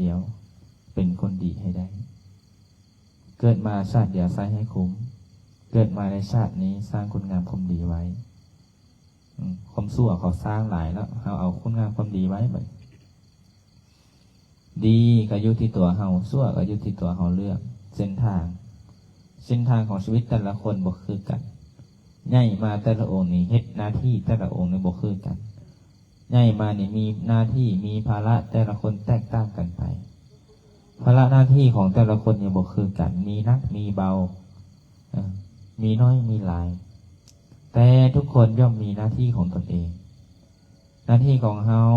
ດຽວ ເປັນຄົນດີໃຫ້ໄດ້. ເກີດມາຊາດດຽວໃຊ້ໃຫ້ຄຸ້ມ. ເກີດມາໃນຊາດນີ້ສ້າງຄຸນງາມຄວາມດີໄວ້. ອາ ຄວາມຊົ່ວເຂົາສ້າງຫຼາຍແລ້ວ, ເຮົາເອົາຄຸນງາມຄວາມດີໄວ້ບັດ. ດີກໍຢູ່ທີ່ຕົວເຮົາ, ຊົ່ວກໍຢູ່ທີ່ຕົວເຮົາເລືອກເສັ້ນທາງ. ເສັ້ນທາງຂອງຊີວິດແຕ່ລະຄົນບໍ່ຄືກັນ. ໃຫຍ່ມາແຕ່ລະອົງນີ້ເຮັດໜ້າທີ່ແຕ່ລະອົງນີ້ບໍ່ຄືກັນ. ໃຫຍ່ມານີ້ມີໜ້າທີ່, ມີພາລະ, ແຕ່ລະຄົນແຕກຕ່າງກັນໄປ. ພາລະໜ້າທີ່ຂອງແຕ່ລະຄົນນີ້ບໍ່ຄືກັນ, ມີໜັກ, ມີເບົາ, ເອີ, ມີນ້ອຍ, ມີຫຼາຍ. ແຕ່ທຸກຄົນຍ່ອມມີໜ້າທີ່ຂອງຕົນເອງ. ໜ້າທີ່ຂອງເຮົາ,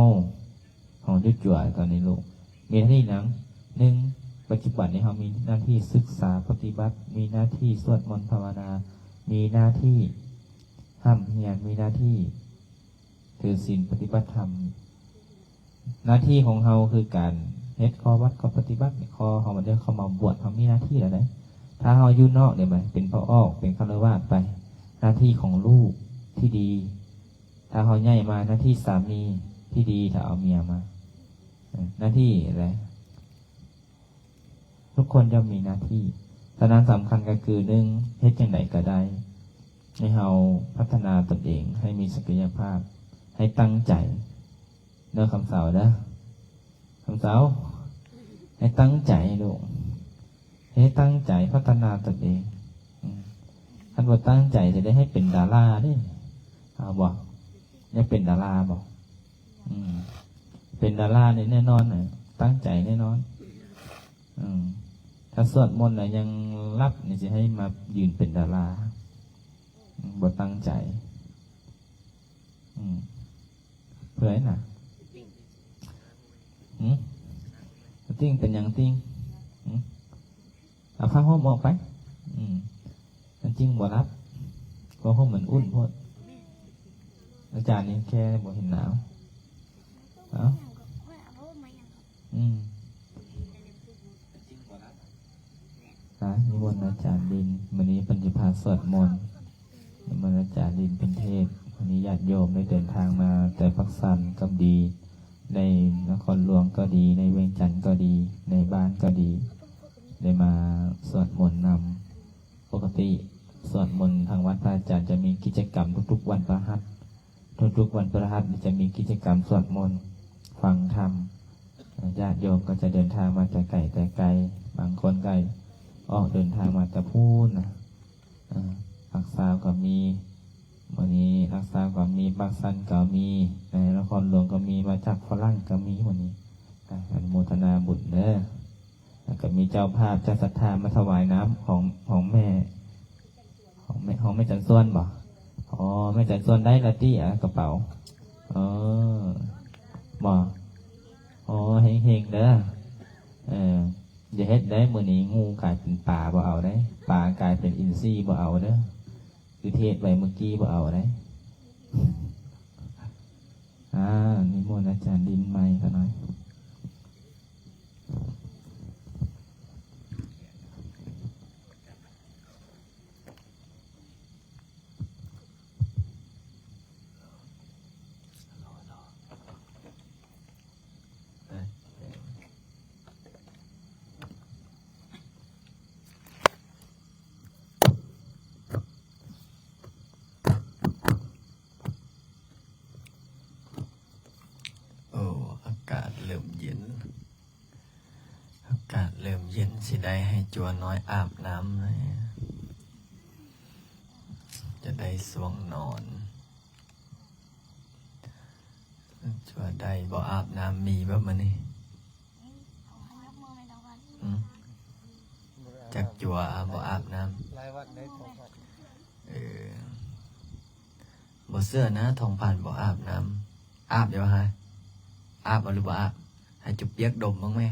ຂອງຈຸດຈົວຕອນນີ້ລູກ, ມີໜ້າທີ່ຫຍັງ? ໜຶ່ງ, ປັດຈຸບັນນີ້ເຮົາມີໜ້າທີ່ສຶກສາປະຕິບັດ, ມີໜ້າທີ່ສວດມົນພາວະນາ, ມີໜ້າທີ່ຮ່ຳຮຽນ, ມີໜ້າທີ່ ຖືສິນປະຕິບັດທຳ. ໜ້າທີ່ຂອງເຮົາຄືການເຮັດຂໍ້ວັດຂໍ້ປະຕິບັດ, ຂໍ້ເຮົາມາເດີ ເຂົ້າມາບວດ ເຮົາມີໜ້າທີ່ແລ້ວເດ້. ຖ້າເຮົາຢູ່ນອກເດ ເປັນພະອອກ ເປັນຄະລາວາດໄປ, ໜ້າທີ່ຂອງລູກທີ່ດີ. ຖ້າເຮົາໃຫຍ່ມາ, ໜ້າທີ່ສາມີທີ່ດີ ຖ້າເອົາເມຍມາ, ເອີ ໜ້າທີ່ແຫຼະ. ທຸກຄົນຍ່ອມມີໜ້າທີ່. ສະນັ້ນສຳຄັນກໍຄື ໜຶ່ງ ເຮັດຈັ່ງໃດກໍໄດ້ໃຫ້ເຮົາພັດທະນາຕົນເອງໃຫ້ມີສັກກະຍະພາບ, ໃຫ້ຕັ້ງໃຈເດີຄຳເສົາເດີ. ຄຳເສົາ ໃຫ້ຕັ້ງໃຈລູກ, ໃຫ້ຕັ້ງໃຈພັດທະນາຕົນເອງ. ອືມ ຄັນບໍ່ຕັ້ງໃຈ ຊິໄດ້ໃຫ້ເປັນດາລາເດ້. ເອົາບໍ່? ຢາກເປັນດາລາບໍ່? ອືມ ເປັນດາລານີ້ແນ່ນອນນະ, ຕັ້ງໃຈແນ່ນອນ. ອືມ ຖ້າສວດມົນແລ້ວຍັງຫຼັບນີ້ ຊິໃຫ້ມາຢືນເປັນດາລາ. ອືມ ບໍ່ຕັ້ງໃຈ. ອືມ ເພື່ອຫຍັງນະ? ຫື? ຕິ່ງ ເປັນຫຍັງຕິ່ງ? ຫື? ເອົາຜ້າຫົ່ມອອກໄປ. ອືມ ມັນຈຶ່ງບໍ່ຫຼັບ, ຜ້າຫົ່ມມັນອຸ່ນໂພດ. ອາຈານນີ້ແຄ່ບໍ່ເຫັນໜາວ. ເອົ້າ ອືມ ອາ ນິມົນອາຈານລິນ, ມື້ນີ້ເພິ່ນຊິພາສວດມົນ. ເມື່ອອາຈານລິນເພິ່ນເທດ, ວັນນີ້ຍາດໂຍມໄດ້ເດີນທາງມາແຕ່ປາກຊັນກໍດີ, ໃນນະຄອນຫຼວງກໍດີ, ໃນວຽງຈັນກໍດີ, ໃນບ້ານກໍດີ, ໄດ້ມາສວດມົນນຳ. ປົກກະຕິສວດມົນທາງວັດພະອາຈານຈະມີກິດຈະກຳທຸກໆວັນພະຫັດ, ທຸກໆວັນພະຫັດຈະມີກິດຈະກຳສວດມົນ, ຟັງທຳ. ຍາດໂຍມກໍຈະເດີນທາງມາແຕ່ໄກແຕ່ໄກ, ບາງຄົນກໍອອກເດີນທາງມາແຕ່ພຸ້ນນະ. ອາ ຫຼັກຊາວກໍມີ, ມື້ນີ້ຫຼັກຊາວກໍມີ, ປາກຊັນກໍມີ, ໃນນະຄອນຫຼວງກໍມີ, ມາຈາກຝຣັ່ງກໍມີມື້ນີ້. ອາ ອະນຸໂມທະນາບຸນເດີ. ແລ້ວກໍມີເຈົ້າພາບເຈົ້າສັດທາມາຖວາຍນ້ຳຂອງ ຂອງແມ່ ຂອງແມ່ ຂອງແມ່ຈັນສວນບໍ? ອໍ ແມ່ຈັນສວນໄດ້ລະຕິ ອາ ກະເປົາ. ເອີ ບໍ? ອໍ ເຮັງໆເດີ. ເອີ ຢ່າເຮັດໄດ໋ ມື້ນີ້ງູກາຍເປັນປາບໍ່ເອົາໄດ໋, ປາກາຍເປັນອິນຊີບໍ່ເອົາເດີ, ຄືເທດໄປມື້ກີ້ບໍ່ເອົາໄດ໋. ອາ ນິມົນອາຈານລິນໃໝ່ຂະໜ້ອຍ. ໂອ້ ອາກາດເລີ່ມເຢັນ, ອາກາດເລີ່ມເຢັນ, ຊິໄດ້ໃຫ້ຈົວນ້ອຍອາບນ້ຳແລ້ວ, ຈະໄດ້ຊ່ວງນອນ. ຈົວໄດ້ບໍ່ອາບນ້ຳ ມີບໍ່ມື້ນີ້? ຫື? ຈັກຈົວ ອາ ບໍ່ອາບນ້ຳ. ເອີ ບໍ່ເຊື່ອນະ ທອງພັນບໍ່ອາບນ້ຳ. ອາບຢູ່ຫາ? ອາບເອົາຫຼືບໍ່ອາບ? ໃຫ້ຈຸບປຽກດົມເບິ່ງແມ້.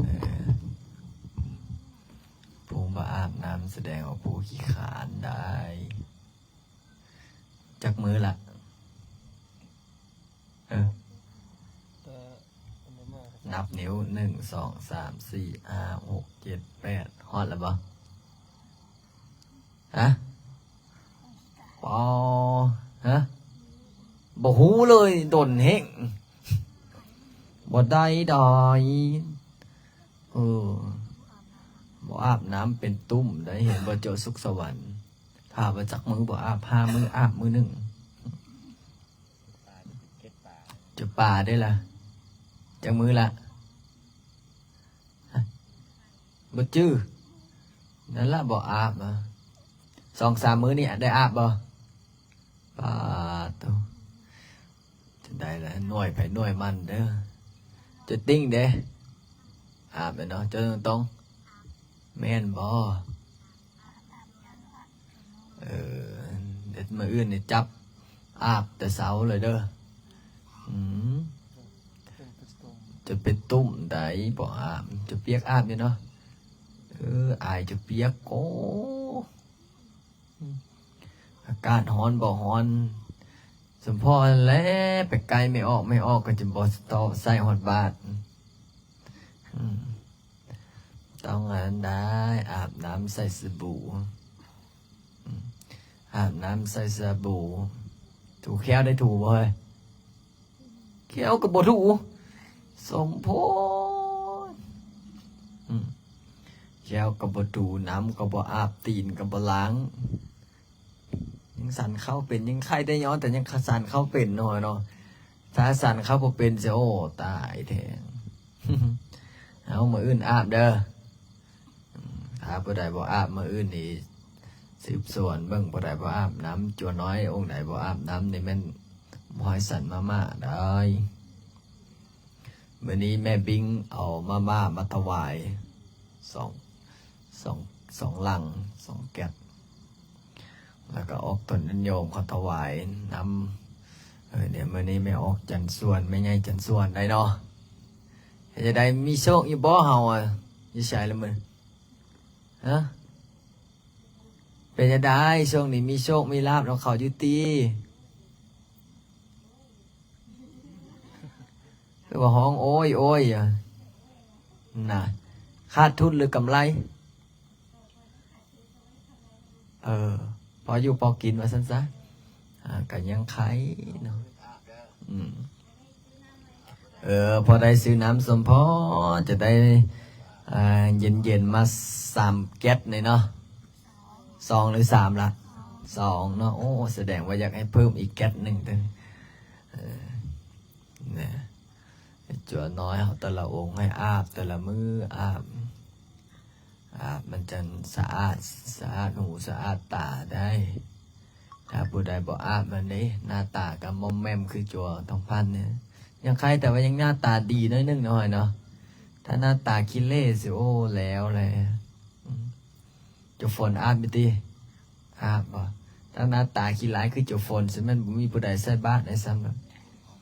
ເອີ ຜູ້ບໍ່ອາບນ້ຳສະແດງວ່າຜູ້ຂີ້ຄ້ານໄດ໋. ຈັກມື້ລະ? ເອີ ນັບນິ້ວ ໜຶ່ງ ສອງ ສາມ ສີ່ ຫ້າ ຫົກ ເຈັດ ແປດ ຮອດລະບໍ່? ຮະ? ປໍ ຮະ? ບໍ່ຮູ້ເລີຍ ດົນແຮງ. ບໍ່ໄດ້ດອຍ. ເອີ ບໍ່ອາບນ້ຳເປັນຕຸ່ມໄດ໋. ເຫັນບໍ່ ເຈົ້າສຸກສະຫວັນ ຖາມວ່າຈັກມື້ບໍ່ອາບ? ຫ້າມື້ອາບມື້ໜຶ່ງ. ເຈົ້າປາເດ້ລະ ຈັກມື້ລະ? ບໍ່ຈື່. ນັ້ນລະບໍ່ອາບ. ສອງສາມມື້ນີ້ໄດ້ອາບບໍ່? ປາໂຕ ຈັ່ງໃດລະ ໜ່ວຍໃຜໜ່ວຍມັນເດີ້. ເຈົ້າຕິ່ງເດ້ ອາບແມ່ນເນາະ? ເຈົ້າຕົງໆ ແມ່ນບໍ່? ເອີ ດຽວມື້ອື່ນນີ້ຈັບອາບແຕ່ເຊົ້າເລີຍເດີ້. ອືມ ຈະເປັນຕຸ່ມໃດ໋ ບໍ່ອາບ. ເຈົ້າປຽກອາບຢູ່ເນາະ. ເອີ ອາຍເຈົ້າປຽກ. ໂອ້ ອາກາດຮ້ອນບໍ່ຮ້ອນ ສົມພໍຫັ້ນແຫຼະ ໄປໃກ້ແມ່ອອກ ແມ່ອອກກໍຈະບໍ່ໃສ່ຮອດບາດ. ອືມ ຕ້ອງອັນນັ້ນໄດ໋ ອາບນ້ຳໃສ່ສະບູ. ອືມ ອາບນ້ຳໃສ່ສະບູ. ຖູແຂ້ວໄດ້ຖູບໍ່ເຮີ້ຍ? ແຂ້ວກໍບໍ່ຖູ ສົມໂພດ. ອືມ ແຂ້ວກໍບໍ່ຖູ ນ້ຳກໍບໍ່ອາບ ຕີນກໍບໍ່ລ້າງ. ຍັງສັນເຂົ້າເປັນ ຍັງໄຄໄດ້ຍ້ອນ ແຕ່ຍັງສັນເຂົ້າເປັນເນາະ ເນາະ. ຖ້າສັນເຂົ້າບໍ່ເປັນຊິ ໂອ້ ຕາຍແທ້. ເອົາ ມື້ອື່ນອາບເດີ້. ອືມ ຖ້າຜູ້ໃດບໍ່ອາບ ມື້ອື່ນນີ້ສືບສວນເບິ່ງ ຜູ້ໃດບໍ່ອາບນ້ຳ ຈົວນ້ອຍອົງໃດບໍ່ອາບນ້ຳນີ້ແມ່ນບໍ່ໃຫ້ສັນມາມ່າໄດ໋. ມື້ນີ້ແມ່ບິງເອົາມາມ່າມາຖວາຍ ສອງ ສອງ ສອງລັງ ສອງແກັດ ແລ້ວກໍອອກຕົນຍາດໂຍມເຂົາຖວາຍນ້ຳ. ເອີ ດຽວມື້ນີ້ແມ່ອອກຈັນສວນ ແມ່ໃຫຍ່ຈັນສວນໄດ໋ເນາະ. ເຮັດຈັ່ງໃດ ມີໂຊກຢູ່ບໍ່ເຮົາອະ? ຢູ່ໃສລະມື້? ຮະ? ເປັນຈັ່ງໃດ ຊ່ວງນີ້ມີໂຊກມີລາບນຳເຂົາຢູ່ຕິ? ຄືວ່າຮ້ອງໂອ້ຍໆ ອະ ນະ ຂາດທຶນຫຼືກຳໄລ? ເອີ ພໍຢູ່ພໍກິນວ່າຊັ້ນຊະ. ອາ ກໍຍັງໄຄເນາະ. ອືມ ເອີ ພໍໄດ້ຊື້ນ້ຳສົມພໍຈະໄດ້ ອ່າ ເຢັນໆ ມາສາມແກັດນີ້ເນາະ. ສອງຫຼືສາມລະ? ສອງເນາະ. ໂອ້ ສະແດງວ່າຢາກໃຫ້ເພີ່ມອີກແກັດໜຶ່ງເດີ້. ເອີ ນະ ຈົວນ້ອຍເຮົາແຕ່ລະອົງໃຫ້ອາບແຕ່ລະມື້ ອາບ ອາບມັນຈັ່ງສະອາດ ສະອາດຫູສະອາດຕາໄດ້. ຖ້າຜູ້ໃດບໍ່ອາບມັນເດ້ ໜ້າຕາກໍມ່ອມແໝ້ມຄືຈົວທອງພັນນີ້. ຍັງໄຄແຕ່ວ່າຍັງໜ້າຕາດີໜ້ອຍໜຶ່ງເນາະ ເນາະ. ຖ້າໜ້າຕາຂີ້ເລຊິ ໂອ້ ແລ້ວແຫຼະ. ອືມ ຈົວຝົນອາບຢູ່ຕິ? ອາບບໍ່? ຖ້າໜ້າຕາຂີ້ຮ້າຍຄືຈົວຝົນ ຊິແມ່ນບໍ່ມີຜູ້ໃດໃສ່ບາດໃຫ້ຊ້ຳດອກ.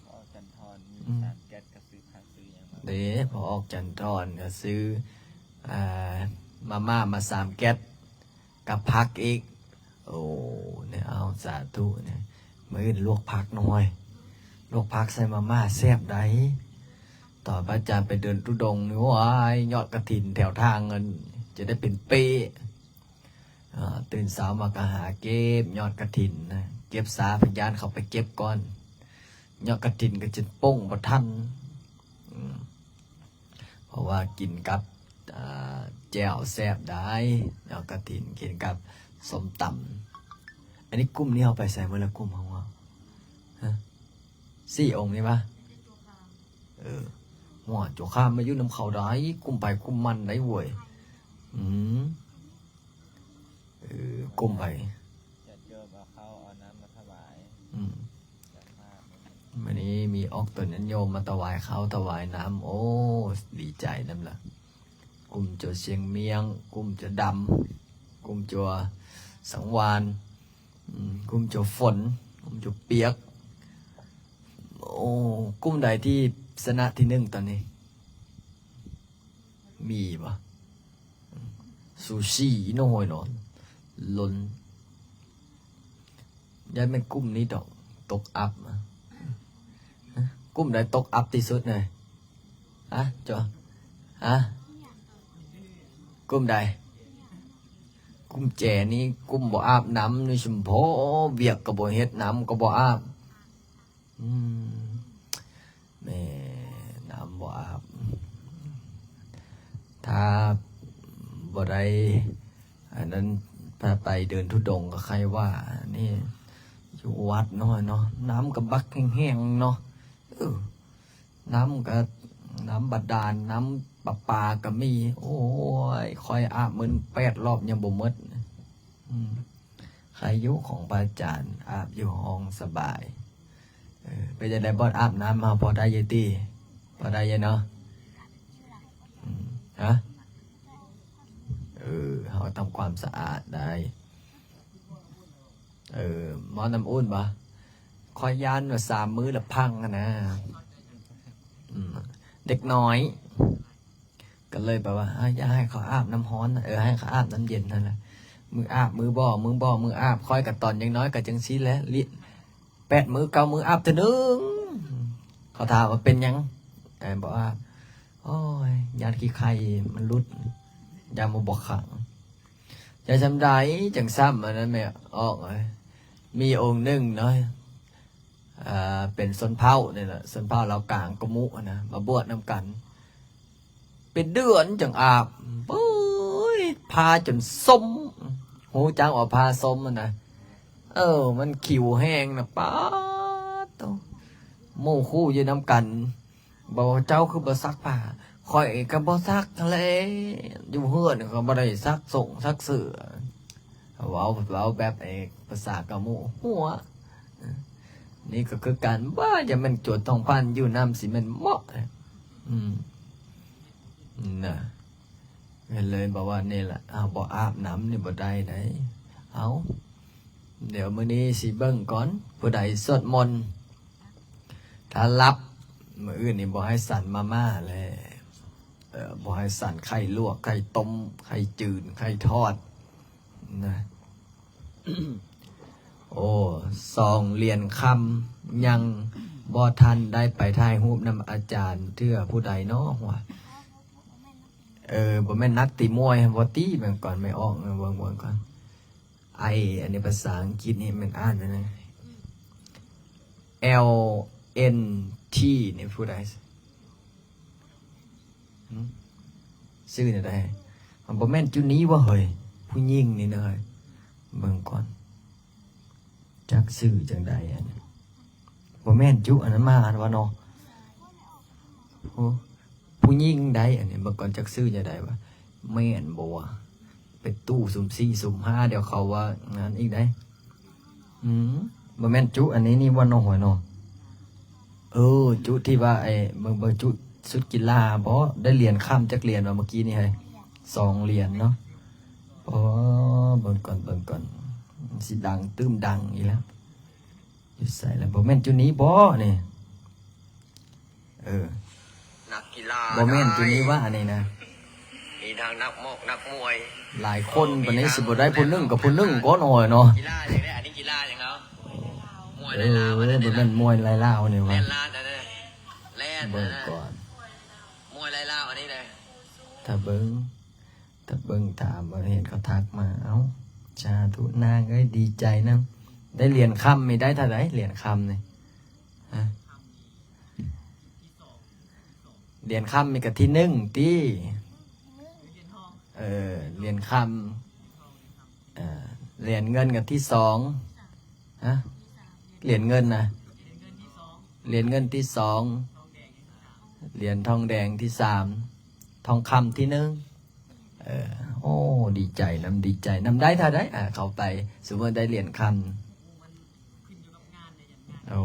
ອອກຈັນທອນມີ ອືມ ສາມແກັດກໍຊື້ຜັກຊື້ຫຍັງມາ ເດ້ ພໍອອກຈັນທອນກໍຊື້ ອ່າ ມາມ່າມາສາມແກັດ ກັບຜັກອີກ. ໂອ້ ແນວ ເອົາ ສາທຸ ແນວ ມື້ອື່ນລວກຜັກໜ້ອຍ ລວກຜັກໃສ່ມາມ່າແຊບໃດ໋. ຕອນພະອາຈານໄປເດີນທຸດົງນີ້ ໂອ້ຍ ຍອດກະຖິນແຖວທາງນັ້ນ ຈະໄດ້ເປັນເປ້. ເອີ ຕື່ນເຊົ້າມາກໍຫາເກັບຍອດກະຖິນນະ ເກັບຊ້າ ພະຍານເຂົາໄປເກັບກ່ອນ ຍອດກະຖິນກໍຈະປົງບໍ່ທັນ. ອືມ ເພາະວ່າກິນກັບ ອ່າ ແຈ່ວແຊບໄດ໋ ຍອດກະຖິນກິນກັບສົ້ມຕຳ. ອັນນີ້ກຸ່ມນີ້ເຮົາໄປໃສໝົດລະ ກຸ່ມເຮົາ ຮະ? ສີ່ອົງນີ້ຫວາ? ເອີ ຫົວ ຈົວຂ້າມມາຢູ່ນຳເຂົາໄດ໋ ກຸ່ມໃຜກຸ່ມມັນໄດ໋ເວີຍ. ອືມ ເອີ ກຸ່ມໃຜ? ຈະໂຍມເອົາເຂົ້າເອົານ້ຳມາຖວາຍ. ອືມ ມື້ນີ້ມີອອກຕົນຍາດໂຍມມາຖວາຍເຂົ້າຖວາຍນ້ຳ ໂອ້ ດີໃຈນຳລະ. ກຸ່ມຈົວຊຽງມຽງ ກຸ່ມຈົວດຳ ກຸ່ມຈົວສັງວານ ອືມ ກຸ່ມຈົວຝົນ ກຸ່ມຈົວປຽກ. ໂອ້ ກຸ່ມໃດທີ່ຊະນະທີໜຶ່ງຕອນນີ້? ມີບໍ່? ສູສີເນາະ ໂຫຍເນາະ ລົ້ນ. ຢ້ານແມ່ນກຸ່ມນີ້ດອກ ຕົກອັບ. ກຸ່ມໃດຕົກອັບທີ່ສຸດນະ? ຮະ ໂຈ ຮະ? ກຸ່ມໃດ? ກຸ່ມແຈນີ້ ກຸ່ມບໍ່ອາບນ້ຳນີ້ ຊຸມໂພ ວຽກກໍບໍ່ເຮັດ ນ້ຳກໍບໍ່ອາບ. ອືມ ແມ່ ນ້ຳ ຖ້າບໍ່ໄດ້ອັນນັ້ນ ຖ້າໄປເດີນທຸດົງກໍໃຄ່ວ່າ ນີ້ຢູ່ວັດນ້ອຍເນາະ ນ້ຳກໍບັກແຫ້ງໆເນາະ ເອີ ນ້ຳກໍ ນ້ຳບາດານ ນ້ຳປະປາກໍມີ. ໂອ້ຍ ຂ້ອຍອາບມື້ແປດລອບຍັງບໍ່ໝົດ. ອືມ ໃຄຢູ່ຂອງພະອາຈານ ອາບຢູ່ຫ້ອງສະບາຍ. ເອີ ເປັນຈັ່ງໃດ ບ່ອນອາບນ້ຳເຮົາພໍໄດ້ຢູ່ຕິ? ພໍໄດ້ຢູ່ເນາະ. ອືມ ຮະ? ເອີ ເຮົາທຳຄວາມສະອາດໄດ້. ເອີ ໝໍ້ນ້ຳອຸ່ນບໍ່? ຂ້ອຍຢ້ານວ່າສາມມື້ລະພັງຫັ້ນນະ. ອືມ ເດັກນ້ອຍ ກໍເລີຍແບບວ່າ ອາ ຢ່າໃຫ້ເຂົາອາບນ້ຳຮ້ອນ ເອີ ໃຫ້ເຂົາອາບນ້ຳເຢັນຫັ້ນລະ. ມື້ອາບ ມື້ບໍ່ ມື້ບໍ່ ມື້ອາບ. ຂ້ອຍກໍຕອນຍັງນ້ອຍກໍຈັ່ງຊີ້ແຫຼະ ແປດມື້ເກົ້າມື້ອາບເທື່ອໜຶ່ງ. ເຂົາຖາມວ່າເປັນຫຍັງ? ເອີ ບອກວ່າ ໂອ້ຍ ຢ້ານຂີ້ໄຂ່ມັນຫຼຸດ ຢ້ານບໍ່ ບໍ່ຂັງ. ຈະຊ່ຳໃດຈັ່ງຊ່ຳ ອັນນັ້ນແມ່ອອກ. ມີອົງໜຶ່ງເນາະ ເປັນຊົນເຜົ່ານີ້ແຫຼະ ຊົນເຜົ່າລາວກາງກະມຸຫັ້ນນະ ມາບວດນຳກັນ ເປັນເດືອນຈັ່ງອາບ. ໂອ້ຍ ຜ້າຈົນສົ້ມ ຮູ້ຈັກວ່າຜ້າສົ້ມຫັ້ນນະ. ເອີ ມັນຂິວແຮງນະ ປາດໂທ້ ໝູ່ຄູ່ຢູ່ນຳກັນ ບອກວ່າ ເຈົ້າຄືບໍ່ຊັກຜ້າ? ຂ້ອຍກໍບໍ່ຊັກຫັ້ນແຫຼະ ຢູ່ເຮືອນກໍບໍ່ໄດ້ຊັກສົ່ງຊັກເສື້ອ. ເວົ້າ ເວົ້າແບບ ເອີ ພາສາກະມຸ ຫົວ. ນີ້ກໍຄືກັນ ບ້າ ຢ່າແມ່ນໂຈນທອງພັນ ຢູ່ນຳຊິແມ່ນເໝາະ. ອືມ ນະ ກໍເລີຍບອກວ່າ ນີ້ລະ ເຮົາບໍ່ອາບນ້ຳນີ້ບໍ່ໄດ້ໃດ. ເອົາ ດຽວມື້ນີ້ຊິເບິ່ງກ່ອນ ຜູ້ໃດສວດມົນ ຖ້າຫຼັບ ມື້ອື່ນນີ້ບໍ່ໃຫ້ສັນມາມ່າແລ້ວ ເອີ ບໍ່ໃຫ້ສັນໄຂ່ລວກ ໄຂ່ຕົ້ມ ໄຂ່ຈືນ ໄຂ່ທອດນະ. ໂອ້ ສອງຫຼຽນຄຳ ຍັງບໍ່ທັນໄດ້ໄປຖ່າຍຮູບນຳອາຈານເທື່ອ ຜູ້ໃດເນາະຫວາ? ເອີ ບໍ່ແມ່ນນັກຕີມວຍ ບໍ່ຕິ ເບິ່ງກ່ອນ ແມ່ອອກ ເບິ່ງ ເບິ່ງກ່ອນ. ໄອ ອັນນີ້ພາສາອັງກິດນີ້ແມ່ນອ່ານຈັ່ງໃດ? ແອລ ເອັນ ທີ ນີ້ຜູ້ໃດ? ຫື? ຊື່ແນວໃດ? ມັນບໍ່ແມ່ນຈຸນີ້ຫວາເຮີ້ຍ? ຜູ້ຍິງນີ້ນະເຮີ້ຍ ເບິ່ງກ່ອນ ຈັກຊື່ຈັ່ງໃດອັນນີ້? ບໍ່ແມ່ນຈຸ ອັນນັ້ນມາອັນວ່າເນາະ. ໂອ້ ຜູ້ຍິງໃດ ອັນນີ້ ເບິ່ງກ່ອນ ຈັກຊື່ຈັ່ງໃດຫວາ? ແມ່ນບໍ່ຫວາ? ໄປຕູ້ສຸ່ມສີ່ສຸ່ມຫ້າ ດຽວເຂົາວ່ານັ້ນອີກໃດ. ອືມ ບໍ່ແມ່ນຈຸອັນນີ້ນີ້ຫວາເນາະ ຫົວເນາະ? ເອີ ຈຸທີ່ວ່າ ໄອ້ ເບິ່ງ ເບິ່ງຈຸຊຸດກິລາບໍ? ໄດ້ຫຼຽນຄຳຈັກຫຼຽນຫວາເມື່ອກີ້ນີ້ເຮີ້ຍ? ສອງຫຼຽນເນາະ. ອໍ ເບິ່ງກ່ອນ ເບິ່ງກ່ອນ ຊິດັງຕື່ມດັງອີກແລ້ວ. ຢູ່ໃສລະ? ບໍ່ແມ່ນຈຸນີ້ບໍນີ້? ເອີ ນັກກິລາ ບໍ່ແມ່ນຈຸນີ້ຫວາອັນນີ້ນະ? ມີທັງນັກໝອກນັກມວຍ ຫຼາຍຄົນ ເອີ ບາດນີ້ຊິບໍ່ໄດ້ຜູ້ໜຶ່ງກັບຜູ້ໜຶ່ງກໍໜ້ອຍເນາະ. ກິລາຫຍັງເດ້? ອັນນີ້ກິລາຫຍັງເອົາ? ມວຍລາຍລາວ ເອີ ບໍ່ແມ່ນມວຍລາຍລາວນີ້ຫວາ? ແລ່ນລາດເດີ ແລ່ນ ເບິ່ງກ່ອນ ມວຍລາຍລາວອັນນີ້ເດ້. ຖ້າເບິ່ງ ຖ້າເບິ່ງ ຖ້າບໍ່ເຫັນເຂົາທັກມາ. ເອົ້າ ສາທຸນາງເອີຍ ດີໃຈນຳ. ໄດ້ຫຼຽນຄຳນີ້ ໄດ້ເທົ່າໃດຫຼຽນຄຳນີ້? ຮະ? ຫຼຽນຄຳນີ້ກໍທີໜຶ່ງຕິ? ເອີ ຫຼຽນຄຳ ເອີ ຫຼຽນເງິນກໍທີສອງ. ຮະ? ຫຼຽນເງິນນະ? ຫຼຽນເງິນທີສອງ ຫຼຽນທອງແດງທີສາມ ທອງຄຳທີໜຶ່ງ. ເອີ ໂອ້ ດີໃຈນຳ ດີໃຈນຳ. ໄດ້ເທົ່າໃດ? ອາ ເຂົ້າໄປ ສົມມຸດໄດ້ຫຼຽນຄຳ. ໂອ້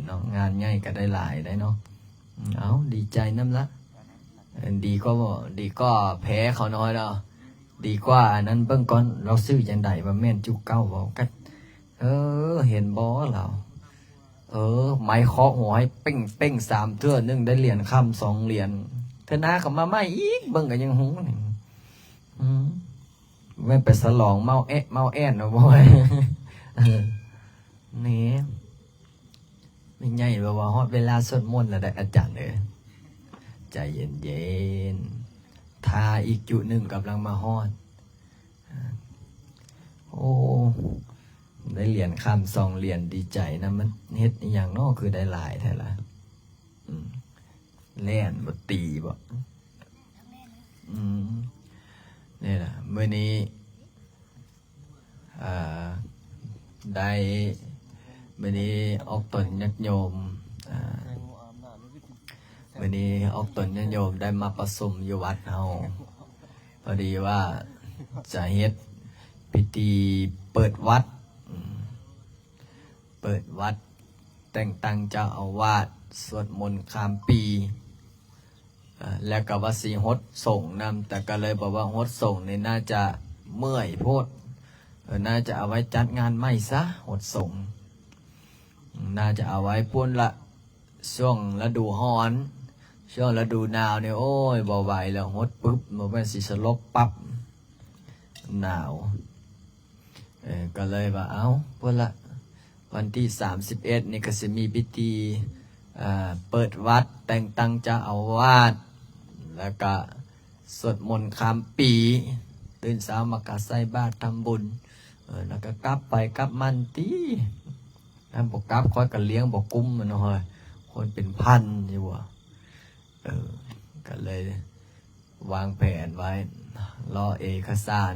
ເນາະ ງານໃຫຍ່ກໍໄດ້ຫຼາຍໄດ໋ເນາະ. ເອົ້າ ດີໃຈນຳລະ. ເອີ ດີກວ່າ ດີກວ່າແພ້ເຂົານ້ອຍເນາະ ດີກວ່າອັນນັ້ນ. ເບິ່ງກ່ອນ ລາວຊື່ຈັ່ງໃດ ວ່າແມ່ນຈຸເກົ່າບໍ່? ກັດ ເອີ ເຫັນບໍ່ລາວ? ເອີ ໄມ້ເຄາະຫົວໃຫ້ເປັ້ງໆ ສາມເທື່ອ ໜຶ່ງໄດ້ຫຼຽນຄຳ ສອງຫຼຽນ ເທື່ອໜ້າກໍມາໃໝ່ອີກ ເບິ່ງກໍຍັງຮູ້ນີ້. ອືມ ແມ່ນໄປສະຫຼອງເມົາແອະເມົາແອນເນາະ ບໍ່ ເອີ ນີ້ ແມ່ໃຫຍ່ແບບວ່າຮອດເວລາສວດມົນແລ້ວເດ້ ອາຈານເອີຍ. ໃຈເຢັນໆ ຖ້າອີກຈຸໜຶ່ງກຳລັງມາຮອດ. ໂອ້ ໄດ້ຫຼຽນຄຳສອງຫຼຽນ ດີໃຈນຳ. ມັນເຮັດອີ່ຫຍັງເນາະ ຄືໄດ້ຫຼາຍແທ້ລະ? ອືມ ແລ່ນບໍ່ ຕີບໍ່? ອືມ ມື້ນີ້ ເອີ ໄດ້ ມື້ນີ້ອອກຕົນຍາດໂຍມ ເອີ ມື້ນີ້ອອກຕົນຍາດໂຍມໄດ້ມາປະຊຸມຢູ່ວັດເຮົາ ພໍດີວ່າຈະເຮັດພິທີເປີດວັດ ອືມ ເປີດວັດ ແຕ່ງຕັ້ງເຈົ້າອາວາດ ສວດມົນຂ້າມປີ ເອີ ແລ້ວກໍວ່າຊິຫົດສົງນຳ ແຕ່ກໍເລີຍບອກວ່າຫົດສົງນີ້ໜ້າຈະເມື່ອຍໂພດ ເອີ ໜ້າຈະເອົາໄວ້ຈັດງານໃໝ່ຊະ ຫົດສົງ ໜ້າຈະເອົາໄວ້ພຸ້ນລະ ຊ່ວງລະດູຮ້ອນ ຊ່ວງລະດູໜາວນີ້ ໂອ້ຍ ບໍ່ໄຫວແລ້ວ ຫົດປຶບ ບໍ່ແມ່ນຊິສະຫຼົບປັບ ໜາວ. ເອີ ກໍເລີຍວ່າ ເອົາ ພຸ້ນລະ ວັນທີສາມສິບເອັດນີ້ກໍຊິມີພິທີ ເອີ ເປີດວັດ ແຕ່ງຕັ້ງເຈົ້າອາວາດ ແລ້ວກະສວດມົນຂ້າມປີ ຕື່ນເຊົ້າມາກໍໃສ່ບາດທຳບຸນ ເອີ ແລ້ວກໍກັບໄປກັບມັນຕິ ຄັນບໍ່ກັບຂ້ອຍກໍລ້ຽງບໍ່ກຸ້ມແມ່ນເນາະ ຄົນເປັນພັນຢູ່ ເອີ ກໍເລີຍ ວາງແຜນໄວ້ ລໍເອກະສານ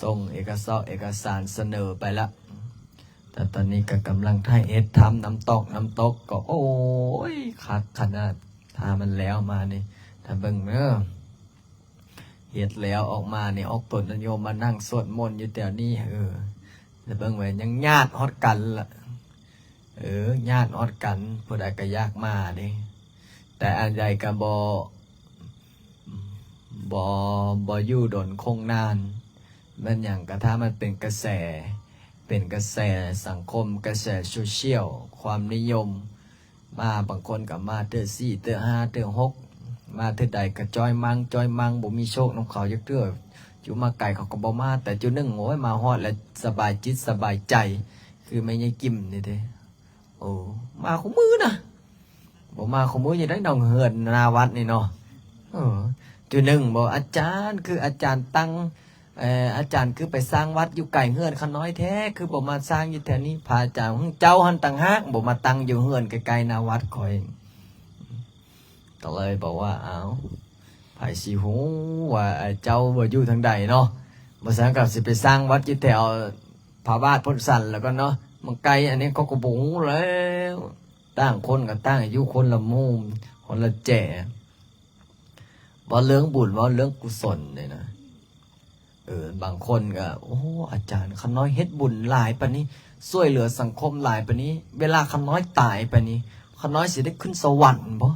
ສົ່ງເອກະຊອກເອກະສານສະເໜີໄປລະ ແຕ່ຕອນນີ້ກໍກຳລັງໄຖເຮັດທຳນ້ຳຕົກ ນ້ຳຕົກກໍ ໂອ້ຍ ຄັກຂະໜາດ ຖ້າມັນແລ້ວມານີ້ ຖ້າເບິ່ງເດີ ເຮັດແລ້ວອອກມານີ້ ອອກຕົນຍາດໂຍມມານັ່ງສວດມົນຢູ່ແຖວນີ້ ເອີ ແລ້ວເບິ່ງໄວ້ຍັງຍາດຮອດກັນລະ ເອີ ຍາດຮອດກັນ ຜູ້ໃດກໍຢາກມາເດ້ ແຕ່ອັນໃດກໍບໍ່ ບໍ່ ບໍ່ຢູ່ດົນຄົງນານ ແມ່ນຫຍັງກໍຖ້າມັນເປັນກະແສ ເປັນກະແສສັງຄົມ ກະແສໂຊຊຽວ ຄວາມນິຍົມ ມາ ບາງຄົນກໍມາເທື່ອສີ່ ເທື່ອຫ້າ ເທື່ອຫົກ ມາເທື່ອໃດກໍຈ້ອຍມັ່ງ ຈ້ອຍມັ່ງ ບໍ່ມີໂຊກນຳເຂົາຈັກເທື່ອ ຢູ່ມາໄກເຂົາກໍບໍ່ມາ ແຕ່ຈຸໜຶ່ງ ໂອ້ຍ ມາຮອດແລ້ວສະບາຍຈິດສະບາຍໃຈ ຄືແມ່ໃຫຍ່ກິມນີ້ເດ້ ໂອ້ ມາຄູ່ມື້ນະ ບໍ່ມາຄູ່ມື້ຢູ່ໃດໜອງເຮືອນໜ້າວັດນີ້ເນາະ ເອີ ຈຸໜຶ່ງ ບໍ່ ອາຈານ ຄືອາຈານຕັ້ງ ເອີ ອາຈານຄືໄປສ້າງວັດຢູ່ໄກເຮືອນຂ້ານ້ອຍແທ້ ຄືບໍ່ມາສ້າງຢູ່ແຖວນີ້ ພະອາຈານ ເຈົ້າຫັ້ນຕ່າງຫາກບໍ່ມາຕັ້ງຢູ່ເຮືອນໃກ້ໆໜ້າວັດຂ້ອຍ ກໍເລີຍບອກວ່າ ອ້າວ ໃຜຊິຮູ້ວ່າ ເຈົ້າບໍ່ຢູ່ທາງໃດເນາະ ບໍ່ຊັ້ນກໍຊິໄປສ້າງວັດຢູ່ແຖວພະບາດໂພນສັນແລ້ວກໍເນາະ ມັນໄກ ອັນນີ້ເຂົາກໍບໍ່ຮູ້ແລ້ວ ຕ່າງຄົນກໍຕ່າງຢູ່ຄົນລະມຸມ ຄົນລະແຈ ເວົ້າເລື່ອງບຸນ ເວົ້າເລື່ອງກຸສົນນີ້ນະ ເອີ ບາງຄົນກໍ ໂອ້ ອາຈານ ຂ້ານ້ອຍເຮັດບຸນຫຼາຍປານນີ້ ຊ່ວຍເຫຼືອສັງຄົມຫຼາຍປານນີ້ ເວລາຂ້ານ້ອຍຕາຍໄປນີ້ ຂ້ານ້ອຍຊິໄດ້ຂຶ້ນສະຫວັນບໍ່?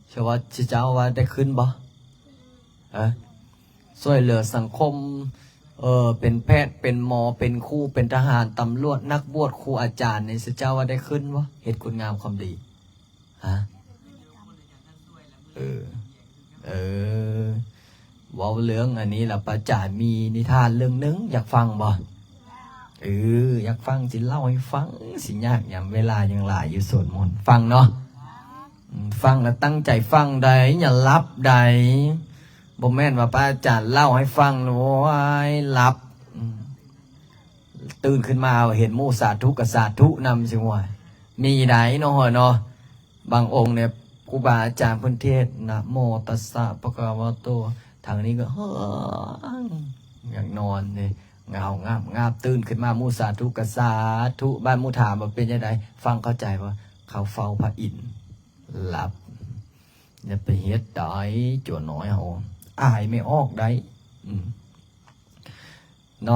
ເຈົ້າວ່າ ເຈົ້າວ່າໄດ້ຂຶ້ນບໍ່? ຮະ? ຊ່ວຍເຫຼືອສັງຄົມ ເອີ ເປັນແພດ ເປັນໝໍ ເປັນຄູ ເປັນທະຫານ ຕຳຫຼວດ ນັກບວດ ຄູອາຈານນີ້ ເຈົ້າວ່າໄດ້ຂຶ້ນບໍ່? ເຮັດຄຸນງາມຄວາມດີ ຮະ? ເອີ ເອີ ເວົ້າເລື່ອງອັນນີ້ລະ ພະອາຈານມີນິທານເລື່ອງໜຶ່ງ ຢາກຟັງບໍ່? ເອີ ຢາກຟັງ ຊິເລົ່າໃຫ້ຟັງ ຊິຍາກຫຍັງ ເວລາຍັງຫຼາຍຢູ່ ສວດມົນ ຟັງເນາະ ອືມ ຟັງລະຕັ້ງໃຈຟັງໃດ໋ ຢ່າຫຼັບໃດ໋ ບໍ່ແມ່ນວ່າພະອາຈານເລົ່າໃຫ້ຟັງ ໂອ້ຍ ຫຼັບ ອືມ ຕື່ນຂຶ້ນມາເຫັນໝູ່ສາທຸກໍສາທຸນຳ ຊິວ່າ ມີໃດ໋ເນາະ ເນາະ ບາງອົງນີ້ ຄູບາອາຈານເພິ່ນເທດ ນະໂມຕັດສະພະຄະວະໂຕ ທາງນີ້ກໍ ຢາກນອນເດ້ ງາວງາບງາບ ຕື່ນຂຶ້ນມາ ໝູ່ສາທຸກໍສາທຸ ບາດໝູ່ຖາມວ່າເປັນຈັ່ງໃດ ຟັງເຂົ້າໃຈບໍ່? ເຂົາເຝົ້າພະອິນ ຫຼັບ ຢ່າໄປເຮັດໄດ໋ ຈົວນ້ອຍເຮົາ ອາຍແມ່ອອກໄດ໋ ອືມ. ໃນ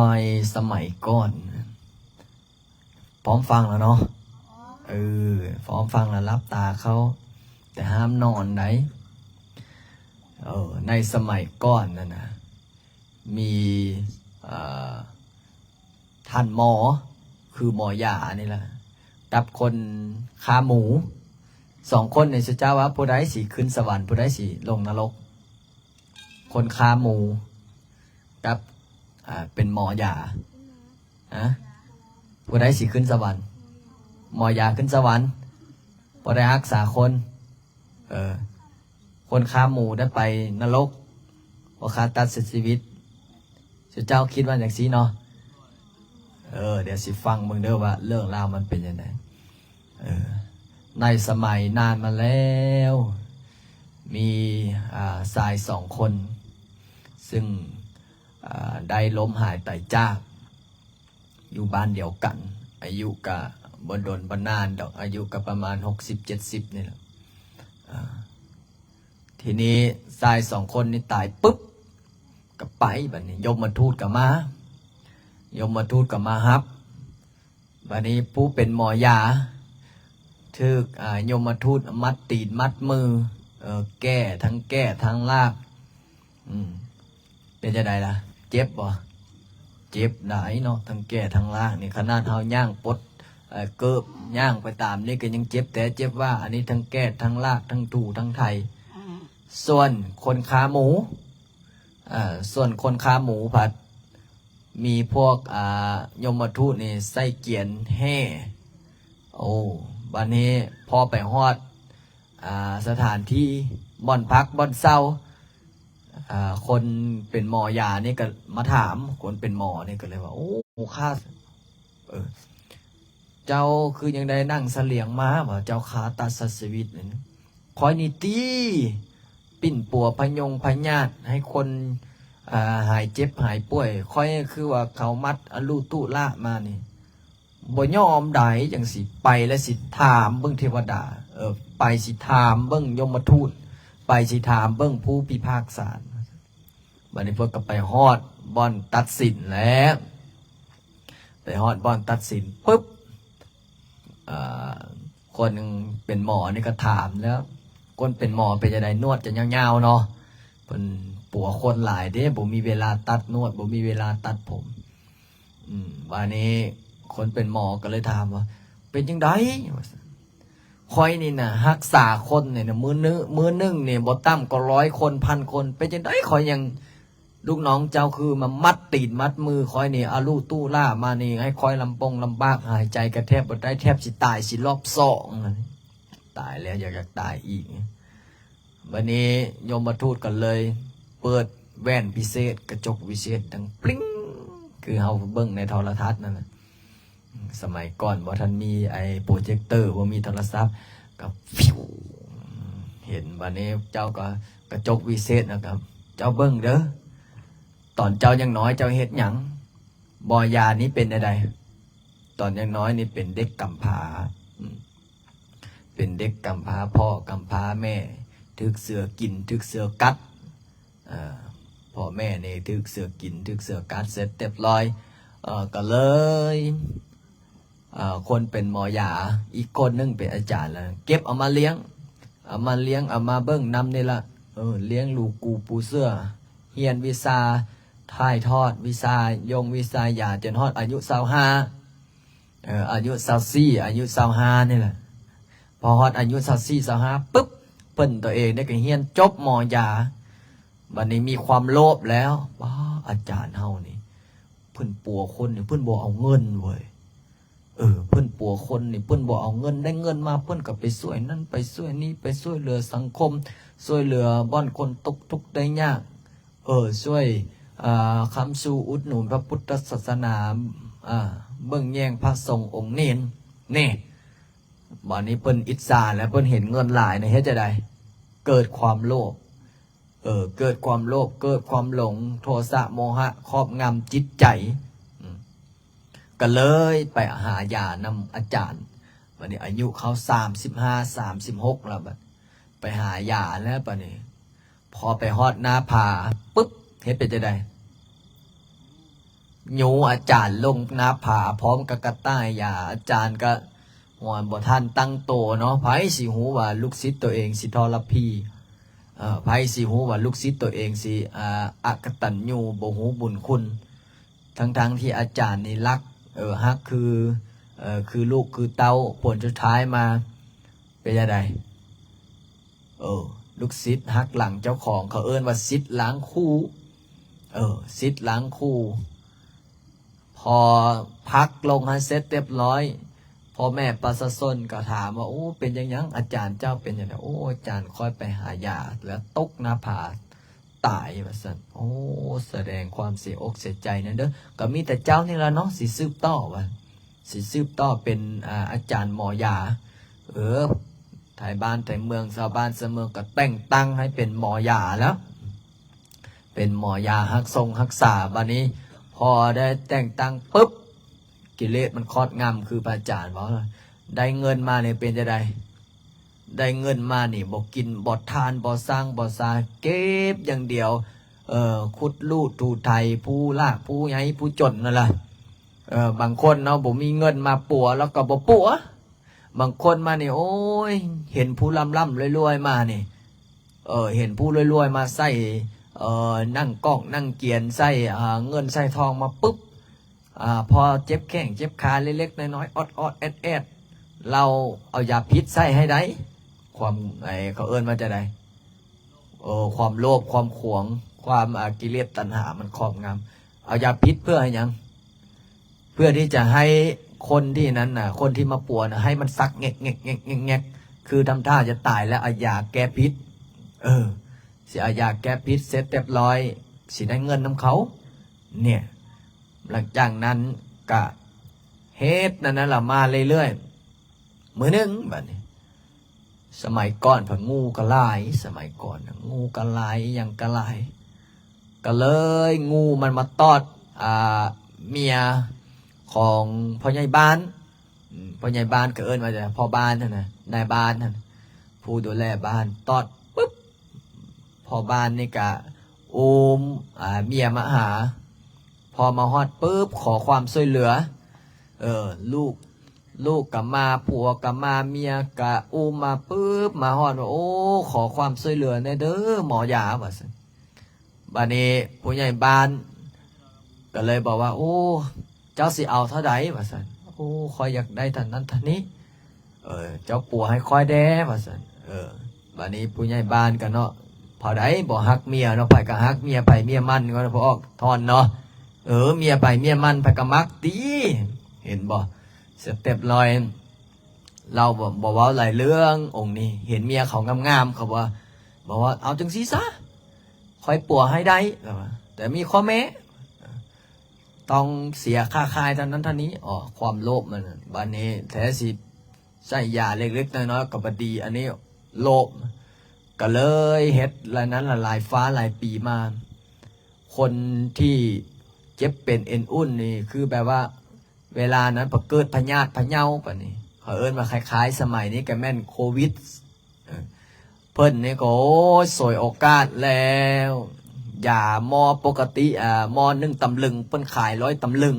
ສະໄໝກ່ອນ ພ້ອມຟັງແລ້ວເນາະ ເອີ ພ້ອມຟັງແລ້ວຫຼັບຕາເຂົ້າ ແຕ່ຫ້າມນອນໃດ໋ ເອີ ໃນສະໄໝກ່ອນນັ້ນນະ ມີ ເອີ ທ່ານໝໍ ຄືໝໍຢານີ້ລະ ກັບຄົນຂ້າໝູ ສອງຄົນນີ້ ເຈົ້າວ່າຜູ້ໃດຊິຂຶ້ນສະຫວັນ ຜູ້ໃດຊິລົງນະລົກ? ຄົນຂ້າໝູກັບ ອ່າ ເປັນໝໍຢາ ຮະ? ຜູ້ໃດຊິຂຶ້ນສະຫວັນ? ໝໍຢາຂຶ້ນສະຫວັນ ບໍ່ໄດ້ຮັກສາຄົນ ເອີ ຄົນຂ້າໝູໄດ້ໄປນະລົກ ບໍ່ຄາດຕັດເສຍຊີວິດ ເຈົ້າຄິດວ່າຈັ່ງຊີ້ເນາະ ເອີ ດຽວຊິຟັງເບິ່ງເດີວ່າເລື່ອງລາວມັນເປັນຈັ່ງໃດ ເອີ ໃນສະໄໝນານມາແລ້ວ ມີ ອ່າ ຊາຍສອງຄົນ ຊຶ່ງ ອາ ໄດ້ລົ້ມຫາຍຕາຍຈາກ ຢູ່ບ້ານດຽວກັນ. ອາຍຸກະບໍ່ດົນບໍ່ນານດອກ ອາຍຸກະປະມານຫົກສິບເຈັດສິບນີ້ແຫຼະ. ອາ ທີນີ້ຊາຍສອງຄົນນີ້ຕາຍປຶບ ກະໄປ. ບາດນີ້ຍົມມະທູດກະມາ ຍົມມະທູດກະມາຮັບ. ບາດນີ້ຜູ້ເປັນໝໍຢາ ຖືກ ອາ ຍົມມະທູດມັດຕີນມັດມື ເອີ ແກ້ ທັງແກ້ທັງລາກ. ອືມ ເປັນຈັ່ງໃດລະ? ເຈັບບໍ່? ເຈັບຫຼາຍເນາະ ທັງແກ້ທັງລາກນີ້. ຂະໜາດເຮົາຍ່າງປົດ ເອີ ເກີບຍ່າງໄປຕາມນີ້ກະຍັງເຈັບແທ້ເຈັບວ່າ ອັນນີ້ທັງແກ້ທັງລາກ ທັງຖູທັງໄຖ. ອືມ ສ່ວນຄົນຄາໝູ ເອີ ສ່ວນຄົນຄາໝູພັດ ມີພວກ ອາ ຍົມມະທູດນີ້ໃສ່ກຽນແຫ່. ໂອ້ ບາດນີ້ພໍໄປຮອດ ອາ ສະຖານທີ່ບ່ອນພັກບ່ອນເຊົາ ອາ ຄົນເປັນໝໍຢານີ້ກະມາຖາມ ຄົນເປັນໝໍນີ້ກະເລີຍວ່າ ໂອ້ ຂ້າ ເອີ ເຈົ້າຄືຈັ່ງໄດ້ນັ່ງສະຫຼຽງມາ ວ່າ ເຈົ້າຂ້າຕັດສັດຊີວິດນີ້? ຂ້ອຍນີ້ຕິ ປິ່ນປົວພະຍົງພະຍາດໃຫ້ຄົນ ອາ ຫາຍເຈັບຫາຍປ່ວຍ. ຂ້ອຍຄືວ່າເຂົາມັດອະລຸຕຸລະມານີ້ ບໍ່ຍອມໃດ ຈັ່ງຊິໄປແລ້ວຊິຖາມເບິ່ງເທວະດາ ເອີ ໄປຊິຖາມເບິ່ງຍົມມະທູດ ໄປຊິຖາມເບິ່ງຜູ້ພິພາກສາ. ບາດນີ້ເພິ່ນກະໄປຮອດບ່ອນຕັດສິນແລ້ວ ໄປຮອດບ່ອນຕັດສິນປຶບ ອາ ຄົນເປັນໝໍນີ້ກະຖາມແລ້ວ ຄົນເປັນໝໍເປັນຈັ່ງໃດ? ໜວດກະຍາວໆເນາະ ເພິ່ນປົວຄົນຫຼາຍເດ້ ບໍ່ມີເວລາຕັດໜວດ ບໍ່ມີເວລາຕັດຜົມ. ອືມ ບາດນີ້ຄົນເປັນໝໍກະເລີຍຖາມວ່າ ເປັນຈັ່ງໃດ? ວ່າຊັ້ນ ຂ້ອຍນີ້ນະ ຮັກສາຄົນນີ້ນະ ມື້ໜຶ່ງ ມື້ໜຶ່ງນີ້ບໍ່ຕ່ຳກວ່າຮ້ອຍຄົນ ພັນຄົນ ເປັນຈັ່ງໃດຂ້ອຍຍັງ ລູກນ້ອງເຈົ້າຄືມາມັດຕີນມັດມືຂ້ອຍນີ້ ອະລຸຕຸລະມານີ້ ໃຫ້ຂ້ອຍລຳບົງລຳບາກ ຫາຍໃຈກະແທບບໍ່ໄດ້ ແທບຊິຕາຍຊິລອບສອງ. ຕາຍແລ້ວຢາກ ຢາກຕາຍອີກ. ບາດນີ້ຍົມມະທູດກະເລີຍເປີດແວ່ນພິເສດ ກະຈົກວິເສດ ດັງປລິ້ງ ຄືເຮົາເບິ່ງໃນໂທລະທັດນັ້ນນະ. ສະໄໝກ່ອນບໍ່ທັນມີໄອ້ໂປຣເຈັກເຕີ ບໍ່ມີໂທລະສັບ ກະຟິວ ເຫັນ. ບາດນີ້ເຈົ້າກະ ກະຈົກວິເສດນະ ກະ ເຈົ້າເບິ່ງເດີ ຕອນເຈົ້າຍັງນ້ອຍເຈົ້າເຮັດຫຍັງ? ໝໍຢານີ້ເປັນແນວໃດ? ຕອນຍັງນ້ອຍນີ້ເປັນເດັກກຳພ້າ ອືມ ເປັນເດັກກຳພ້າພໍ່ກຳພ້າແມ່ ຖືກເສືອກິນ ຖືກເສືອກັດ ເອີ ພໍ່ແມ່ນີ້ຖືກເສືອກິນ ຖືກເສືອກັດເສັດຮຽບຮ້ອຍ ເອີ ກະເລີຍ ເອີ ຄົນເປັນໝໍຢາ ອີກຄົນໜຶ່ງເປັນອາຈານລະ ເກັບເອົາມາລ້ຽງ ເອົາມາລ້ຽງ ເອົາມາເບິ່ງນຳນີ້ລະ ເອີ ລ້ຽງລູກກູປູເສືອ ຮຽນວິຊາຖ່າຍທອດ ວິຊາຍົງ ວິຊາຢາ ຈົນຮອດອາຍຸຊາວຫ້າ ເອີ ອາຍຸຊາວສີ່ ອາຍຸຊາວຫ້ານີ້ແຫຼະ. ພໍຮອດອາຍຸຊາວສີ່ ຊາວຫ້າປຶບ ເພິ່ນໂຕເອງນີ້ກະຮຽນຈົບໝໍຢາ ບາດນີ້ມີຄວາມໂລບແລ້ວ ວ້າ ອາຈານເຮົານີ້ ເພິ່ນປົວຄົນນີ້ ເພິ່ນບໍ່ເອົາເງິນເວີຍ ເອີ ເພິ່ນປົວຄົນນີ້ ເພິ່ນບໍ່ເອົາເງິນ ໄດ້ເງິນມາເພິ່ນກະໄປຊ່ວຍນັ້ນ ໄປຊ່ວຍນີ້ ໄປຊ່ວຍເຫຼືອສັງຄົມ ຊ່ວຍເຫຼືອບ່ອນຄົນຕົກທຸກໄດ້ຍາກ ເອີ ຊ່ວຍ ເອີ ຄ້ຳຊູອຸດໜູນພະພຸດທະສາສະໜາ ເອີ ເບິ່ງແຍງພະສົງອົງເນນ ນີ້. ບາດນີ້ເພິ່ນອິດສາແລ້ວ ເພິ່ນເຫັນເງິນຫຼາຍນະ ເຮັດຈັ່ງໃດ? ເກີດຄວາມໂລບ ເອີ ເກີດຄວາມໂລບ ເກີດຄວາມຫຼົງ ໂທສະໂມຫະຄອບງຳຈິດໃຈ ອືມ ກະເລີຍໄປຫາຢານຳອາຈານ. ບາດນີ້ອາຍຸເຂົາສາມສິບຫ້າ ສາມສິບຫົກແລ້ວ ບາດໄປຫາຢາແລ້ວ ບາດນີ້ ພໍໄປຮອດໜ້າຜາປຶບ ເຮັດເປັນຈັ່ງໃດ? ຍູ້ອາຈານລົງໜ້າຜາພ້ອມກັບກະຕ່າຍຢາ. ອາຈານກະ ໂອ້ຍ ບໍ່ທັນຕັ້ງໂຕເນາະ ໃຜຊິຮູ້ວ່າລູກສິດໂຕເອງຊິທໍລະພີ ເອີ ໃຜຊິຮູ້ວ່າລູກສິດໂຕເອງຊິ ອາ ອະກະຕັນຍູ ບໍ່ຮູ້ບຸນຄຸນ ທັງໆທີ່ອາຈານນີ້ຮັກ ເອີ ຮັກຄື ເອີ ຄືລູກຄືເຕົ້າ. ຜົນສຸດທ້າຍມາເປັນຈັ່ງໃດ? ເອີ ລູກສິດຫັກຫຼັງເຈົ້າຂອງ ເຂົາເອີ້ນວ່າສິດລ້າງຄູ່ ເອີ ສິດລ້າງຄູ່. ພໍພັກລົງຫັ້ນເສັດຮຽບຮ້ອຍ ພໍ່ແມ່ປະຊາຊົນກະຖາມວ່າ ໂອ້ ເປັນຫຍັງ ອາຈານເຈົ້າເປັນຫຍັງ? ໂອ້ ອາຈານຂ້ອຍໄປຫາຢາແລ້ວຕົກໜ້າຜາຕາຍ ວ່າຊັ້ນ. ໂອ້ ສະແດງຄວາມເສຍອົກເສຍໃຈນຳເດີ ກະມີແຕ່ເຈົ້ານີ້ລະເນາະ ຊິສືບຕໍ່ ວ່າ ຊິສືບຕໍ່ເປັນ ອາ ອາຈານໝໍຢາ. ເອີ ໄທບ້ານໄທເມືອງ ຊາວບ້ານຊາວເມືອງກະແຕ່ງຕັ້ງໃຫ້ເປັນໝໍຢາແລ້ວ. ເປັນໝໍຢາຮັກຊົງຮັກສາ. ບາດນີ້ພໍໄດ້ແຕ່ງຕັ້ງປຶບ ກິເລດມັນຄອບງຳ ຄືພະອາຈານເວົ້າ, ໄດ້ເງິນມານີ້ເປັນຈັ່ງໃດ? ໄດ້ເງິນມານີ້ບໍ່ກິນບໍ່ທານ ບໍ່ສ້າງບໍ່ສາ ເກັບຢ່າງດຽວ, ເອີ ຂຸດລູດຖູໄຖ ຜູ້ລາກຜູ້ໃຫຍ່ຜູ້ຈົນນັ້ນລະ. ເອີ ບາງຄົນເນາະ ບໍ່ມີເງິນມາປົວ ແລ້ວກໍບໍ່ປົວ. ບາງຄົນມານີ້ ໂອ້ຍ ເຫັນຜູ້ລ່ຳໆລວຍໆມານີ້ ເອີ ເຫັນຜູ້ລວຍໆມາໃຊ້ ເອີ ນັ່ງກອງນັ່ງກຽນ ໃຊ້ ອ່າ ເງິນໃຊ້ທອງມາປຶບ ອ່າ ພໍເຈັບແຂ້ງເຈັບຂາເລັກໆນ້ອຍໆ ອອດໆແອດໆ ລາວເອົາຢາພິດໃສ່ໃຫ້ໄດ້. ຄວາມ ໄອ້ ເຂົາເອີ້ນວ່າຈັ່ງໃດ? ເອີ ຄວາມໂລບ ຄວາມຂວງ ຄວາມ ອ່າ ກິເລດຕັນຫາມັນຄອບງຳ. ເອົາຢາພິດເພື່ອໃຫ້ຫຍັງ? ເພື່ອທີ່ຈະໃຫ້ຄົນທີ່ນັ້ນນະ ຄົນທີ່ມາປົວນະ ໃຫ້ມັນສັກແງກໆໆໆ ຄືທຳທ່າຈະຕາຍແລ້ວ ເອົາຢາແກ້ພິດ. ເອີ ຊິເອົາຢາແກ້ພິດເສັດຮຽບຮ້ອຍ ຊິໄດ້ເງິນນຳເຂົາ. ເນ່ຍ ຫຼັງຈາກນັ້ນກະເຮັດນັ້ນນະລະມາເລື້ອຍໆ. ມື້ໜຶ່ງບາດນີ້ ສະໄໝກ່ອນເພິ່ນງູກໍຫຼາຍ, ສະໄໝກ່ອນງູກໍຫຼາຍ ອີ່ຫຍັງກໍຫຼາຍ, ກໍເລີຍງູມັນມາຕອດ ອ່າ ເມຍຂອງພໍ່ໃຫຍ່ບ້ານ. ອືມ ພໍ່ໃຫຍ່ບ້ານກໍເອີ້ນວ່າພໍ່ບ້ານຫັ້ນນະ, ນາຍບ້ານຫັ້ນ, ຜູ້ດູແລບ້ານ. ຕອດປຶບ ພໍ່ບ້ານນີ້ກະອູ້ມ ອ່າ ເມຍມາຫາ. ພໍມາຮອດປຶບ ຂໍຄວາມຊ່ວຍເຫຼືອ. ເອີ ລູກ ລູກກໍມາ, ຜົວກໍມາ, ເມຍກໍອູ້ມມາປຶບ ມາຮອດວ່າ ໂອ້ ຂໍຄວາມຊ່ວຍເຫຼືອແດ່ເດີໝໍຢາ ວ່າຊັ້ນ. ບາດນີ້ຜູ້ໃຫຍ່ບ້ານກໍເລີຍບອກວ່າ ໂອ້ ເຈົ້າຊິເອົາເທົ່າໃດ ວ່າຊັ້ນ. ໂອ້ ຂ້ອຍຢາກໄດ້ເທົ່ານັ້ນເທົ່ານີ້. ເອີ ເຈົ້າປົວໃຫ້ຂ້ອຍແດ່ ວ່າຊັ້ນ. ເອີ ບາດນີ້ຜູ້ໃຫຍ່ບ້ານກໍເນາະ ເຜົ່າໃດບໍ່ຮັກເມຍເນາະ, ໃຜກໍຮັກເມຍໃຜເມຍມັນ ກໍພໍອອກທ່ອນເນາະ. ເອີ ເມຍໃຜເມຍມັນ ໃຜກໍມັກຕິ. ເຫັນບໍ່? ສະເຕັບລອຍ ລາວບໍ່ ບໍ່ເວົ້າຫຼາຍເລື່ອງ. ອົງນີ້ເຫັນເມຍເຂົາງາມໆ ເຂົາວ່າ ບອກວ່າ ເອົາຈັ່ງຊີ້ຊະ ຂ້ອຍປົວໃຫ້ໄດ້ ແຕ່ມີຂໍ້ແມ້ ຕ້ອງເສຍຄ່າຂາຍເທົ່ານັ້ນເທົ່ານີ້. ອໍ ຄວາມໂລບມັນ. ບາດນີ້ແທນຊິໃຊ້ຢາເລັກໆນ້ອຍໆກໍບໍ່ດີ, ອັນນີ້ໂລບ ກໍເລີຍເຮັດລະນັ້ນລະຫຼາຍຟ້າຫຼາຍປີມາ. ຄົນທີ່ເຈັບເປັນເອັນອຸ່ນນີ້ ຄືແບບວ່າ ເວລານັ້ນປະເກີດພະຍາດພະເຍົາປານນີ້ ເຂົາເອີ້ນວ່າຄ້າຍໆສະໄໝນີ້ກໍແມ່ນໂຄວິດ. ເອີ ເພິ່ນນີ້ກໍ ໂອ້ຍ ສວຍໂອກາດແລ້ວ. ຢາໝໍ້ປົກກະຕິ ອ່າ ໝໍ້ໜຶ່ງຕຳລຶງ ເພິ່ນຂາຍຮ້ອຍຕຳລຶງ.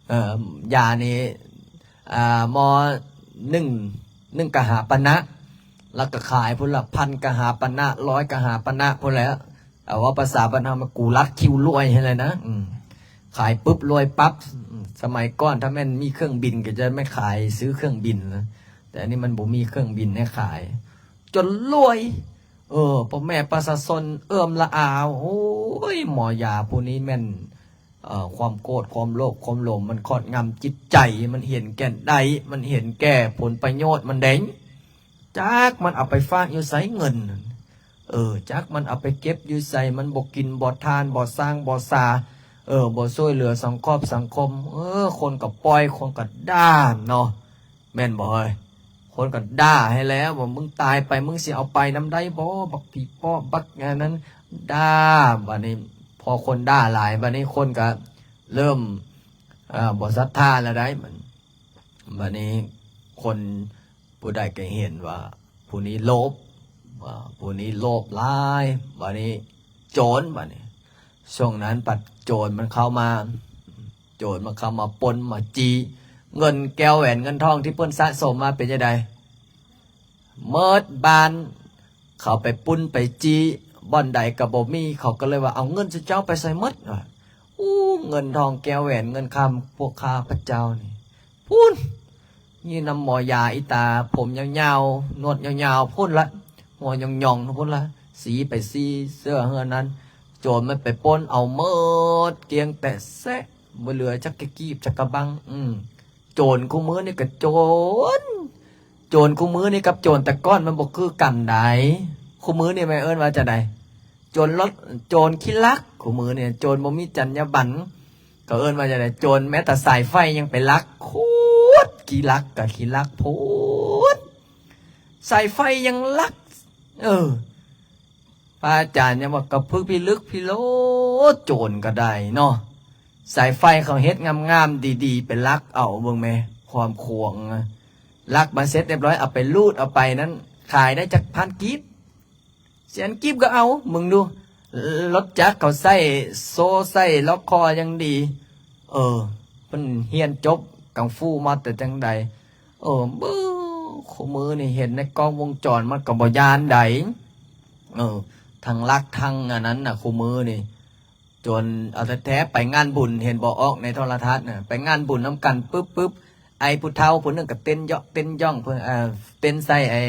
ເອີ ຢານີ້ ອ່າ ໝໍ້ໜຶ່ງ ໜຶ່ງກະຫາປານະ ແລ້ວກໍຂາຍພຸ້ນລະ ພັນກະຫາປານະ ຮ້ອຍກະຫາປານະພຸ້ນແຫຼະ. ເອົາເວົ້າພາສາບ້ານເຮົາ ມາກູລັດຄິວລວຍຫັ້ນແຫຼະນະ. ອືມ ຂາຍປຶບລວຍປັບ. ອືມ ສະໄໝກ່ອນຖ້າແມ່ນມີເຄື່ອງບິນກໍຈະແມ່ນຂາຍຊື້ເຄື່ອງບິນນະ, ແຕ່ອັນນີ້ມັນບໍ່ມີເຄື່ອງບິນໃຫ້ຂາຍ ຈົນລວຍ. ເອີ ພໍ່ແມ່ປະຊາຊົນເອື້ອມລະອາ. ໂອ້ຍ ໝໍຢາຜູ້ນີ້ແມ່ນ ເອີ ຄວາມໂກດ ຄວາມໂລບ ຄວາມໂລມ ມັນຄອບງຳຈິດໃຈ, ມັນເຫັນແກ່ໄດ້ ມັນເຫັນແກ່ຜົນປະໂຫຍດມັນເດ້. ຈັກມັນເອົາໄປຝາກຢູ່ໃສເງິນນັ້ນ, ເອີ ຈັກມັນເອົາໄປເກັບຢູ່ໃສ, ມັນບໍ່ກິນບໍ່ທານ ບໍ່ສ້າງບໍ່ສາ, ເອີ ບໍ່ຊ່ວຍເຫຼືອສັງຄອບສັງຄົມ. ເອີ ຄົນກໍປ່ອຍ ຄົນກໍດ່າເນາະ, ແມ່ນບໍ່ເອີຍ? ຄົນກໍດ່າໃຫ້ແລ້ວ ວ່າ ມຶງຕາຍໄປ ມຶງຊິເອົາໄປນຳໄດ້ບໍ່ ບັກຜີປອບ ບັກອັນນັ້ນ. ດ່າ ບາດນີ້ ພໍຄົນດ່າຫຼາຍ ບາດນີ້ຄົນກໍເລີ່ມ ເອີ ບໍ່ສັດທາແລ້ວໄດ໋. ບາດນີ້ຄົນ ຜູ້ໃດກໍເຫັນວ່າຜູ້ນີ້ໂລບ ວ່າຜູ້ນີ້ໂລບຫຼາຍ. ບາດນີ້ໂຈນ ບາດນີ້ ຊ່ວງນັ້ນພັດໂຈນມັນເຂົ້າມາ, ໂຈນມັນເຂົ້າມາປຸ້ນມາຈີ້ ເງິນແກ້ວແຫວນເງິນທອງທີ່ເພິ່ນສະສົມມາເປັນຈັ່ງໃດ? ໝົດບ້ານ. ເຂົາໄປປຸ້ນໄປຈີ້ບ່ອນໃດກໍບໍ່ມີ, ເຂົາກໍເລີຍວ່າ ເອົາເງິນຊຸເຈົ້າໄປໃສໝົດ ວ່າ. ໂອ້ ເງິນທອງແກ້ວແຫວນເງິນຄຳພວກຂ້າພະເຈົ້ານີ້ ພຸ້ນ ຢູ່ນຳໝໍຢາອີຕາ ຜົມຍາວໆ ໜວດຍາວໆ ພຸ້ນລະ ຫົວຫຍ້ອງໆ ພຸ້ນລະ ສີໄປຊີ້ເສື້ອເຮືອນັ້ນ. ໂຈນມັນໄປປຸ້ນເອົາໝົດ ກ້ຽງແຕະແຊະ ບໍ່ເຫຼືອຈັກກະກີບຈັກກະບັງ. ອືມ ໂຈນຄູ່ມື້ນີ້ກໍໂຈນ ໂຈນຄູ່ມື້ນີ້ກັບໂຈນແຕ່ກ່ອນມັນບໍ່ຄືກັນໃດ໋. ຄູ່ມື້ນີ້ແມ່ນເອີ້ນວ່າຈັ່ງໃດ? ໂຈນລົດ ໂຈນຂີ້ລັກ. ຄູ່ມື້ນີ້ໂຈນບໍ່ມີຈັນຍາບັນ. ເຂົາເອີ້ນວ່າຈັ່ງໃດ? ໂຈນແມ້ແຕ່ສາຍໄຟຍັງໄປລັກໂພດ, ຂີ້ລັກກໍຂີ້ລັກໂພດ, ສາຍໄຟຍັງລັກ. ເອີ ພະອາຈານຍັງວ່າກະພຶກພິລຶກພິໂລດ ໂຈນກະໄດ້ເນາະ. ສາຍໄຟເຂົາເຮັດງາມໆ ດີໆ ໄປລັກເອົາເບິ່ງແມ ຄວາມຂວາງນະ. ລັກມາເສັດຮຽບຮ້ອຍ ເອົາໄປລູດເອົາໄປນັ້ນ ຂາຍໄດ້ຈັກພັນກີບ ແສນກີບກະເອົາ. ເບິ່ງດູ ລົດຈັກເຂົາໃຊ້ໂສ້ໃຊ້ລັອກຄໍຍັງດີ ເອີ ເພິ່ນຮຽນຈົບກັງຟູມາແຕ່ຈັ່ງໃດ. ເອີ ເບິ່ງ ຄູ່ມື້ນີ້ເຫັນໃນກ້ອງວົງຈອນມັນກະບໍ່ຢ້ານໃດ ເອີ ທັງລັກທັງອັນນັ້ນນະ ຄູ່ມື້ນີ້ ໂຈນເອົາແທ້ໆ. ໄປງານບຸນ ເຫັນບໍ່ ອອກໃນໂທລະທັດນະ ໄປງານບຸນນຳກັນປຶບໆ ໄອ້ຜູ້ເຖົ້າຜູ້ໜຶ່ງກະເຕັ້ນເຍາະເຕັ້ນຢ່ອງ ເພິ່ນ ເອີ ເຕັ້ນໃສ່ໄອ້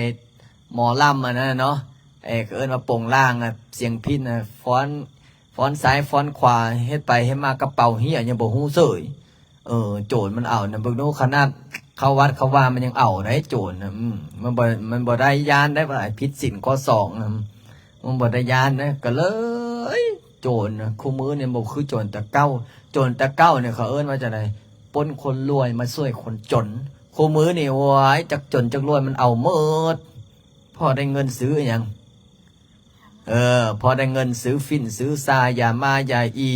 ໝໍລຳອັນນັ້ນນະເນາະ ເອີ ເຂົາເອີ້ນວ່າໂປງລາງນະ ສຽງພິນນະ ຟ້ອນ ຟ້ອນຊ້າຍຟ້ອນຂວາ ເຮັດໄປເຮັດມາກະເປົາເຫ້ຍຍັງບໍ່ຮູ້ເສີຍ. ເອີ ໂຈນມັນເອົານະ ເບິ່ງດູ ຂະໜາດເຂົ້າວັດເຂົ້າວາມັນຍັງເອົາໄດ໋ ໂຈນນະ. ອືມ ມັນບໍ່ ມັນບໍ່ໄດ້ຢ້ານໄດ໋ ວ່າຜິດສິນຂໍ້ສອງນະ ມັນບໍ່ໄດ້ຢ້ານເດ້. ກະເລີຍໂຈນນະ ຄູ່ມື້ນີ້ບໍ່ຄືໂຈນແຕ່ເກົ່າ. ໂຈນແຕ່ເກົ່ານີ້ເຂົາເອີ້ນວ່າຈັ່ງໃດ? ປຸ້ນຄົນລວຍມາຊ່ວຍຄົນຈົນ. ຄູ່ມື້ນີ້ ໂອ້ຍ ຈັກຈົນຈັກລວຍມັນເອົາໝົດ ພໍໄດ້ເງິນຊື້ອີ່ຫຍັງ ເອີ ພໍໄດ້ເງິນຊື້ຝິ່ນຊື້ຊາ ຢາມ້າຢາອີ່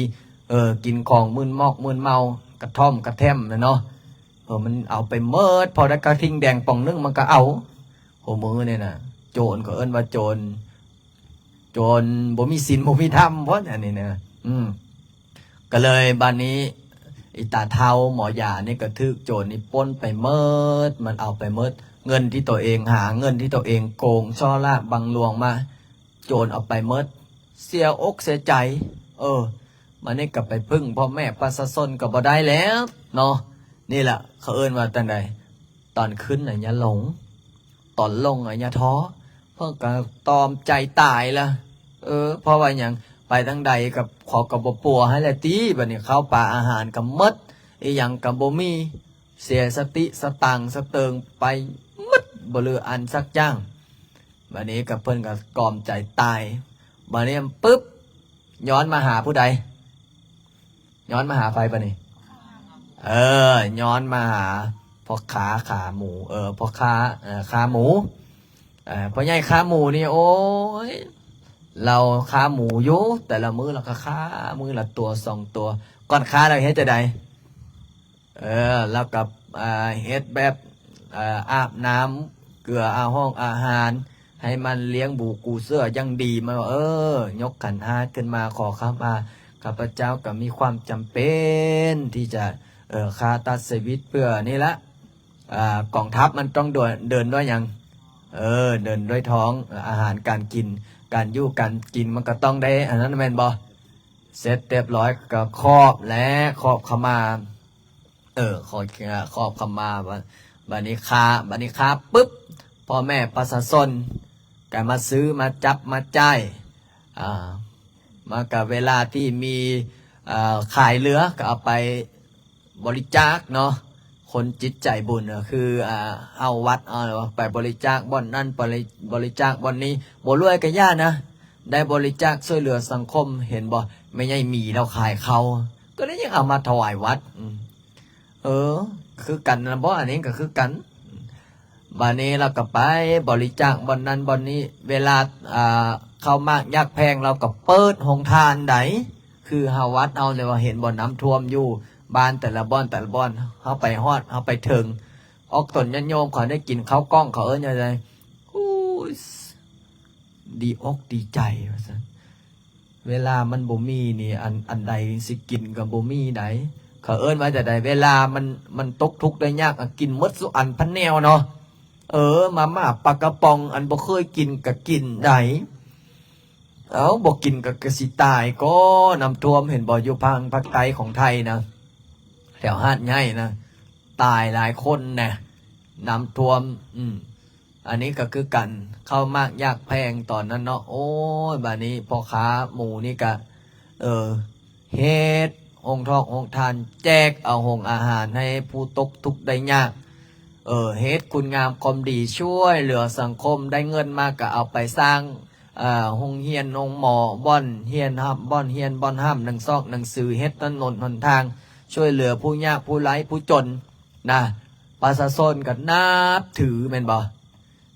ເອີ ກິນຂອງມຶນມອກມຶນເມົາ ກະທ່ອມກະແທ່ມນະເນາະ ເອີ ມັນເອົາໄປໝົດ. ພໍໄດ້ກະທິ່ງແດງປ່ອງໜຶ່ງມັນກະເອົາ. ໂອ້ ມື້ນີ້ນະ ໂຈນ ເຂົາເອີ້ນວ່າໂຈນ ໂຈນບໍ່ມີສິນບໍ່ມີທຳພຸ້ນ ອັນນີ້ນະ. ອືມ ກະເລີຍບາດນີ້ ອີຕາເຖົ້າໝໍຢານີ້ກະຖືກໂຈນນີ້ປຸ້ນໄປໝົດ ມັນເອົາໄປໝົດ. ເງິນທີ່ໂຕເອງຫາ ເງິນທີ່ໂຕເອງໂກງ ສໍ້ລາດບັງຫຼວງມາ ໂຈນເອົາໄປໝົດ ເສຍອົກເສຍໃຈ. ເອີ ບາດນີ້ກະໄປເພິ່ງພໍ່ແມ່ປະຊາຊົນກະບໍ່ໄດ້ແລ້ວເນາະ. ນີ້ລະເຂົາເອີ້ນວ່າຈັ່ງໃດ? ຕອນຂຶ້ນນະຢ່າຫຼົງ ຕອນລົງນະຢ່າທໍ້. ເພິ່ນກະຕອມໃຈຕາຍລະ ເອີ ເພາະວ່າຫຍັງ? ໄປທາງໃດກະເຂົາກະບໍ່ປົວໃຫ້ແລ້ວຕິ. ບາດນີ້ເຂົ້າປາອາຫານກະໝົດ ອີ່ຫຍັງກະບໍ່ມີ ເສຍສະຕິສະຕັງສະເຕີງໄປໝົດ ບໍ່ເຫຼືອອັນສັກຢ່າງ. ບາດນີ້ກະເພິ່ນກະຕອມໃຈຕາຍ. ບາດນີ້ປຶບ ຍ້ອນມາຫາຜູ້ໃດ? ຍ້ອນມາຫາໃຜບາດນີ້? ເອີ ຍ້ອນມາຫາພໍ່ຄ້າຂາໝູ ເອີ ພໍ່ຄ້າ ເອີ ຂາໝູ ເອີ ພໍ່ໃຫຍ່ຂາໝູນີ້ ໂອ້ຍ ລາວຂາໝູຢູ່ ແຕ່ລະມື້ລາວກະຂາ ມື້ລະຕົວສອງຕົວ. ກ່ອນຂາລາວເຮັດຈັ່ງໃດ? ເອີ ລາວກະ ອ່າ ເຮັດແບບ ອ່າ ອາບນ້ຳເກືອອາຫ້ອງອາຫານ ໃຫ້ມັນລ້ຽງດູກູເສືອຢ່າງດີ ມາ ເອີ ຍົກຂັນຫ້າຂຶ້ນມາ ຂໍຂະມາ ຂ້າພະເຈົ້າກະມີຄວາມຈຳເປັນທີ່ຈະ ເອີ ຂ້າຕັດຊີວິດເພື່ອນີ້ລະ ອ່າ ກອງທັບມັນຕ້ອງເດີນ ເດີນດ້ວຍຫຍັງ? ເອີ ເດີນດ້ວຍທ້ອງ ອາຫານການກິນ ການຢູ່ການກິນ ມັນກະຕ້ອງໄດ້ອັນນັ້ນແມ່ນບໍ່? ເສັດຮຽບຮ້ອຍກະຂອບແຫຼະ ຂອບຂະມາ ເອີ ຂໍ ຂອບຂະມາ. ບາດ ບາດນີ້ຂ້າ ບາດນີ້ຂ້າປຶບ ພໍ່ແມ່ປະຊາຊົນກະມາຊື້ມາຈັບມາຈ່າຍ ອ່າ ມາກະເວລາທີ່ມີ ເອີ ຂາຍເຫຼືອກະເອົາໄປບໍລິຈາກເນາະ. ຄົນຈິດໃຈບຸນກະຄື ອ່າ ເຮົາວັດ ເອົາໄປບໍລິຈາກບ່ອນນັ້ນ ບໍລິ ບໍລິຈາກບ່ອນນີ້ ບໍ່ລວຍກະຢ່ານະ ໄດ້ບໍລິຈາກຊ່ວຍເຫຼືອສັງຄົມ. ເຫັນບໍ່ ແມ່ໃຫຍ່ໝີລາວຂາຍເຂົ້າ ກະໄດ້ຍັງເອົາມາຖວາຍວັດ. ອືມ ເອີ ຄືກັນນະບໍ ອັນນີ້ກະຄືກັນ. ບາດນີ້ລາວກະໄປບໍລິຈາກບ່ອນນັ້ນບ່ອນນີ້ ເວລາ ອ່າ ເຂົ້າໝາກຢາກແພງ ລາວກະເປີດໂຮງທານໃດ ຄືເຮົາວັດເຮົາແລ້ວ ເຫັນບໍ່ ນ້ຳຖ້ວມຢູ່ບ້ານແຕ່ລະບ່ອນແຕ່ລະບ່ອນ ເຮົາໄປຮອດ ເຮົາໄປເຖິງ ອອກຕົນຍາດໂຍມເຂົາໄດ້ກິນເຂົ້າກ້ອງ ເຂົາເອີ້ນຫຍັງໃດ ໂອ້ຍ ດີອົກດີໃຈວ່າຊັ້ນ. ເວລາມັນບໍ່ມີນີ້ ອັນ ອັນໃດຊິກິນກະບໍ່ມີໃດ. ເຂົາເອີ້ນວ່າຈັ່ງໃດ? ເວລາມັນ ມັນຕົກທຸກໄດ້ຍາກ ກະກິນໝົດສູ່ອັນພັນແນວເນາະ. ເອີ ມາມ່າປາກະປ໋ອງ ອັນບໍ່ເຄີຍກິນກະກິນໃດ. ເອົ້າ ບໍ່ກິນກະ ກະຊິຕາຍກໍ ນ້ຳຖ້ວມ ເຫັນບໍ່ ຢູ່ທາງພາກໃຕ້ຂອງໄທນະ ແຖວຫາດໃຫຍ່ນະ ຕາຍຫຼາຍຄົນນະ ນ້ຳຖ້ວມ. ອືມ ອັນນີ້ກະຄືກັນ ເຂົ້າໝາກຢາກແພງຕອນນັ້ນເນາະ. ໂອ້ຍ ບາດນີ້ພໍ່ຄ້າໝູນີ້ກະ ເອີ ເຮັດໂຮງທອກໂຮງທານ ແຈກເອົາໂຮງອາຫານໃຫ້ຜູ້ຕົກທຸກໄດ້ຍາກ ເອີ ເຮັດຄຸນງາມຄວາມດີ ຊ່ວຍເຫຼືອສັງຄົມ ໄດ້ເງິນມາກະເອົາໄປສ້າງ ເອີ ໂຮງຮຽນໂຮງໝໍ ບ່ອນຮຽນ ບ່ອນຮຽນ ບ່ອນຮ່ຳໜັງສອກໜັງສື ເຮັດຖະໜົນຫົນທາງ ຊ່ວຍເຫຼືອຜູ້ຍາກຜູ້ໄຮ້ຜູ້ຈົນນະ. ປະຊາຊົນກະນັບຖືແມ່ນບໍ່?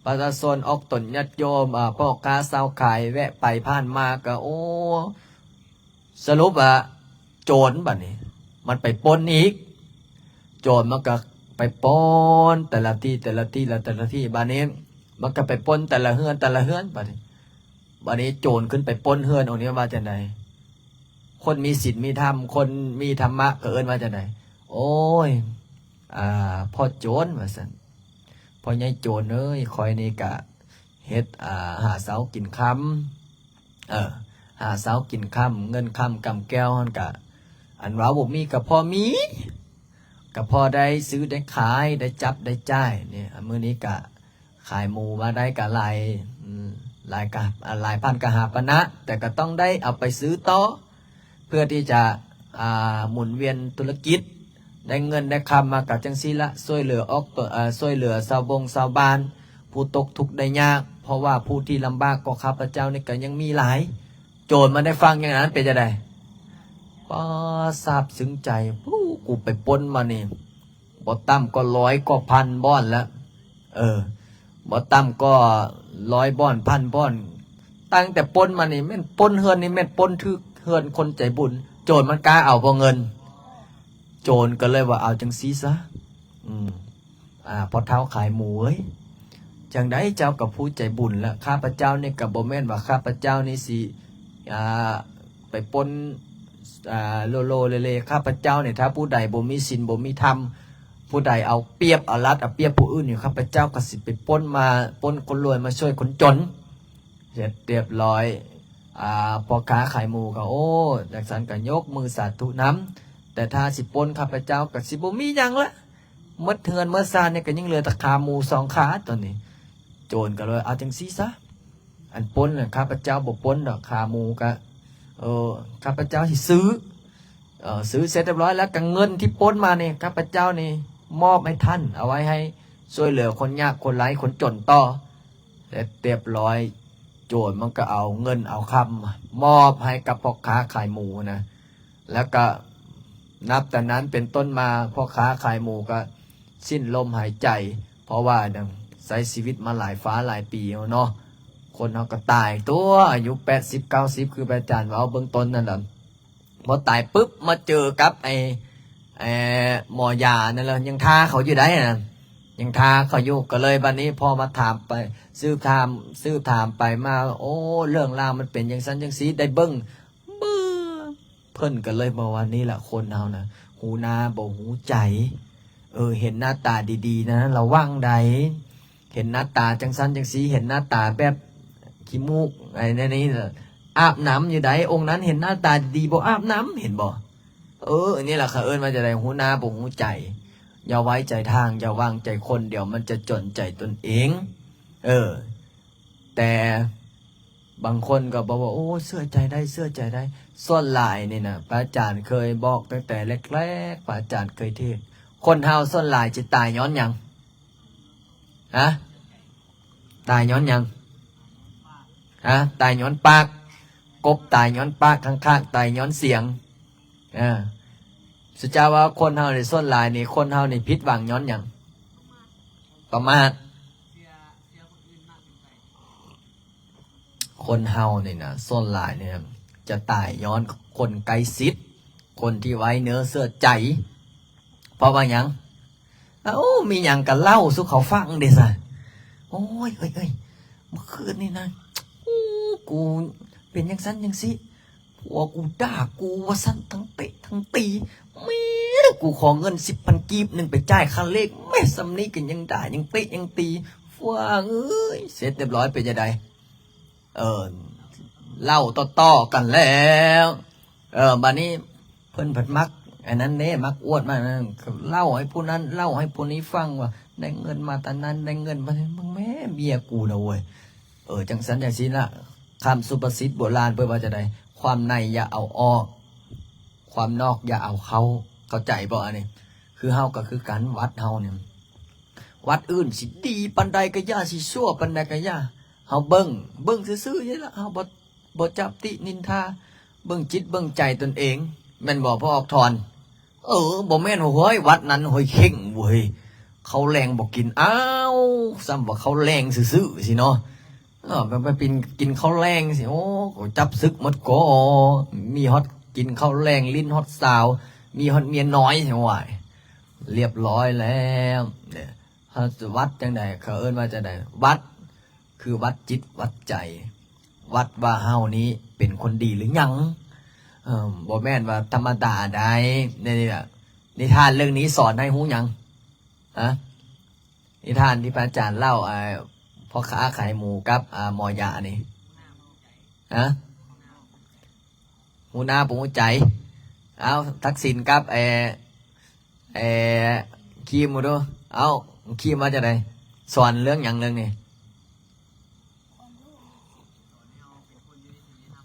ປະຊາຊົນອອກຕົນຍາດໂຍມ ອາ ພໍ່ຄ້າຊາວຂາຍແວະໄປຜ່ານມາກໍ ໂອ້ ສະຫຼຸບວ່າໂຈນບັດນີ້ ມັນໄປປົນອີກ. ໂຈນມັນກໍໄປປົນແຕ່ລະທີ່ ແຕ່ລະທີ່ ແລະ ແຕ່ລະທີ່ ບາດນີ້ມັນກໍໄປປົນແຕ່ລະເຮືອນ ແຕ່ລະເຮືອນ ບາດນີ້ ບາດນີ້ໂຈນຂຶ້ນໄປປົນເຮືອນອົງນີ້ວ່າຈັ່ງໃດ? ຄົນມີສິນມີທຳ ຄົນມີທຳມະກໍເອີ້ນວ່າຈັ່ງໃດ? ໂອ້ຍ ອາ ພໍ່ໂຈນວ່າຊັ້ນ ພໍ່ໃຫຍ່ໂຈນເອີຍ ຂ້ອຍນີ້ກະເຮັດ ອາ ຫາເຊົ້າກິນຄ່ຳ ເອີ ຫາເຊົ້າກິນຄ່ຳ ເງິນຄ້ຳກຳແກ້ວຫັ້ນກະ ອັນວ່າບໍ່ມີກໍພໍມີ ກໍພໍໄດ້ຊື້ໄດ້ຂາຍ ໄດ້ຈັບໄດ້ຈ່າຍນີ້ ມື້ນີ້ກະຂາຍໝູມາໄດ້ກະຫຼາຍ ອາ ຫຼາຍກະ ອາ ຫຼາຍພັນກະຫາປານະ ແຕ່ກໍຕ້ອງໄດ້ເອົາໄປຊື້ຕໍ່ ເພື່ອທີ່ຈະ ອາ ໝູນວຽນທຸລະກິດ ໄດ້ເງິນໄດ້ຄຳມາກະຈັ່ງຊີ້ລະ ຊ່ວຍເຫຼືອອອກຕົນ ອາ ຊ່ວຍເຫຼືອຊາວບົງຊາວບ້ານ ຜູ້ຕົກທຸກໄດ້ຍາກ ເພາະວ່າຜູ້ທີ່ລຳບາກກວ່າຂ້າພະເຈົ້ານີ້ກໍຍັງມີຫຼາຍ. ໂຈນມາໄດ້ຟັງຢ່າງນັ້ນເປັນຈັ່ງໃດ? ປ້າ ຊາບຊຶ້ງໃຈ ປູ້ ກູໄປປົນມານີ້ ບໍ່ຕ່ຳກໍຮ້ອຍກວ່າພັນບ່ອນລະ ເອີ ບໍ່ຕ່ຳກໍຮ້ອຍບ່ອນ ພັນບ່ອນ ຕັ້ງແຕ່ປົນມານີ້ແມ່ນປົນເຮືອນນີ້ແມ່ນປົນຖືກເຮືອນຄົນໃຈບຸນ ໂຈນມັນກ້າເອົາບໍ່ເງິນ? ໂຈນກໍເລີຍວ່າ ເອົາຈັ່ງຊີ້ຊະ ອືມ ອາ ພໍ່ເຖົ້າຂາຍໝູເອີຍ ຈັ່ງໃດເຈົ້າກໍຜູ້ໃຈບຸນລະ ຂ້າພະເຈົ້ານີ້ກໍບໍ່ແມ່ນວ່າຂ້າພະເຈົ້ານີ້ຊິ ອາ ໄປປົນ ອາ ໂລໆເລໆ ຂ້າພະເຈົ້ານີ້ ຖ້າຜູ້ໃດບໍ່ມີສິນບໍ່ມີທຳ ຜູ້ໃດເອົາປຽບເອົາລັດເອົາປຽບຜູ້ອື່ນນີ້ ຂ້າພະເຈົ້າກໍຊິໄປປົນມາ ປົນຄົນລວຍມາຊ່ວຍຄົນຈົນ. ເສັດຮຽບຮ້ອຍ ອາ ພໍ່ຄ້າຂາຍໝູກໍ ໂອ້ ຈັ່ງຊັ້ນກໍຍົກມືສາທຸນຳ ແຕ່ຖ້າຊິປົນຂ້າພະເຈົ້າກໍຊິບໍ່ມີຫຍັງລະ ໝົດເຮືອນໝົດຊານນີ້ກໍຍັງເຫຼືອແຕ່ຂາໝູສອງຂາຕອນນີ້. ໂຈນກໍເລີຍ ເອົາຈັ່ງຊີ້ຊະ ອັນປົນນະ ຂ້າພະເຈົ້າບໍ່ປົນດອກ ຂາໝູກະ ເອີ ຂ້າພະເຈົ້າຊິຊື້ ເອີ ຊື້ເສັດຮຽບຮ້ອຍແລ້ວ ກະເງິນທີ່ປົນມານີ້ ຂ້າພະເຈົ້ານີ້ມອບໃຫ້ທ່ານ ເອົາໄວ້ໃຫ້ຊ່ວຍເຫຼືອຄົນຍາກຄົນໄຮ້ຄົນຈົນຕໍ່. ເສັດຮຽບຮ້ອຍ ໂຈນມັນກໍເອົາເງິນເອົາຄຳມອບໃຫ້ກັບພໍ່ຄ້າຂາຍໝູນະ ແລ້ວກໍນັບແຕ່ນັ້ນເປັນຕົ້ນມາ ພໍ່ຄ້າຂາຍໝູກໍສິ້ນລົມຫາຍໃຈ ເພາະວ່າຫຍັງ ໃຊ້ຊີວິດມາຫຼາຍຟ້າຫຼາຍປີແລ້ວເນາະ ຄົນເຮົາກໍຕາຍຕົວະ ອາຍຸແປດສິບເກົ້າສິບ ຄືພະອາຈານເວົ້າເບື້ອງຕົ້ນນັ້ນລະ ພໍຕາຍປຶບມາເຈີກັບໄອ້ ໄອ້ໝໍຢານັ້ນລະ ຍັງທ່າເຂົາຢູ່ໃດ໋ນະ ຍັງທ່າເຂົາຢູ່ ກໍເລີຍບັດນີ້ພໍມາຖາມໄປ ສືບຖາມ ສືບຖາມໄປມາ ໂອ້ ເລື່ອງລາວມັນເປັນຈັ່ງຊັ້ນຈັ່ງຊີ້ ໄດ້ເບິ່ງ ບຶ ເພິ່ນກໍເລີຍບອກວ່າ ນີ້ລະຄົນເຮົານະ ຮູ້ໜ້າບໍ່ຮູ້ໃຈ ເອີ ເຫັນໜ້າຕາດີໆນະ ລະວັງໃດ ເຫັນໜ້າຕາຈັ່ງຊັ້ນຈັ່ງຊີ້ ເຫັນໜ້າຕາແບບຂີ້ມູກ ໄອ້ແນວນີ້ ອາບນ້ຳຢູ່ໃດ໋ ອົງນັ້ນເຫັນໜ້າຕາດີໆບໍ່ອາບນ້ຳ ເຫັນບໍ່? ເອີ ອັນນີ້ລະເຂົາເອີ້ນວ່າຈັ່ງໃດ ຮູ້ໜ້າບໍ່ຮູ້ໃຈ ຢ່າໄວ້ໃຈທາງ ຢ່າວາງໃຈຄົນ ດຽວມັນຈະຈົນໃຈຕົນເອງ ເອີ ແຕ່ບາງຄົນກໍບອກວ່າ ໂອ້ ເຊື່ອໃຈໄດ້ ເຊື່ອໃຈໄດ້ ສ່ວນຫຼາຍນີ້ນະ ພະອາຈານເຄີຍບອກຕັ້ງແຕ່ແລກໆ ພະອາຈານເຄີຍເທດ ຄົນເຮົາສ່ວນຫຼາຍຊິຕາຍຍ້ອນຫຍັງ? ຮະ? ຕາຍຍ້ອນຫຍັງ? ຮະ? ຕາຍຍ້ອນປາກ ກົບຕາຍຍ້ອນປາກ ຂ້າງຄາກຕາຍຍ້ອນສຽງ ເອີ ສຸເຈົ້າວ່າຄົນເຮົານີ້ ສ່ວນຫຼາຍນີ້ ຄົນເຮົານີ້ຜິດຫວັງຍ້ອນຫຍັງ? ປະໝາດ ຄົນເຮົານີ້ນະ ສ່ວນຫຼາຍນີ້ຈະຕາຍຍ້ອນຄົນໃກ້ຊິດ ຄົນທີ່ໄວ້ເນື້ອເຊື່ອໃຈ ເພາະວ່າຫຍັງ? ເອົ້າ ມີຫຍັງກໍເລົ່າສູ່ເຂົາຟັງເດ້ຊະ ໂອ້ຍ ເອີຍ ເອີຍ ມື້ຄືນນີ້ນະ ໂອ້ ກູເປັນຈັ່ງຊັ້ນຈັ່ງຊີ້ ຜົວກູດ່າກູວ່າຊັ້ນ ທັງເຕະທັງຕີ ແມ່ ກູຂໍເງິນສິບພັນກີບໜຶ່ງໄປຈ່າຍຄ່າເລກ ແມ່ ສ່ຳນີ້ກໍຍັງດ່າ ຍັງເຕະຍັງຕີ ຟາງເອີຍ ເສັດຮຽບຮ້ອຍ ເປັນຈັ່ງໃດ? ເອີ ເລົ່າຕໍ່ໆກັນແລ້ວ ເອີ ບາດນີ້ເພິ່ນພັດມັກອັນນັ້ນເດ້ ມັກອວດມານັ້ນ ເລົ່າໃຫ້ຜູ້ນັ້ນ ເລົ່າໃຫ້ຜູ້ນີ້ຟັງວ່າ ໄດ້ເງິນມາຕານັ້ນ ໄດ້ເງິນມາ ເບິ່ງແມ່ເມຍກູນະເວີຍ ເອີ ຈັ່ງຊັ້ນຈັ່ງຊີ້ລະ ຄຳສຸພາສິດໂບລານເພິ່ນວ່າຈັ່ງໃດ? ຄວາມໃນຢ່າເອົາອອກ ຄວາມນອກຢ່າເອົາເຂົ້າ ເຂົ້າໃຈບໍ່ອັນນີ້? ຄືເຮົາກໍຄືກັນ ວັດເຮົານີ້ ວັດອື່ນຊິດີປານໃດກໍຢ່າ ຊິຊົ່ວປານໃດກໍຢ່າ ເຮົາເບິ່ງ ເບິ່ງຊື່ໆນີ້ລະ ເຮົາບໍ່ ບໍ່ຈັບຕິນິນທາ ເບິ່ງຈິດເບິ່ງໃຈຕົນເອງ ແມ່ນບໍ່ ພໍ່ອອກຖອນ? ເອີ ບໍ່ແມ່ນ ໂອ້ຍ ວັດນັ້ນ ໂອ້ຍ ເຄັ່ງເວີຍ ເຂົ້າແລງບໍ່ກິນ ອ້າວ ສ່ຳວ່າເຂົ້າແລງຊື່ໆ ຊີ້ເນາະ. ເອີ ໄປ ໄປກິນ ກິນເຂົ້າແລງຊີ້ ໂອ້ ຈັບສຶກໝົດກໍ ມີຮອດກິນເຂົ້າແລງ ຫຼິ້ນຮອດສາວ ມີຮອດເມຍນ້ອຍ ໂອ້ຍ ລຽບຮ້ອຍແລ້ວ. ເອີ ວັດຈັ່ງໃດ ເຂົາເອີ້ນວ່າຈັ່ງໃດ? ວັດ ຄືວັດຈິດວັດໃຈ ວັດວ່າເຮົານີ້ເປັນຄົນດີຫຼືຍັງ. ເອີ ບໍ່ແມ່ນວ່າທຳມະດາໃດ. ນີ້ລະ ນິທານເລື່ອງນີ້ສອນໃຫ້ຮູ້ຫຍັງ? ຮະ? ນິທານທີ່ພະອາຈານເລົ່າ ອ່າ ພໍ່ຄ້າຂາຍໝູກັບ ອ່າ ໝໍຢານີ້ ຮະ? ຮູ້ໜ້າບໍ່ຮູ້ໃຈ. ເອົາ ທັກສິນກັບ ເອີ ເອີ ຄີມ ເບິ່ງດູ. ເອົາ ຄີມວ່າຈັ່ງໃດ? ສອນເລື່ອງຫຍັງເລື່ອງນີ້?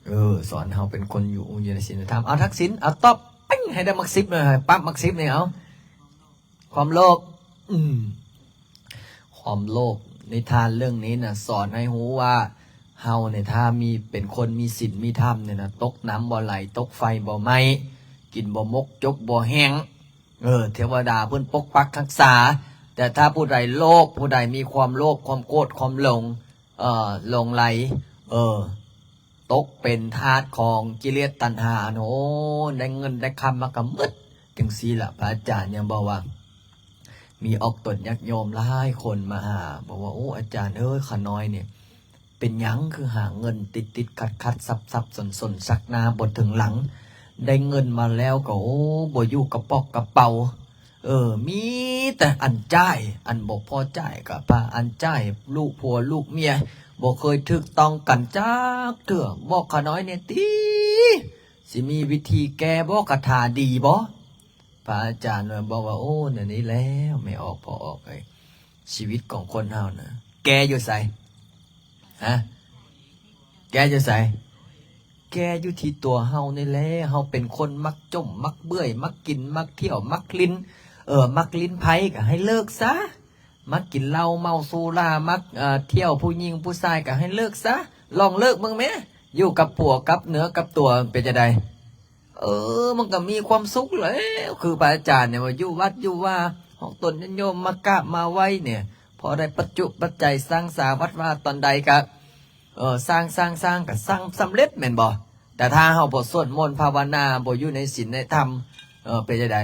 ເອີ ສອນເຮົາເປັນຄົນຢູ່ ຢູ່ໃນສິນໃນທຳ. ເອົາ ທັກສິນ ເອົາ ຕອບ ເປັ້ງ ໃຫ້ໄດ້ໝາກສິບເລີຍ ປັບໝາກສິບນີ້. ເອົາ ຄວາມໂລບ ອືມ ຄວາມໂລບ. ນິທານເລື່ອງນີ້ນະ ສອນໃຫ້ຮູ້ວ່າເຮົານີ້ ຖ້າມີ ເປັນຄົນມີສິນມີທຳນີ້ນະ ຕົກນ້ຳບໍ່ໄຫຼ ຕົກໄຟບໍ່ໄໝ້ ກິນບໍ່ໝົກ ຈົກບໍ່ແຫ້ງ. ເອີ ເທວະດາເພິ່ນປົກປັກຮັກສາ. ແຕ່ຖ້າຜູ້ໃດໂລບ ຜູ້ໃດມີຄວາມໂລບ ຄວາມໂກດ ຄວາມຫຼົງ ເອີ ຫຼົງໄຫຼ ເອີ ຕົກເປັນທາດຂອງກິເລດຕັນຫາ ໂອ້ ໄດ້ເງິນໄດ້ຄຳມາກະໝົດ. ຈັ່ງຊີ້ລະ ພະອາຈານຍັງບອກວ່າ ມີອອກຕົນຍາດໂຍມຫຼາຍຄົນມາຫາ ບອກວ່າ ໂອ້ ອາຈານເອີຍ ຂ້ານ້ອຍນີ້ ເປັນຫຍັງຄືຫາເງິນຕິດໆຂັດໆ ສັບໆສົນໆ ຊັກໜ້າບໍ່ເຖິງຫຼັງ ໄດ້ເງິນມາແລ້ວກໍ ໂອ້ ບໍ່ຢູ່ກະປອກກະເປົາ ເອີ ມີແຕ່ອັນຈ່າຍ ອັນບໍ່ພໍຈ່າຍກໍພາອັນຈ່າຍ ລູກຜົວລູກເມຍ ບໍ່ເຄີຍຖືກຕ້ອງກັນຈັກເທື່ອ. ບອກຂ້ານ້ອຍແດ່ຕິ ຊິມີວິທີແກ້ບໍ່? ຄາຖາດີບໍ່? ພະອາຈານມາບອກວ່າ ໂອ້ ແນວນີ້ແລ້ວ ແມ່ອອກ ພໍ່ອອກເອີຍ ຊີວິດຂອງຄົນເຮົານະ ແກ້ຢູ່ໃສ? ຮະ? ແກ້ຢູ່ໃສ? ແກ້ຢູ່ທີ່ຕົວເຮົານີ້ແຫຼະ. ເຮົາເປັນຄົນມັກຈົ່ມ ມັກເມື່ອຍ ມັກກິນ ມັກທ່ຽວ ມັກຫຼິ້ນ ເອີ ມັກຫຼິ້ນໄພ້ ກໍໃຫ້ເລີກຊະ. ມັກກິນເຫຼົ້າເມົາສຸລາ ມັກ ເອີ ທ່ຽວຜູ້ຍິງຜູ້ຊາຍ ກໍໃຫ້ເລີກຊະ. ລອງເລີກເບິ່ງແມ້ ຢູ່ກັບຜົວ ກັບເນື້ອກັບຕົວ ເປັນຈັ່ງໃດ? ເອີ ມັນກໍມີຄວາມສຸກແລ້ວ. ຄືພະອາຈານນີ້ວ່າ ຢູ່ວັດຢູ່ວາ ອອກຕົນຍາດໂຍມມາກາບມາໄຫວ້ນີ້ ພໍໄດ້ປັດຈຸປັດໄຈສ້າງສາວັດວາຕອນໃດກະ ເອີ ສ້າງ ສ້າງ ສ້າງ ກະສ້າງສຳເລັດແມ່ນບໍ່? ແຕ່ຖ້າເຮົາບໍ່ສວດມົນພາວະນາ ບໍ່ຢູ່ໃນສິນໃນທຳ ເອີ ເປັນຈັ່ງໃດ?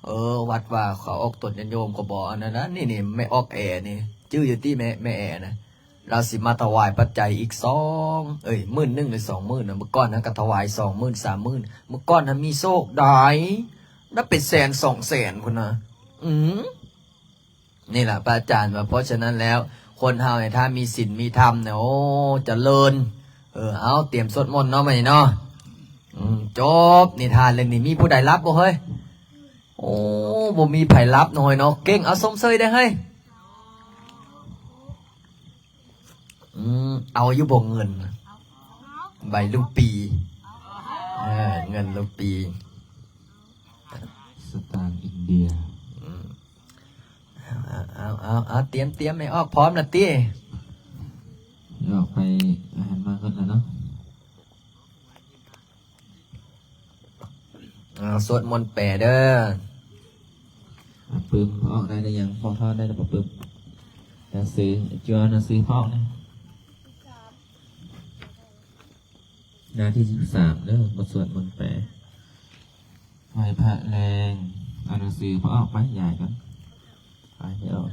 ເອີ ວັດວາເຂົາອອກຕົນຍາດໂຍມກໍບໍ່ອັນນັ້ນນະ. ນີ້ ນີ້ແມ່ອອກແອນີ້ ຈື່ຢູ່ຕິແມ່ ແມ່ແອນະ? ລາວຊິມາຖວາຍປັດໄຈອີກສອງ ເອີຍ ໝື່ນໜຶ່ງ ຫຼື ສອງໝື່ນນະ. ເມື່ອກ່ອນຫັ້ນກໍຖວາຍສອງໝື່ນ ສາມໝື່ນ ເມື່ອກ່ອນຫັ້ນມີໂຊກໄດ໋ ນັບເປັນແສນສອງແສນພຸ້ນນະ. ອືມ ນີ້ລະພະອາຈານວ່າ ເພາະສະນັ້ນແລ້ວ ຄົນເຮົານີ້ ຖ້າມີສິນມີທຳນະ ໂອ້ ຈະເລີນ. ເອີ ເອົາ ຕຽມສວດມົນເນາະ ມື້ນີ້ເນາະ. ອືມ ຈົບນິທານເລື່ອງນີ້. ມີຜູ້ໃດຫຼັບບໍ່ເຮີ້ຍ? ໂອ້ ບໍ່ມີໃຜຫຼັບນ້ອຍເນາະ. ເກັ່ງ ເອົາ ຊົມເຊີຍໄດ້ເຮີ້ຍ. ອືມ ເອົາຢູ່ບໍ່ເງິນ? ໃບລູກປີ ເອີ ເງິນລູກປີ ສະຕາງອິນເດຍ. ອືມ ເອົາ ເອົາ ເອົາ ຕຽມ ຕຽມ ແມ່ອອກພ້ອມລະຕິ? ແມ່ອອກໄປ ອັນນັ້ນມາເບິດລະເນາະ. ເອົາ ສວດມົນແປເດີ. ປ້າປຶ້ມ ພໍ່ອອກໄດ້ຫຼືຍັງ? ພໍ່ທອດໄດ້ແລ້ວ ປ້າປຶ້ມ. ໜັງສື ເຈົ້າ ໜັງສືພໍ່ອອກນະ. ໜ້າທີສິບສາມເດີ ບົດສວດມົນແປ ໄຫວ້ພະແລງ. ເອົາໜັງສືພໍ່ອອກໄປ ຢາຍກ່ອນ ໄປ ແມ່ອອກ.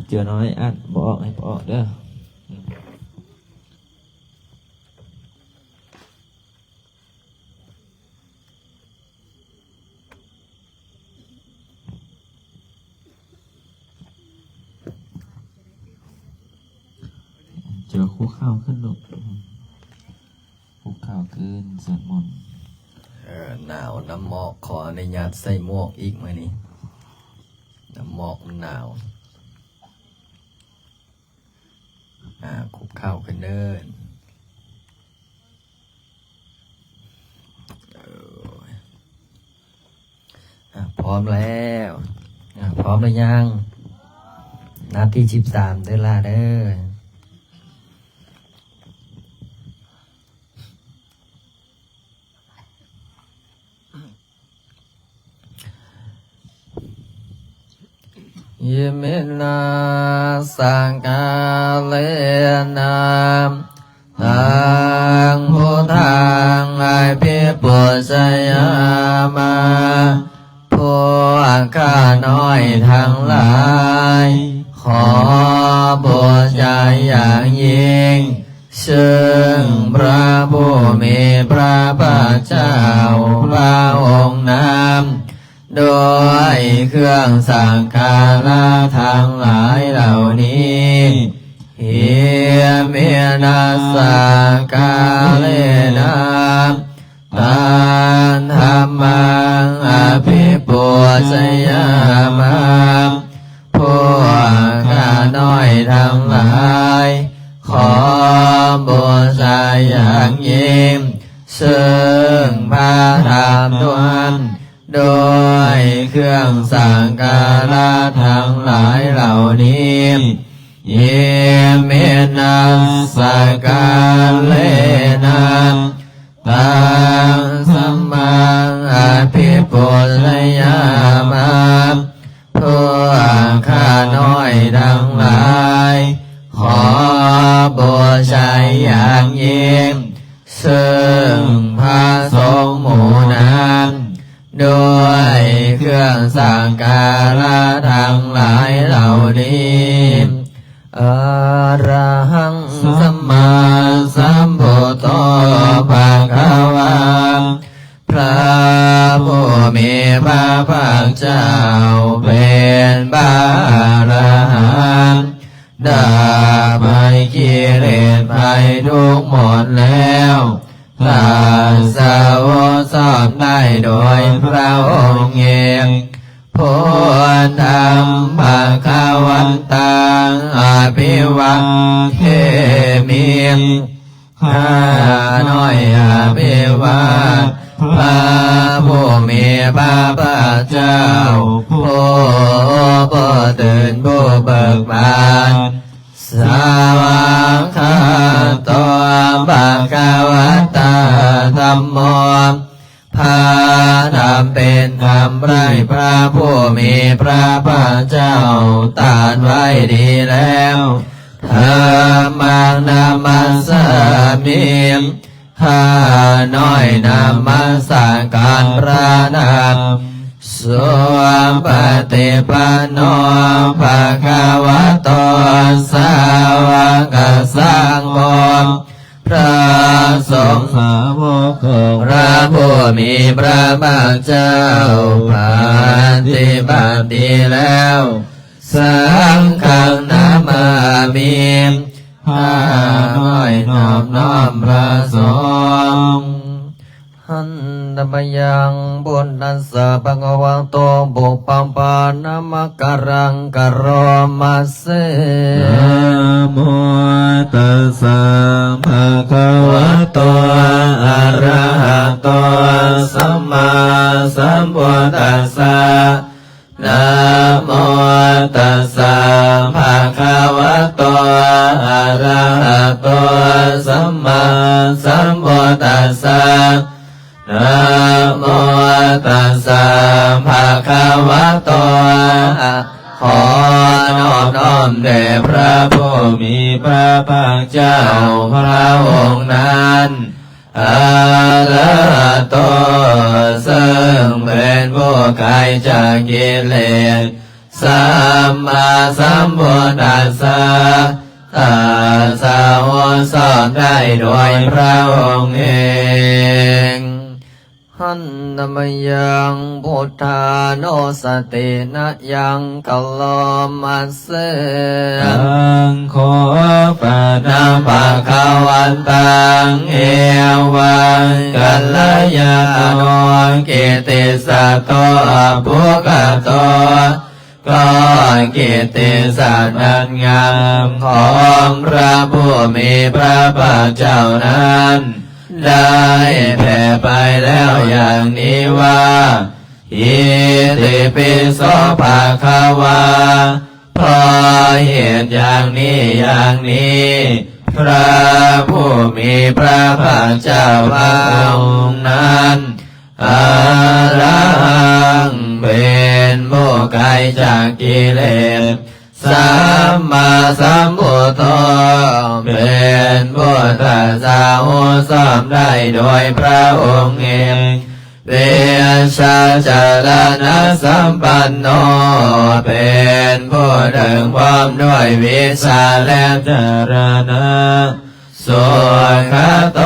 ເຈົ້ານ້ອຍ ອ່ານບໍ່ອອກໃຫ້ພໍ່ອອກເດີ. ເຈົ້າຄຸກເຂົ່າຂຶ້ນລູກ ຄຸກເຂົ່າຂຶ້ນ ສວດມົນ. ເອີ ໜາວ ນ້ຳໝອກ ຂໍອະນຸຍາດໃສ່ໝວກອີກມື້ນີ້ ນ້ຳໝອກມັນໜາວ. ອ່າ ຄຸກເຂົ່າຂຶ້ນເດີ. ເອີ ອ່າ ພ້ອມແລ້ວ. ອ່າ ພ້ອມຫຼືຍັງ? ນັບທີສິບສາມເດີຫຼ້າເດີ. ອິ Iminā sakkārena taṃ buddhaṃ abhipūjayāma. ພວກຂ້ານ້ອຍທັງຫຼາຍ ຂໍບູຊາຢ່າງຍິ່ງ ຊຶ່ງພຣະຜູ້ມີພຣະພາກເຈົ້າພຣະອົງນັ້ນ ດ້ວຍເຄື່ອງສັກກາລະທັງຫຼາຍເຫຼົ່ານີ້. Iminā sakkārena taṃ dhammaṃ abhipūjayāma. ພວກຂ້ານ້ອຍທັງຫຼາຍ ຂໍບູຊາຢ່າງຍິ່ງ ຊຶ່ງພຣະທຳດ້ວຍ ດ້ວຍເຄື່ອງສັກກາລະທັງຫຼາຍເຫຼົ່ານີ້. Iminā sakkārena taṃ dhammaṃ abhipūjayāma. ພວກຂ້ານ້ອຍທັງຫຼາຍ ຂໍບູຊາຢ່າງຍິ່ງ ຊຶ່ງພຣະສົງໝູ່ນັ້ນ ດ້ວຍເຄື່ອງສັກກາລະທັງຫຼາຍເຫຼົ່ານີ້. Arahaṃ sammāsambuddho bhagavā. ພຣະຜູ້ມີພຣະພາກເຈົ້າເປັນພຣະອະລະຫັນ ດັບໃຫ້ກິເລດໄພທຸກໝົດແລ້ວ ຕັດສະຮູ້ຊອບໄດ້ໂດຍພຣະອົງເອງ. Buddhaṃ bhagavantaṃ abhivādemi. ຂ້ານ້ອຍອະພິວາດພຣະຜູ້ມີພຣະພາກເຈົ້າ ຜູ້ຮູ້ຜູ້ຕື່ນ ຜູ້ເບີກບານ. Svākkhāto bhagavatā dhammo. ພຣະທຳເປັນທຳ ໄດ້ພຣະຜູ້ມີພຣະພາກເຈົ້າຕັດໄວ້ດີແລ້ວ. Dhammaṃ namassāmi. ຂ້ານ້ອຍນະມັດສະການພຣະນຳ. Supaṭipanno bhagavato sāvakasaṅgho. ພຣະສົງສາວົກຂອງພຣະຜູ້ມີພຣະພາກເຈົ້າປະຕິບັດດີແລ້ວ. Saṅghaṃ namāmi. ຂ້ານ້ອຍນອບນ້ອມພຣະສົງ. Handa mayaṃ buddhassa bhagavato pubbabhāganamakāraṃ karoma se. Namo tassa bhagavato arahato sammāsambuddhassa. Namo tassa bhagavato arahato sammāsambuddhassa. Namo tassa bhagavato ຂໍນອບນ້ອມແດ່ພຣະຜູ້ມີພຣະພາກເຈົ້າ ພຣະອົງນັ້ນ ອະລະຫະໂຕ ເຊິ່ງເປັນຜູ້ໄກຈາກກິເລດ ສຳມາສຳພຸດທັດສະ ຕັດສະຮູ້ຊອບໄດ້ໂດຍພຣະອົງເອງ. Handa mayaṃ buddhānussatinayaṃ karoma se. ຕັງໂຄປະນະພະຄະວັນຕັງ ເອວັງກັລຍາໂນ ກິດຕິສັດໂຕ ປຸກຂະໂຕ ກໍກິດຕິສັດອັນງາມຂອງພຣະຜູ້ມີພຣະພາກເຈົ້ານັ້ນ ໄດ້ແຜ່ໄປແລ້ວຢ່າງນີ້ວ່າ Itipi so bhagavā. ເພາະເຫດຢ່າງນີ້ ຢ່າງນີ້ ພຣະຜູ້ມີພຣະພາກເຈົ້າພຣະອົງນັ້ນ ອະລະຫັງ ເປັນຜູ້ໄກຈາກກິເລດ ສຳມາສຳພຸດໂທ ເປັນຜູ້ຕັດສະຮູ້ຊອບໄດ້ໂດຍພະອົງເອງ ວິຊາຈາລະນະສຳປັນໂນ ເປັນຜູ້ເຖິງພ້ອມດ້ວຍວິຊາແລະຈາລະນະ ສຸຂະໂຕ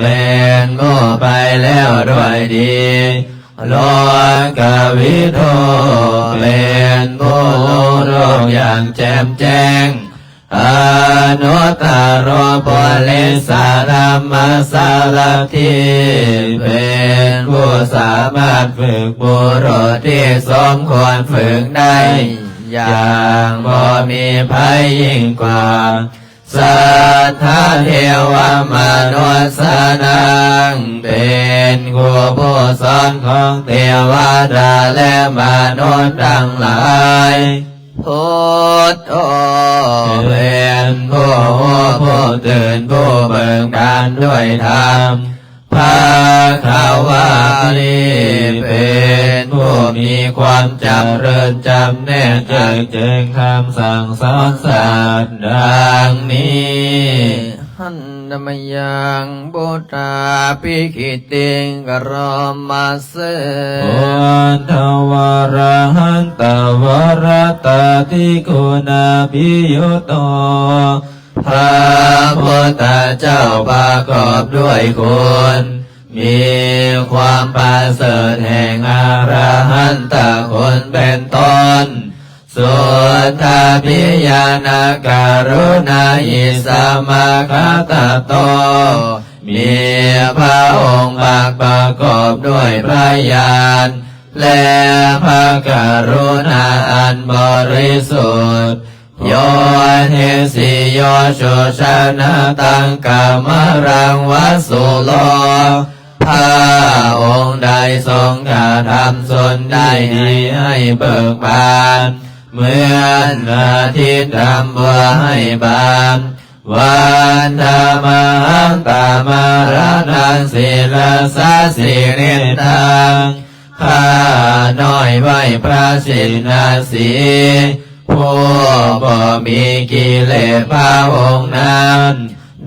ເປັນຜູ້ໄປແລ້ວດ້ວຍດີ ໂລກະວິທູ ເປັນຜູ້ຮູ້ໂລກຢ່າງແຈ່ມແຈ້ງ ອະນຸດຕະໂຣ ປຸລິສະທຳມະສາລະຖິ ເປັນຜູ້ສາມາດຝຶກບຸລຸດທີ່ສົມຄວນຝຶກໄດ້ ຢ່າງບໍ່ມີໄພຍິ່ງກວ່າ ສັດທາເທວະມະນຸດສານັງ ເປັນຄູຜູ້ສອນຂອງເທວະດາແລະມະນຸດທັງຫຼາຍ ພຸດໂທ ເປັນຜູ້ຮູ້ຜູ້ຕື່ນຜູ້ເບີກບານດ້ວຍທຳ ພະຄະວານີ້ ເປັນຜູ້ມີຄວາມຈຳເລີນຈຳແນກເຈີກເຈິງຄຳສັ່ງສອນສັດດັ່ງນີ້ ຫັນນະມະຍັງ ບຸດທາພິກິຕິງ ກະໂຣມະເສ ພຸດທະວະລະຫັນຕະວະຣະຕະຕິຄຸນາພິຍຸດໂຕ ພະພຸດທະເຈົ້າປະກອບດ້ວຍຄຸນ ມີຄວາມປະເສີດແຫ່ງອະລະຫັນຕະຄຸນເປັນຕົ້ນ ສຸດທາພິຍານະກະລຸນາອິສະມາຄະຕະໂຕ ມີພະອົງປະ ປະກອບດ້ວຍພະຍານ ແລະ ພະກະລຸນາອັນບໍລິສຸດ ໂຍທິດສິໂຍ ໂຊຊະນະຕັງ ກາມະລັງ ວະສຸໂລ ພະອົງໃດຊົງກະທຳຊົນໄດ້ດີໃຫ້ເບີກບານ ເໝືອນອາທິດດຳບົວໃຫ້ບານ ວັນທະມະຫັງຕາມະລະນັງ ສິລະສາສິລິນທັງ ຂ້ານ້ອຍໄຫວ້ພະຊິນນະສີ ຜູ້ບໍ່ມີກິເລດພະອົງນັ້ນ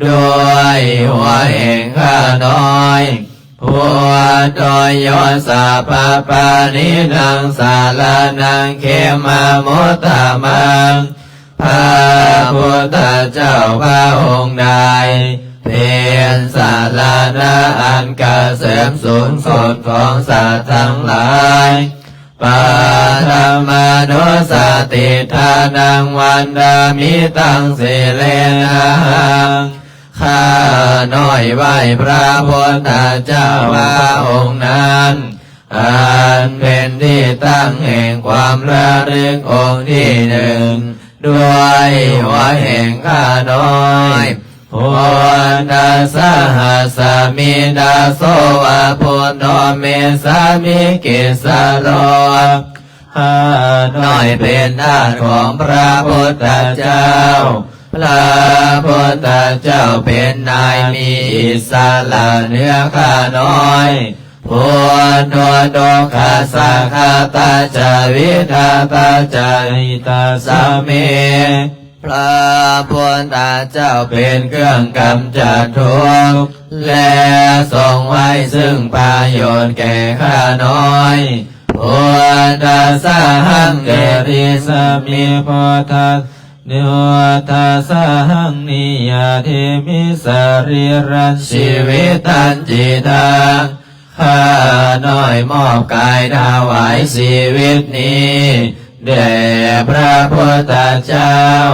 ດ້ວຍຫົວແຫ່ງຂ້ານ້ອຍ ພຸດໂທ ໂຍ ສະປະປານີນັງ ສະລະນັງ ເຂມະມຸດຕະມັງ ພະພຸດທະເຈົ້າພະອົງໃດ ເປັນສາລະນະອັນກະເສີມສູງສຸດຂອງສັດທັງຫຼາຍ ປະທະມານຸສະຕິຖານັງ ວັນດາມິຕັງ ສິເລນະຫັງ ຂ້ານ້ອຍໄຫວ້ພະພຸດທະເຈົ້າພະອົງນັ້ນ ອັນເປັນທີ່ຕັ້ງແຫ່ງຄວາມລະລຶກອົງທີໜຶ່ງ ດ້ວຍຫົວແຫ່ງຂ້ານ້ອຍ ພຸດທະສະຫັດສະມິດທະໂສ ວະພຸດໂທ ເມສາມິ ກິດສະໂລ ຂ້ານ້ອຍເປັນທາດຂອງພະພຸດທະເຈົ້າ ພະພຸດທະເຈົ້າເປັນນາຍ ມີອິດສະຫຼະເໜືອຂ້ານ້ອຍ ພຸດໂທ ທຸກຂະສາຄາຕາຈະ ວິທາຕາຈະ ຫິຕາສະເມ ພະພຸດທະເຈົ້າເປັນເຄື່ອງກຳຈັດທຸກ ແລະ ຊົງໄວ້ຊຶ່ງປະໂຫຍດແກ່ຂ້ານ້ອຍ ພຸດທະສະຫັງ ຈະຣິສາມິ ພຸດທະ ພຸດທະສະຫັງ ນິຍາທີມິ ສະລີລັງ ຊີວິຕັນ ຈິຕັງ ຂ້ານ້ອຍມອບກາຍຖວາຍຊີວິດນີ້ ແດ່ພະພຸດທະເຈົ້າ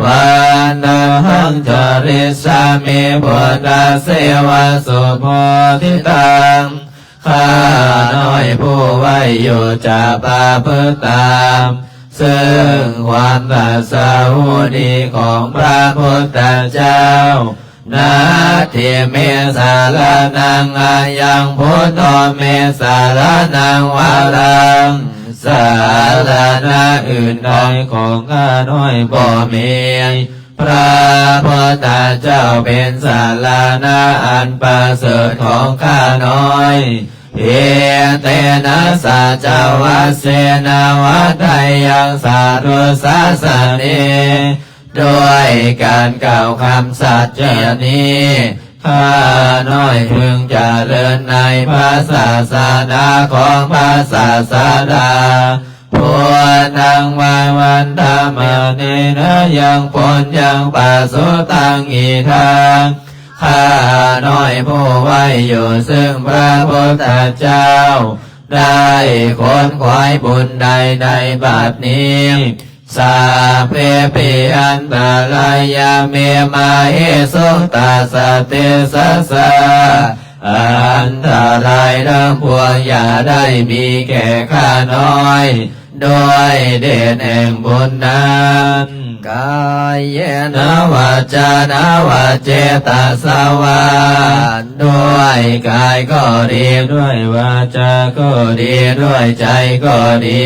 ວັນທະຫັງ ຈະຣິສາມິ ພຸດທະເສວາ ສຸໂພທິຕັງ ຂ້ານ້ອຍຜູ້ໄວ້ຢູ່ຈະປະພຶດຕາມ ເຊິ່ງຄວາມຕັດສະຮູ້ດີຂອງພະພຸດທະເຈົ້າ ນັດຖິເມ ສະລະນັງ ອາຍັງ ພຸດໂທ ເມ ສະລະນັງ ວະລັງ ສາລະນະອື່ນໃດຂອງຂ້ານ້ອຍບໍ່ມີ ພະພຸດທະເຈົ້າເປັນສາລະນະອັນປະເສີດຂອງຂ້ານ້ອຍ เอเตนะ สัจจวัสเสนะ วัฏฏะยัง สาธุ สาสะเน ด้วยการกล่าวคำสัจจานี้ ข้าน้อยพึงเจริญในพระศาสนาของพระศาสดา พุทธัง ภะคะวันตะ มะเนนะ ยัง ปุญญัง ปะสุตัง อิทัง ข้าน้อยผู้ไว้อยู่ซึ่งพระพุทธเจ้า ได้ขนขวายบุญใดในบัดนี้ สัพเพปิ อันตะรายา เม มะเหสุ ตัสสะ เตสัสสะ อันตรายทั้งปวงอย่าได้มีแก่ข้าน้อย ด้วยเดชแห่งบุญนั้น กายเยนะ วาจานะ วา เจตสะวา ด้วยกายก็ดี ด้วยวาจาก็ดี ด้วยใจก็ดี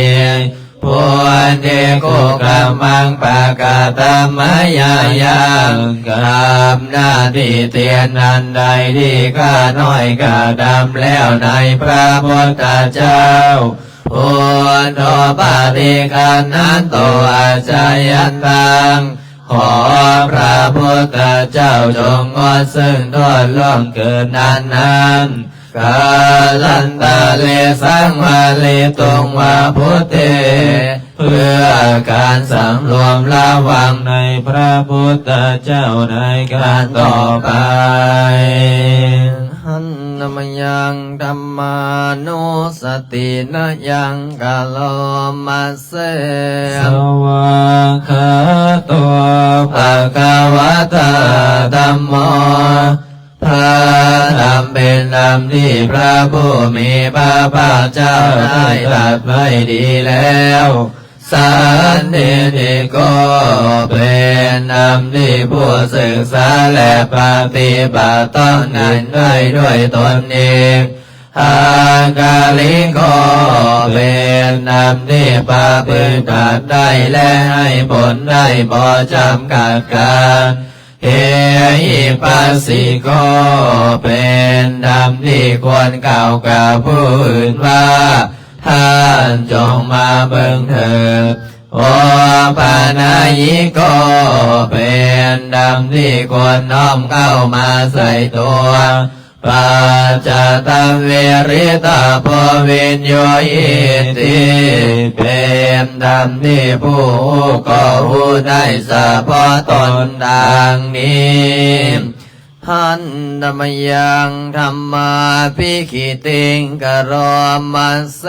พุทเท กุกรรมัง ปะกะตะมะยายัง กรรมหน้าที่เตียนอันใดที่ข้าน้อยกระทำแล้วในพระพุทธเจ้า พุทโธ ปะริกขันหันตุ อาชายันตัง ขอพระพุทธเจ้าจงงดซึ่งโทษล่วงเกินนั้นๆ กาลันตะเร สังวาเรตุง วา พุทเท เพื่อการสำรวมระวังในพระพุทธเจ้าในการต่อไป หันนมยัง ธัมมานุสตินะยัง กะโรมะเส สวากขาโต ภะคะวะตา ธัมโม พระธรรมเป็นธรรมที่พระผู้มีพระภาคเจ้าได้ตรัสไว้ดีแล้ว สันทิฏฐิโก เป็นธรรมที่ผู้ศึกษาและปฏิบัติต้องเห็นได้ด้วยตนเอง อาคาลิโก เป็นธรรมที่ประพฤติบัติได้และให้ผลได้พอจำกัดกาล เอหิปัสสิโก เป็นธรรมที่ควรกล่าวกับผู้อื่นว่า ท่านจงมาเบิ่งเถิด โอปะนะยิโก เป็นธรรมที่ควรน้อมเข้ามาใส่ตัว ปัจจตัง วิริตโภ วิญญูหิติ เป็นธรรมที่ผู้รู้ก็รู้ได้เฉพาะตนดังนี้ หันตมยัง ธัมมาภิกขิติง กะโรมะเส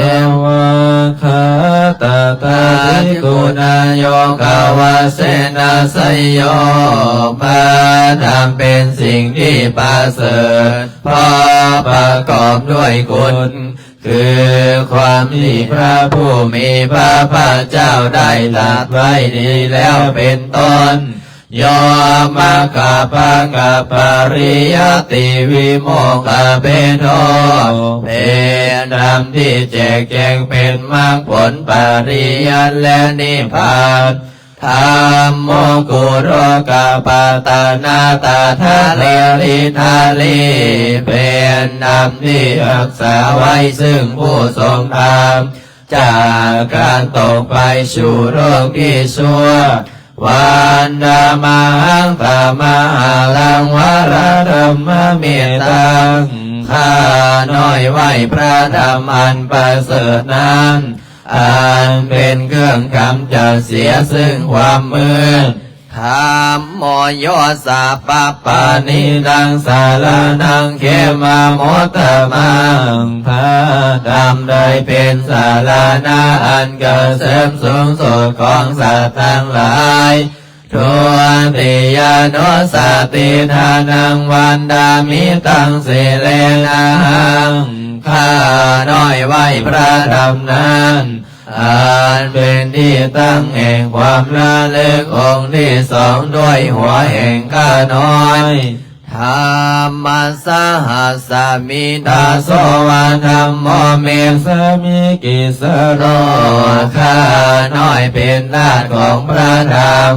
สวากขาตถาภิกขุนา โยคาวาเสนะ สยโย พระธรรมเป็นสิ่งที่ประเสริฐ เพราะประกอบด้วยคุณ คือความที่พระผู้มีพระภาคเจ้าได้ตรัสไว้ดีแล้วเป็นต้น โย มัคคะผะคะปะริยัติวิโมกขะเปโท เป็นธรรมที่แจกแจงเป็นมรรคผลปริยัติและนิพพาน ธัมโม กุโรคปาตานา ตาทาเลริทาลี เป็นธรรมที่รักษาไว้ซึ่งผู้ทรงธรรม จากการตกไปสู่โลกที่ชั่ว วันดามาหัง ตามหารัง วรธรรมเมตัง ข้าน้อยไหว้พระธรรมอันประเสริฐนั้น อันเป็นเครื่องกำจัดเสียซึ่งความมืด ธัมโม โย สัพพปาณิทัง สรณัง เขมะมุตตะมัง พระธรรมใดเป็นสรณะอันเกษมสูงสุดของสัตว์ทั้งหลาย ทุติยานุสสติทานัง วันดามิตัง สิเรนะหัง ข้าน้อยไหว้พระธรรมนั้น อันเป็นที่ตั้งแห่งความระลึกองค์ที่สองด้วยหัวแห่งข้าน้อย ธัมมัสสะหัสมิ ดาโส วะ ธัมโม เมสะมิ กิสสะโร ข้าน้อยเป็นทาสของพระธรรม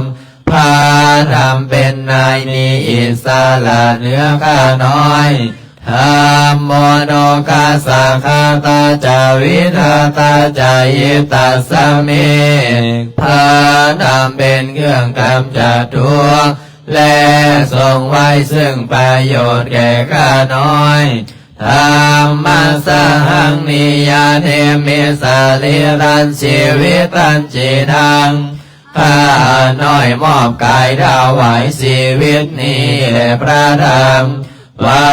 พระธรรมเป็นนายมีอิสระเหนือข้าน้อย ທຳໂມ ໂນຄະສະຄະຕາ ຈາ ວິທາຕາ ຈາ ຫິຕັດສະມິ ພະທຳເປັນເຄື່ອງກຳຈັດທຸກ ແລະ ຊົງໄວ້ເຊິ່ງປະໂຫຍດແກ່ຂ້ານ້ອຍ. ທຳມັດສະຫັງ ນິຍາເທມິ ສະລີລັງ ຊີວິຕັງ ຈິຕັງ ຂ້ານ້ອຍມອບກາຍຖວາຍຊີວິດນີ້ແດ່ພະທຳ. ວັ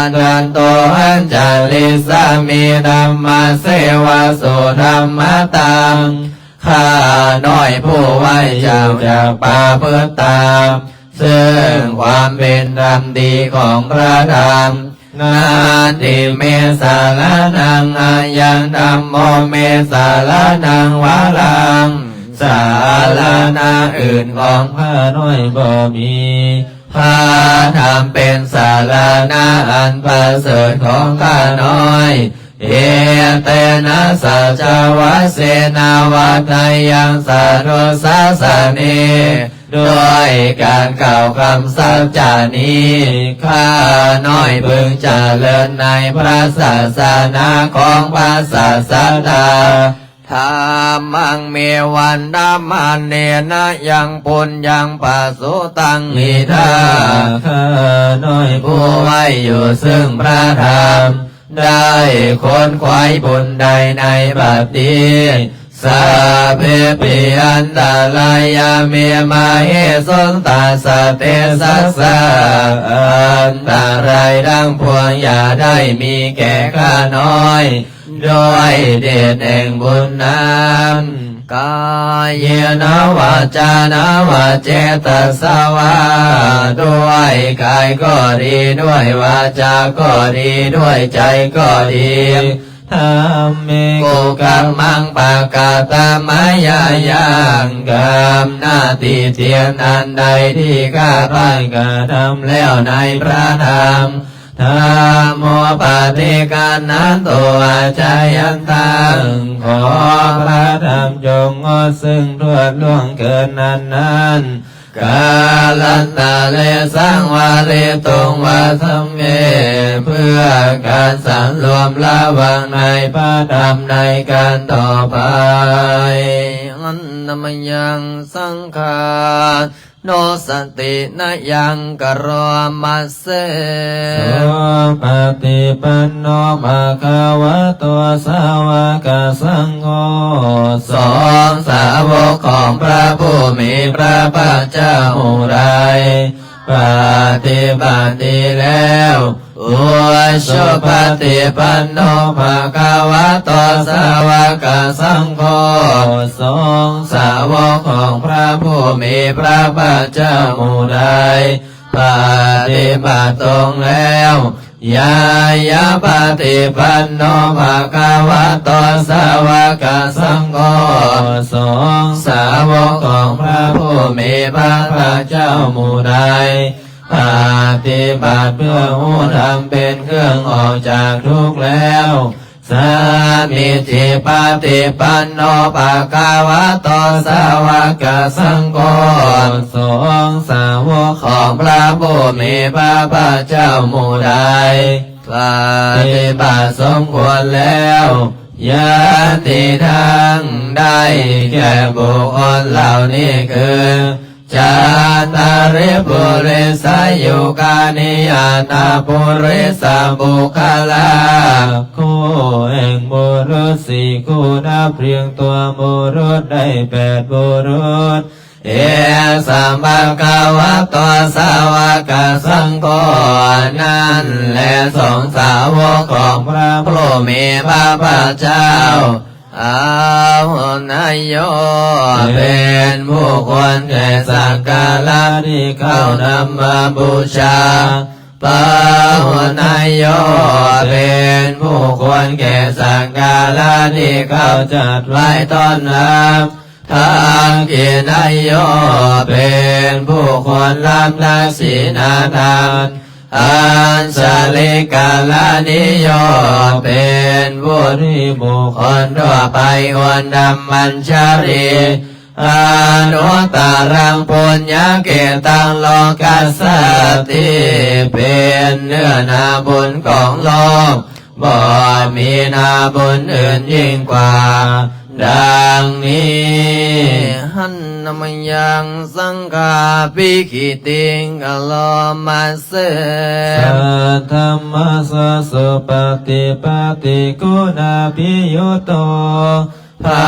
ດທັນໂຕ ອັນຈະລິສາມິ ທຳມະເສວະ ສຸທຳມະຕັງ ຂ້ານ້ອຍຜູ້ໄຫວ້ຈາກປະພຶດຕາມ ເຊິ່ງຄວາມເປັນທຳດີຂອງພະທຳ. ນາທິເມ ສະລະນັງ ອະຍັງທຳໂມ ເມ ສະລະນັງ ວະລັງ ສາລະນະອື່ນຂອງຂ້ານ້ອຍບໍ່ມີ ພະທຳເປັນສາລະນະອັນປະເສີດຂອງຂ້ານ້ອຍ. ເອເຕນະ ສັດຈະວະເສນາ ວັດທະຍັງ ສາທຸສາສະເນ ດ້ວຍການກ່າວຄຳສັດຈານີ້ ຂ້ານ້ອຍເພິ່ງຈະເລີນໃນພະສາສະໜາຂອງພະສາດສະດາ. ທຳມັງ ເມ ວັນທະມະເນນະ ຍັງ ປຸນຍັງ ປະສຸຕັງ ອິທາ ຂ້ານ້ອຍຜູ້ໄຫວ້ຢູ່ເຊິ່ງພະທຳ ໄດ້ຂົນຂວາຍບຸນໄດ້ໃນບັດນີ້. ສາເພປິ ອັນຕະລາຍາ ເມ ມະເຫສົນ ຕັດສະເຕສັດສາ ອັນຕະລາຍທັງປວງຢ່າໄດ້ມີແກ່ຂ້ານ້ອຍ ດ້ວຍເດດແຫ່ງບຸນນັ້ນ. ກາເຍນະ ວາຈານະວະ ເຈຕະສະວາ ດ້ວຍກາຍກໍດີ ດ້ວຍວາจาก็ດີ ດ້ວຍໃຈກໍດີ. ທຳເມ ກຸກຳມັງ ປະກາຕະມະຍາຍັງ ກຳໜ້າທີ່ທຽນອັນໃດທີ່ຂ້າພາຍກະທຳແລ້ວໃນພະທຳ. ທຳໂມ ປະຕິການະໂຕ ອາຈາຍັນຕັງ ຂໍພະທຳຈົ່ງງອດເຊິ່ງທວດລ່ວງເກີນນັ້ນໆ. ກາລັນຕະເລ ສັງວາເຣຕຸງ ວະທຳເມ ເພື່ອການສັງລວມລະວັງໃນພະທຳໃນການຕໍ່ໄປ. ອັນນະມະຍັງ ສັງຄາ ໂນ ສະຕິນະຍັງ ກະໂຣມະເສ. ສຸປະຕິປັນໂນ ພະຄະວະໂຕ ສາວະກະສັງໂຄ ສົງສາວົກຂອງພະຜູ້ມີພະພາກເຈົ້າໝູ່ໃດ ປະຕິບັດດີແລ້ວ. ອຸຊຸປະຕິປັນໂນ ພະຄະວະໂຕ ສາວະກະສັງໂຄ ສົງສາວົກຂອງພະຜູ້ມີພະພາກເຈົ້າໝູ່ໃດ ປະຕິບັດຕົງແລ້ວ. ຍາຍະປະຕິປັນໂນ ພະຄະວະໂຕ ສາວະກະສັງໂຄ ສົງສາວົກຂອງພະຜູ້ມີພະພາກເຈົ້າໝູ່ໃດ ປະຕິບັດເພື່ອຮູ້ທຳເປັນເຄື່ອງອອກຈາກທຸກແລ້ວ. ສາມິດຈິປະຕິປັນໂນ ພະຄະວະໂຕ ສາວະກະສັງໂຄ ສົງສາວົກຂອງພະຜູ້ມີພະພາກເຈົ້າໝູ່ໃດ ປະຕິບັດສົມຄວນແລ້ວ. ຍາຕິທັງ ໄດ້ແກ່ບຸກຄົນເຫຼົ່ານີ້ຄື ຈັດຕາລິ ປຸລິສະຍຸການິ ອະຕະ ປຸລິສະບຸກຄະລາ ຄູ່ແຫ່ງບຸລຸດສີ່ຄູ່ ນັບຮຽງຕົວບຸລຸດໄດ້ແປດບຸລຸດ. ເອສະ ພະຄະວະໂຕ ສາວະກະສັງໂຄ ນັ້ນແລະ ສົງສາວົກຂອງພະຜູ້ມີພະພາກເຈົ້າ ອາຫຸນນະໂຍ ເປັນຜູ້ຄວນແກ່ສັກກາລະທີ່ເຂົ້ານຳມາບູຊາ. ປາຫຸນນະໂຍ ເປັນຜູ້ຄວນແກ່ສັກກາລະທີ່ເຂົ້າຈັດໄວ້ຕ້ອນຮັບ. ທັກຂິນະໂຍ ເປັນຜູ້ຄວນຮັບທັກຂິນະທານ. ອັນຊະລິກາລະນິໂຍ ເປັນຜູ້ທີ່ບຸກຄົນທົ່ວໄປຄວນທຳມັນຊະລີ. ອະນຸດຕະລັງ ປຸນຍະເກຕັງ ໂລກັດສາຕິ ເປັນ ເນື້ອນາບຸນຂອງໂລກ ບໍ່ມີນາບຸນອື່ນຍິ່ງກວ່າ ດັ່ງນີ້ Handa mayaṃ saṅghābhigītiṃ karomase. Saddhammassa supaṭipattiguṇabhiyutto. ພະ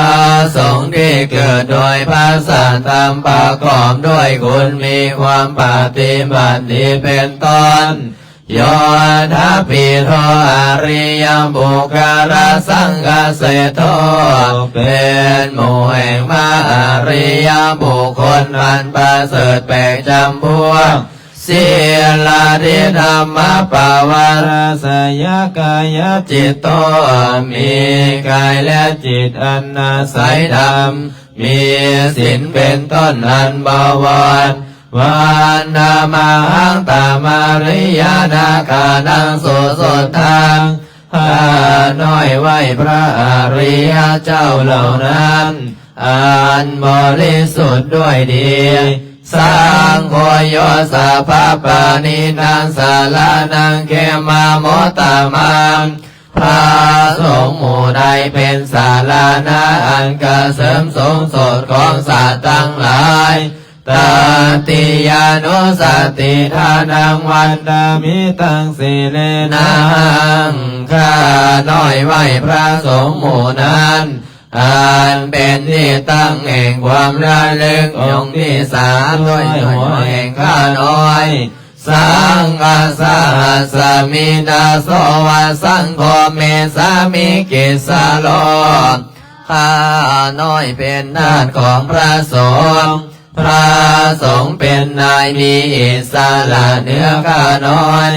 ສົງທີ່ເກີດໂດຍພະສັດທຳ ປະກອບດ້ວຍຄຸນມີຄວາມປະຕິບັດດີເປັນຕົ້ນ Yoṭṭhabbidho ariyapuggalasaṅghaseṭṭho. ເປັນໝູ່ແຫ່ງພະອະລິຍະບຸກຄົນອັນປະເສີດແປກຈຳພວກ Sīlādidhammapavarāsayakāyacitto. ມີກາຍແລະຈິດອັນອາໄສທຳ ມີສິນເປັນຕົ້ນອັນບໍວອດ Vandamahaṃ tamariyanāgānaṃ susuddhaṃ. ຂ້ານ້ອຍໄຫວ້ພະອະລິຍະເຈົ້າເຫຼົ່ານັ້ນ ອັນບໍລິສຸດດ້ວຍດີ Saṅgho yo sabbapāṇīnaṃ saraṇaṃ khemamuttamaṃ. ພະສົງໝູ່ໃດເປັນສາລະນະອັນກະເສີມສູງສຸດຂອງສັດທັງຫຼາຍ Tatiyānussatiṭṭhānaṃ vandāmi taṃ sīlenahaṃ. ຂ້ານ້ອຍໄຫວ້ພະສົງໝູ່ນັ້ນ ອັນເປັນທີ່ຕັ້ງແຫ່ງຄວາມລະລຶກ ອົງທີສາມ ດ້ວຍຫົວແຫ່ງຂ້ານ້ອຍ Saṅghasahasmi dāso va saṅgho me sāmikissaro. ຂ້ານ້ອຍເປັນທາດຂອງພະສົງ ພະສົງເປັນນາຍມີອິດສະຫຼະເໜືອຂ້ານ້ອຍ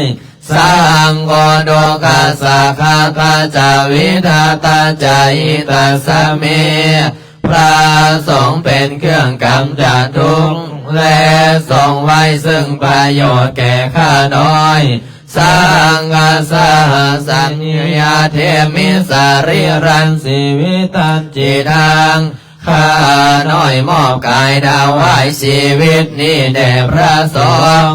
Saṅgho dukkhassa ghātā ca vidhātā ca hitassa me. ພະສົງເປັນເຄື່ອງກຳຈັດທຸກ ແລະ ຊົງໄວ້ເຊິ່ງປະໂຫຍດແກ່ຂ້ານ້ອຍ Saṅghasahasmi yathemi sarīrañjīvitañcidaṃ. ຂ້ານ້ອຍມອບກາຍຖວາຍຊີວິດນີ້ແດ່ພະສົງ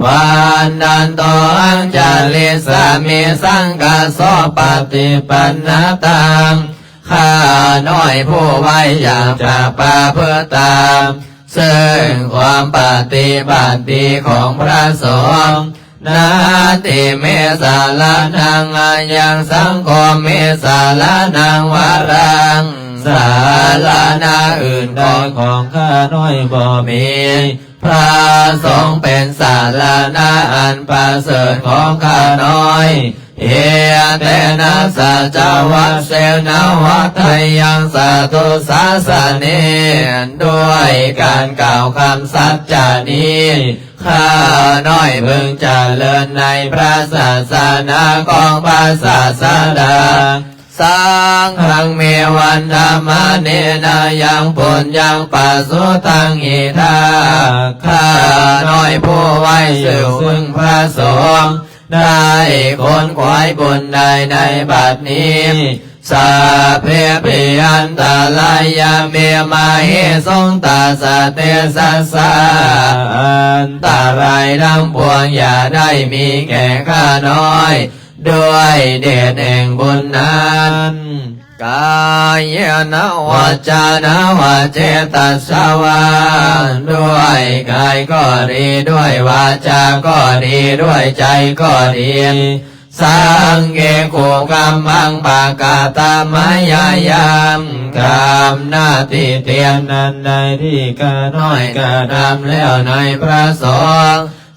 Vandanto añjalissāmi saṅghassopatipannaṃ. ຂ້ານ້ອຍຜູ້ໄຫວ້ຢາກຈະປະພຶດຕາມ ເຊິ່ງຄວາມປະຕິບັດດີຂອງພະສົງ Natthi me saraṇaṃ aññaṃ saṅgho me saraṇaṃ varaṃ. ສາລະນະອື່ນໃດຂອງຂ້ານ້ອຍບໍ່ມີ ພະສົງເປັນສາລະນະອັນປະເສີດຂອງຂ້ານ້ອຍ Etena saccavajjena vaḍḍheyyaṃ satthu sāsane. ດ້ວຍການກ່າວຄຳສັດຈະນີ້ ຂ້ານ້ອຍເພິ່ງຈະເລີນໃນພະສາສະໜາຂອງພະສາສະດາ Saṅghaṃ me vandamānena yaṃ puññaṃ pasutaṃ idha. ຂ້ານ້ອຍຜູ້ໄຫວ້ຊື່ເຊິ່ງພະສົງ ໄດ້ຂົນຂວາຍບຸນໃດໃນບັດນີ້ Sabbepi antarāyā me māhesuṃ tassa tejasā. ອັນຕະລາຍທັງປວງຢ່າໄດ້ມີແກ່ຂ້ານ້ອຍ ດ້ວຍເດດແຫ່ງບຸນນັ້ນ Kāyena vācāya va cetasā vā. ດ້ວຍກາຍກໍດີ ດ້ວຍວາຈາກໍດີ ດ້ວຍໃຈກໍດີ Saṅghe kukammaṃ pakataṃ mayā yaṃ. ກຳໜ້າທີ່ຕຽມອັນໃດທີ່ຂ້ານ້ອຍກະທຳແລ້ວໃນພະສົງ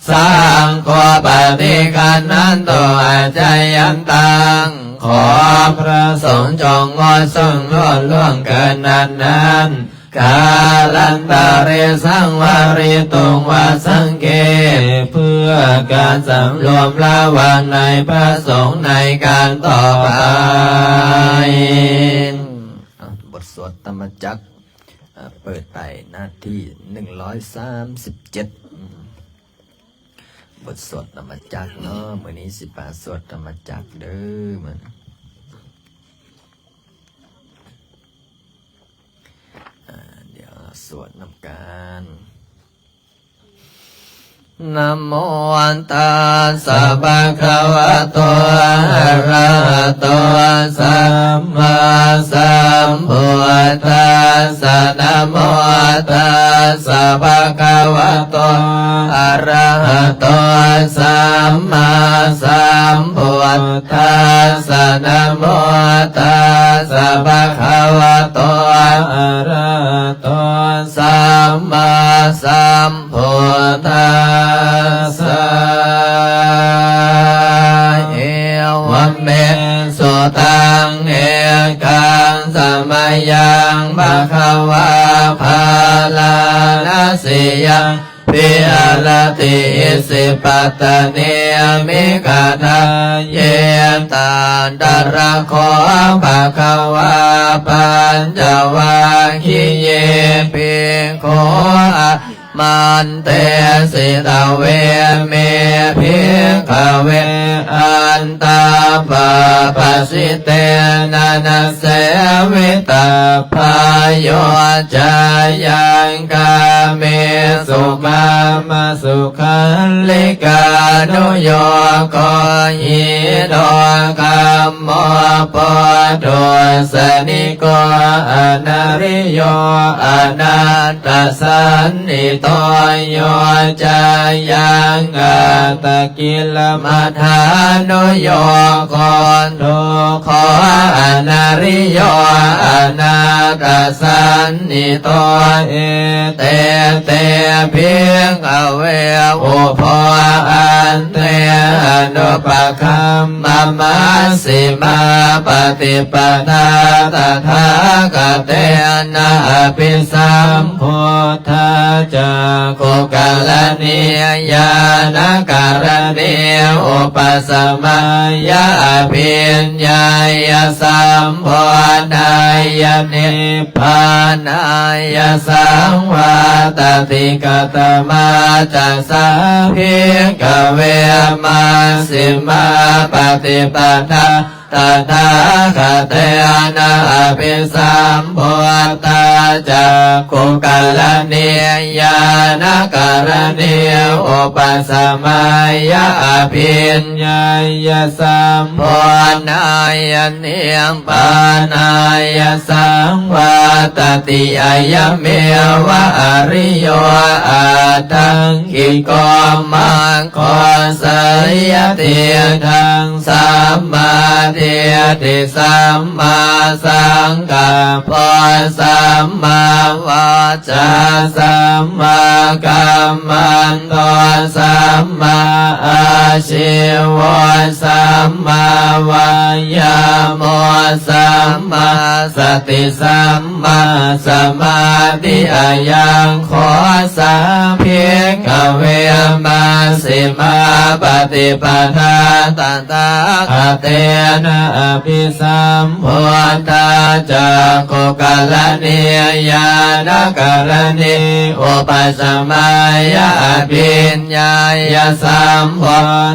Saṅgho paṭiggaṇhatu accayantaṃ. ຂໍພະສົງຈົ່ງງົດເຊິ່ງໂທດລ່ວງເກີນນັ້ນໆ Kālantare saṃvarituṃ va saṅghe. ເພື່ອການສຳລວມລະວັງໃນພະສົງໃນການຕໍ່ໄປ. ອ່ະ ບົດສວດທຳມະຈັກ ອ່ະ ເປີດໄປໜ້າທີ່ໜຶ່ງຮ້ອຍສາມສິບເຈັດ. ອືມ ບົດສວດທຳມະຈັກເນາະ ມື້ນີ້ຊິພາສວດທຳມະຈັກເດີ ມື້ນີ້ ອ່າ ດຽວສວດນຳກັນ. นะโมตัสสะภะคะวะโต อะระหะโต สัมมาสัมพุทธัสสะ นะโมตัสสะภะคะวะโต อะระหะโต สัมมาสัมพุทธัสสะ นะโมตัสสะภะคะวะโต อะระหะโต สัมมาสัม พุทธัสสะ เอวัมเม สุตัง เอกัง สะมะยัง ภะคะวา พาราณะสียัง วิหะรติ อิสิปะตะเน มิกะทะเย ตะตะระ โข ภะคะวา ปัญจวัคคียี ภิกขุ อา มันเตสิ ตะเว เม ภิกขะเว อัตตาปะปะสิเตนะ นะเสวิตัพพาโย จายัง กาเมสุ กามะสุขัลลิกานุโยโก หิโน คัมโม ปุถุสะนิโก อะนะริโย อะนัตตะสันนิโต โย จายัง อัตตะกิลมะทานุโยโก ทุกโข อะนะริโย อะนัตตะสันนิโต เอเต เต ภิกขะเว อุโพ อันเต อนุปะคัมมะ มัชฌิมาปะติปะทา ตะถาคะเตนะ อะภิสัมพุทธา จักขุกะรณี ญาณะกะรณี อุปะสะมายะ อะภิญญายะ สัมโพธายะ นิพพานายะ สังวัตติ กะตะมาจะ สา ภิกขะเว มัชฌิมาปะติปะทา ตะถາຄະเตนะ อะภิสัมพุทธา จักขุกะรณี ญານະกະรณี ອຸປະສະມາຍະ ອະພິນຍາຍະ ສຳໂພທນາຍະ ນິບພານາຍະ ສັງວັດຕະຕິ ອະຍະເມວະ ອະລິໂຍ ອະທັງກິໂກ ມັກ ໂຄ ໄສຍະທິດທັງ ສຳມາທິດຖິ ສຳມາສັງກັບໂພ ສຳມາວາຈາ ສຳມາກັມມັນໂຕ ສຳມາອາຊີໂວ ສຳມາວາຍາໂມ ສຳມາສະຕິ ສຳມາສະມາທິ ອະຍັງໂຄ ສາ ພິກຂະເວ ມັຊຊິມາປະຕິປະທາ ຕະຖາຄະເຕນະ ອະພິສຳພຸດທາ ຈັກຂຸກະລະນີ ຍານະກະລະນີ ອຸປະສະມາຍະ ອະພິນຍາຍະ ສຳໂພ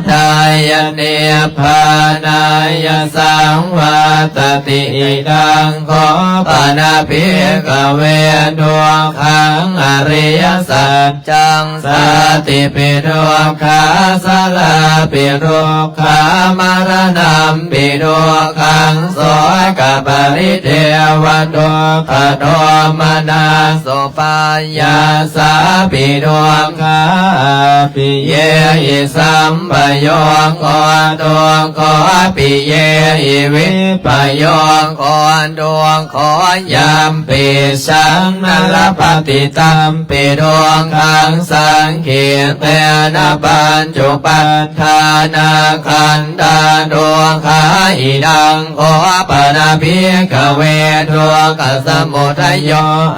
ທາຍະ ນິບພານາຍະ ສັງວັດຕະຕິ ອິດັງ ໂຄ ປະນະ ພິກຂະເວ ທຸກຂັງ ອະລິຍະສັດຈັງ ຊາຕິປິ ທຸກຂາ ຊະລາປິ ທຸກຂາ ມະລະນຳປິ ທຸກຂັງ ໂສກະປະລິເທວະ ທຸກຂະໂທມະນັດ ສະປາຍາສາປິ ທຸກຂາ ອາປິເຍຫິ ສຳປະໂຍໂຄ ທຸກໂຄ ປິເຍຫິ ວິປະໂຍໂຄ ທຸກໂຄ ຍັມປິສັງ ນະລະປະຕິ ຕັມປິ ທຸກຂັງ ສັງຂິເຕນະ ປັນຈຸປັນ ທານະຂັນທາ ທຸກຂາ ອິດັງ ໂຄ ປະນະ ພິກຂະເວ ທຸກຂະສະມຸດທະໂຍ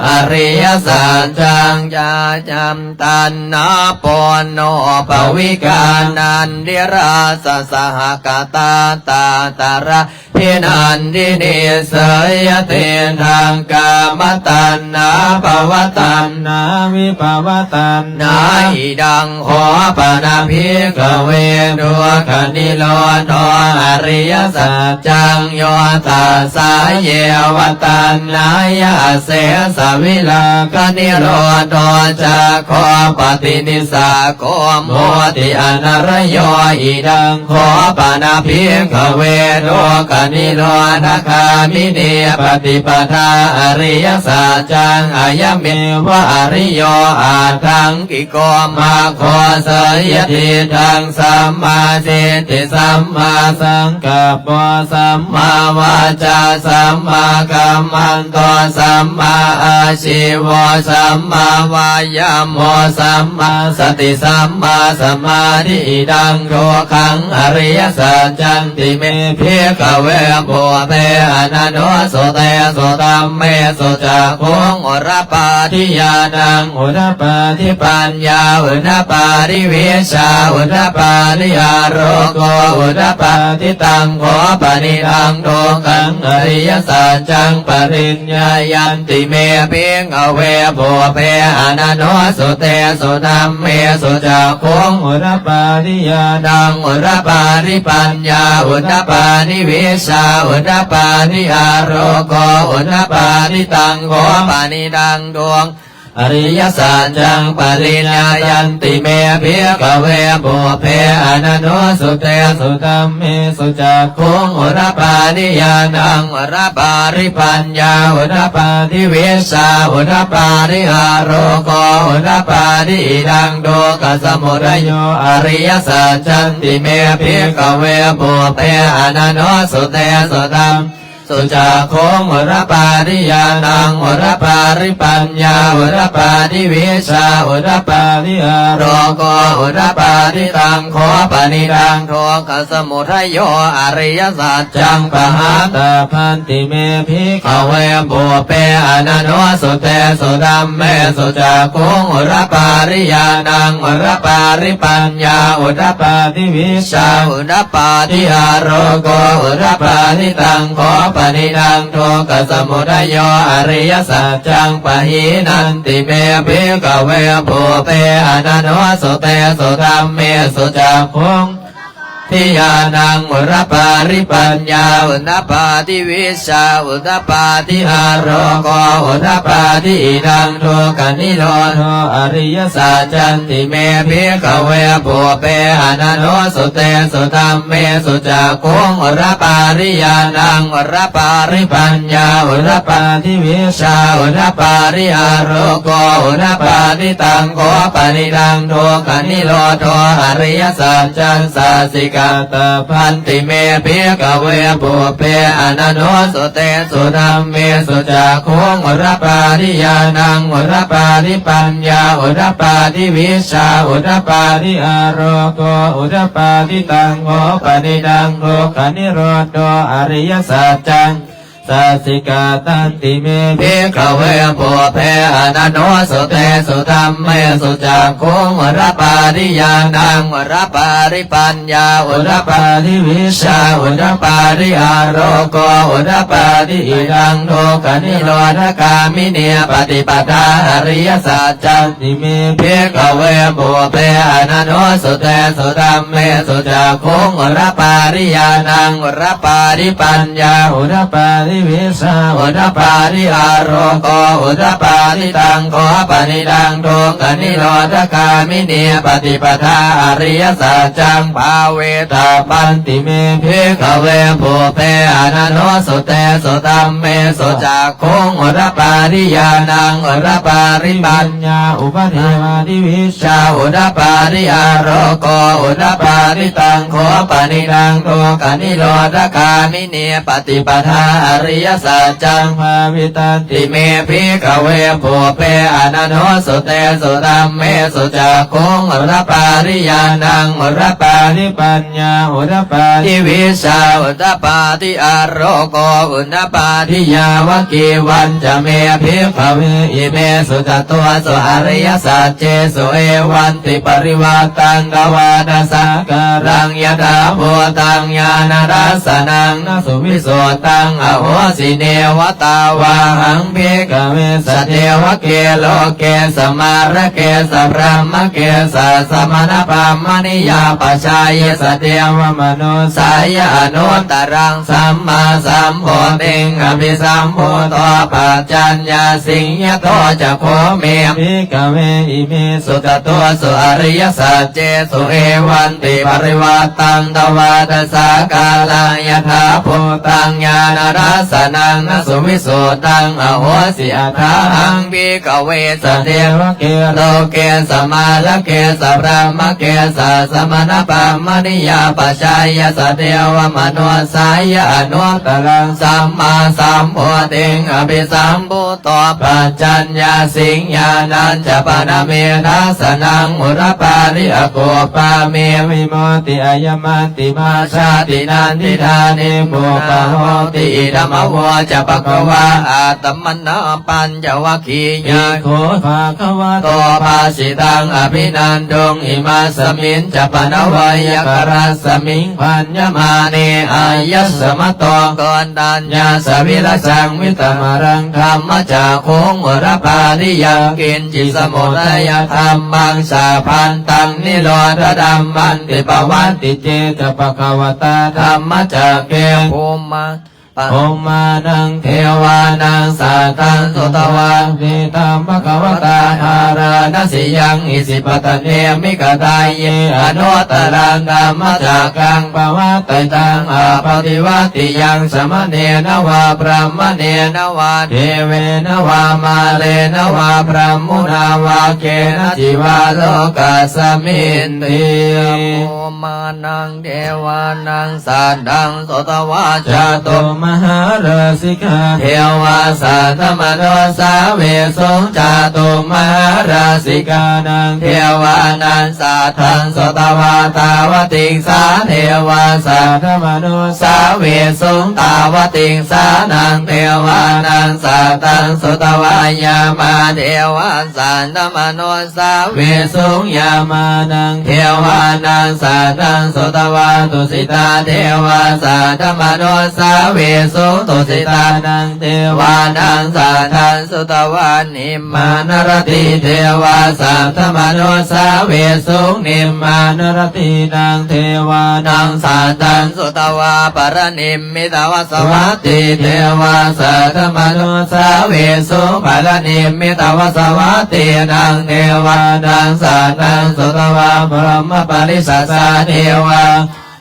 ອະລິຍະສັດຈັງ ຈະຈັນ ຕັນນະ ປຸນໂນ ປະວິກາ ນັນທິຣາຊະ ສະຫະກະຕາ ຕາຕະລະ ภิນັນທິນີ ເສຍຕິນທັງ ກາມະຕັນຫາ ພະວະຕັນຫາ ວິພະວະຕັນຫາ ອິດັງ ຂໍປະນະ ພິກຂະເວ ທຸກຂະນິໂຣດໂທ ອະລິຍະສັດຈັງ ໂຍ ຕັດສະ ເຍວະ ຕັນຫາຍາ ເສສະ ວິລາຄະນິໂຣດໂທ ຈັກຂໍປະຕິນິສາໂກ ໂມຕິ ອະນະລະໂຍ ອິດັງ ຂໍປະນະ ພິກຂະເວ ທຸກຂະນິໂຣດຄາມິນີ ປະຕິປະທາ ອະລິຍະສັດຈັງ ອາຍະເມວະ ອະລິໂຍ ອາທັງ ກິໂກ ມັກໂຄ ເສຍຕິດຖັງ ສຳມາທິດຖິ ສຳມາສັງກັບໂປ ສຳມາວາຈາ ສຳມາກັມມັນໂຕ ສຳມາອາຊີໂວ ສຳມາວາຍາໂມ ສຳມາສະຕິ ສຳມາສະມາທິ ອິດັງ ທຸກຂັງ ອະລິຍະສັດຈັນຕິເມ ພິກຂະເວ ປຸບເປ ອະນະນຸສະເຕສຸ ທຳເມສຸ ຈັກຂຸງ ອຸດປາທິ ຍານັງ ອຸດປາທິ ປັນຍາ ອຸດປາທິ ວິຊາ ອຸດປາທິ ອາໂລໂກ ອຸດປາທິ ຕັງ ໂຄ ປະນິດັງ ທຸກຂັງ ອະລິຍະສັດຈັງ ປະລິນຍາຍັນຕິເມ ພິກຂະເວ ປຸບເປ ອະນະນຸສະເຕສຸ ທຳເມສຸ ຈັກຂຸງ ອຸດປາທິ ຍານັງ ອຸດປາທິ ປັນຍາ ອຸດປາທິ ວິຊາ ອຸດປາທິ ອາໂລໂກ ອຸດປາທິ ຕັງ ໂຄ ປະນິດັງ ທຸກ ອະລິຍະສັດຈັງ ປະລິນຍາຍັນຕິເມ ພິກຂະເວ ປຸບເປ ອະນະນຸສະເຕສຸ ທຳເມສຸ ຈັກຂຸງ ອຸດປາທິ ຍານັງ ອຸດປາທິ ປັນຍາ ອຸດປາທິ ວິຊາ ອຸດປາທິ ອາໂລໂກ ອຸດປາທິ ອິດັງ ທຸກຂະສະມຸດທະໂຍ ອະລິຍະສັດຈັນຕິເມ ພິກຂະເວ ປຸບເປ ອະນະນຸສະເຕສຸ ທຳ ສຸ ຈັກຂຸງ ອຸດປາທິ ຍານັງ ອຸດປາທິ ປັນຍາ ອຸດປາທິ ວິຊາ ອຸດປາທິ ອາໂລໂກ ອຸດປາທິ ຕັງ ໂຄ ປະນິດັງ ທຸກຂະສະມຸດທະໂຍ ອະລິຍະສັດຈັງ ປະຫາຕາພັນຕິເມ ພິກຂະເວ ປຸບເປ ອະນະນຸສະເຕສຸ ທຳເມສຸ ຈັກຂຸງ ອຸດປາທິ ຍານັງ ອຸດປາທິ ປັນຍາ ອຸດປາທິ ວິຊາ ອຸດປາທິ ອາໂລໂກ ອຸດປາທິ ຕັງ ໂຄ ປະນິດັງ ທຸກຂະສະມຸດທະໂຍ ອະລິຍະສັດຈັງ ປະຫີນັນຕິເມ ພິກຂະເວ ປຸບເປ ອະນະນຸສະເຕສຸ ທຳເມສຸ ຈັກຂຸງ ທິ ຍານັງ ອຸດປາທິ ປັນຍາ ອຸດປາທິ ວິຊາ ອຸດປາທິ ອາໂລໂກ ອຸດປາທິ ອິດັງ ທຸກຂະນິໂຣດໂທ ອະລິຍະສັດຈັນ ຕິເມ ພິກຂະເວ ປຸບເປ ອະນະນຸສະເຕສຸ ທຳເມສຸ ຈັກຂຸງ ອຸດປາທິ ຍານັງ ອຸດປາທິ ປັນຍາ ອຸດປາທິ ວິຊາ ອຸດປາທິ ອາໂລໂກ ອຸດປາທິ ຕັງ ໂຄ ປະນິດັງ ທຸກຂະນິໂຣດໂທ ອະລິຍະສັດຈັງ ສາສິກາຕະພັນຕິເມ ພິກຂະເວ ປຸບເປ ອະນະນຸສະເຕສຸ ທຳເມສຸ ຈັກຂຸງ ອຸດປາທິ ຍານັງ ອຸດປາທິ ປັນຍາ ອຸດປາທິ ວິຊາ ອຸດປາທິ ອາໂລໂກ ອຸດປາທິ ຕັງ ໂຄ ປະນິດັງ ທຸກຂະນິໂຣດໂທ ອະລິຍະສັດຈັງ ສາສິກາຕັນຕິເມ ພິກຂະເວ ປຸບເປ ອະນະນຸສະເຕສຸ ທຳເມສຸ ຈັກຂຸງ ອຸດປາທິ ຍານັງ ອຸດປາທິ ປັນຍາ ອຸດປາທິ ວິຊາ ອຸດປາທິ ອາໂລໂກ ອຸດປາທິ ອິດັງ ທຸກຂະນິໂຣດຄາມິນີ ປະຕິປະທາ ອະລິຍະສັດຈັນ ຕິເມ ພິກຂະເວ ປຸບເປ ອະນະນຸສະເຕສຸ ທຳເມສຸ ຈັກຂຸງ ອຸດປາທິ ຍານັງ ອຸດປາທິ ປັນຍາ ອຸດປາທິ ວິຊາ ອຸດປາທິ ອາໂລໂກ ອຸດປາທິ ຕັງ ໂຄ ປະນິດັງ ທຸກຂະນິໂຣດຄາມິນີ ປະຕິປະທາ ອະລິຍະສັດຈັງ ພາເວທາບັນຕິເມ ພິກຂະເວ ປຸບເປ ອະນະນຸສະເຕສຸ ທຳເມສຸ ຈັກ ຂຸງ ອຸດປາທິ ຍານັງ ອຸດປາທິ ປັນຍາ ອຸດປາທິ ວິຊາ ອຸດປາທິ ອາໂລໂກ ອຸດປາທິ ຕັງ ໂຄ ປະນິດັງ ທຸກຂະນິໂຣດຄາມິນີ ປະຕິປະທາ ອະ ອະລິຍະສັດຈັງພາວິຕັນຕິເມ ພິກຂະເວ ປຸບເປ ອະນະນຸສຊູເຕສຸ ທຳເມສຸ ຈັກຂຸງອຸດປາທິ ຍານັງອຸດປາທິ ປັນ ຍາອຸດປາທິ ວິຊາອຸດປາທິ ອາໂລໂກອຸດປາທິ ຍາວະກີວັນຈະເມ ພິກຂະເວ ອິເມສຸຈະຕຸສຸ ອະລິຍະສັດເຈສຸ ເອວັນຕິປະລິວັດຕັນ ທະວາທະສາກາລັງ ຍະຖາພູຕັງ ຍານະທັດສະນັງ ນະສຸວິສຸດຕັງ ອະໂຫສິ ເນວະຕາວາຫັງ ພິກຂະເວ ສະເທວະເກ ໂລເກ ສະມາລະເກ ສະບຣາມະເກ ສະສະມະນະ ພຣາມະນິຍາປະຊາເຍ ສະເທວະມະນຸສາຍະ ອະນຸດຕະລັງ ສຳມາສຳໂພທິງ ອະພິສຳບູໂຕ ປັດຈັນຍາສິງຍະໂຕ ຈະໂຄເມ ພິກຂະເວ ອິເມສຸຈະຕຸສຸ ອະລິຍະສັດເຈສຸ ເອວັນຕິປະລິວັດຕັງ ທະວາທະສາກາລັງ ຍະຖາພູຕັງ ຍານະທັດສະນັງ ນະສຸວິສຸດຕັງ ອະໂຫສິ ອະຖາຫັງ ພິກຂະເວ ສະເທວະເກ ໂລເກ ສະມາລະເກ ສະບຣາມະເກ ສະສະມະນະ ພຣາມະນິຍາປະຊາເຍ ສະເທວະມະນຸສາຍະ ອະນຸດຕະລັງ ສຳມາສຳໂພທິງ ອະພິສຳບູໂຕ ປັດຈັນຍາສິງຍານັນຈະປະນະເມ ທັດສະນັງອຸດປາທິ ອະໂກປາເມ ວິມຸດຕິ ອາຍະມັນຕິມາ ຊາຕິ ນັນທິດານີ ປຸບປະໂຫດຕິ ອິດຳອະໂຫຈະ ພະຄະວາ ອາຕະມະນະ ປັນ ຈະວັກຄີຍະ ພິກຂຸ ພະຄະວະໂຕ ພາສິຕັງ ອະພິນັນດຸງ ອິມັດສະມິນຈະ ປະນະໄວຍະກະລັດສະມິງ ພະຍະມາເນ ອາຍັດສະມະໂຕ ໂກນທັນຍາສະ ວິລະສັງ ວິຕະມະລັງ ທຳມະຈັກຂຸງ ອຸດປາທິ ຍັງກິນຈິ ສະມຸດທະຍະທຳມັງ ສະພັນຕັງ ນິໂຣທະທຳມັນຕິ ປະວັດຕິເຈຈະ ພະຄະວະຕາ ທຳມະຈັກເກ ພູມມະ ພະ ພູມມານັງ ເທວານັງ ສາທັງ ສຸຕະວາ ເດຕັງ ພະຄະວະຕາ ອາຣານະສີຍັງ ອິສິປະຕະເນ ມິກະທາເຍ ອະນຸດຕະລັງ ທຳມະຈັກກັງ ປະວັດຕິຕັງ ອາປະຕິວັດຕິຍັງ ສະມະເນນະວາ ບຣາມະເນນະວາ ເທເວນະວາ ມາເຣນະວາ ບຣາໝຸນາວາ ເກນະຈິວາ ໂລກັດສະມິນຕິ ໂອມານັງ ເທວານັງ ສາທັງ ສຸຕະວາ ຈາຕຸມະຫາລາສິກາ ເທວາ ສາທະມະນຸສາເວສຸງ ຈາຕຸມະຫາລາສິການັງ ເທວານັງ ສາທັງ ສຸຕະວາ ຕາວະຕິງສາ ເທວາ ສາທະມະນຸສາເວສຸງ ຕາວະຕິງສານັງ ເທວານັງ ສາທັງ ສຸຕະວາ ຍາມາ ເທວາ ສາທະມະນຸສາເວສຸງ ຍາມານັງ ເທວານັງ ສາທັງ ສຸຕະວາ ຕຸສິຕາ ເທວາ ສາທະມະນຸສາເວສຸງ ຕຸສິຕານັງ ເທວານັງ ສາທັງ ສຸຕະວາ ນິມມານະລະຕີ ເທວາ ສາທະມະນຸສາເວສຸງ ນິມມານະລະຕີນັງ ເທວານັງ ສາທັງ ສຸຕະວາ ປະລະນິມ ມິຕະວະສະວັດຕີ ເທວາ ສາທະມະນຸສາເວສຸງ ປະລະນິມມິຕະວະສະວັດຕີນັງ ເທວານັງ ສາທັງ ສຸຕະວາ ບຣມະປະລິສສາ ເທວາ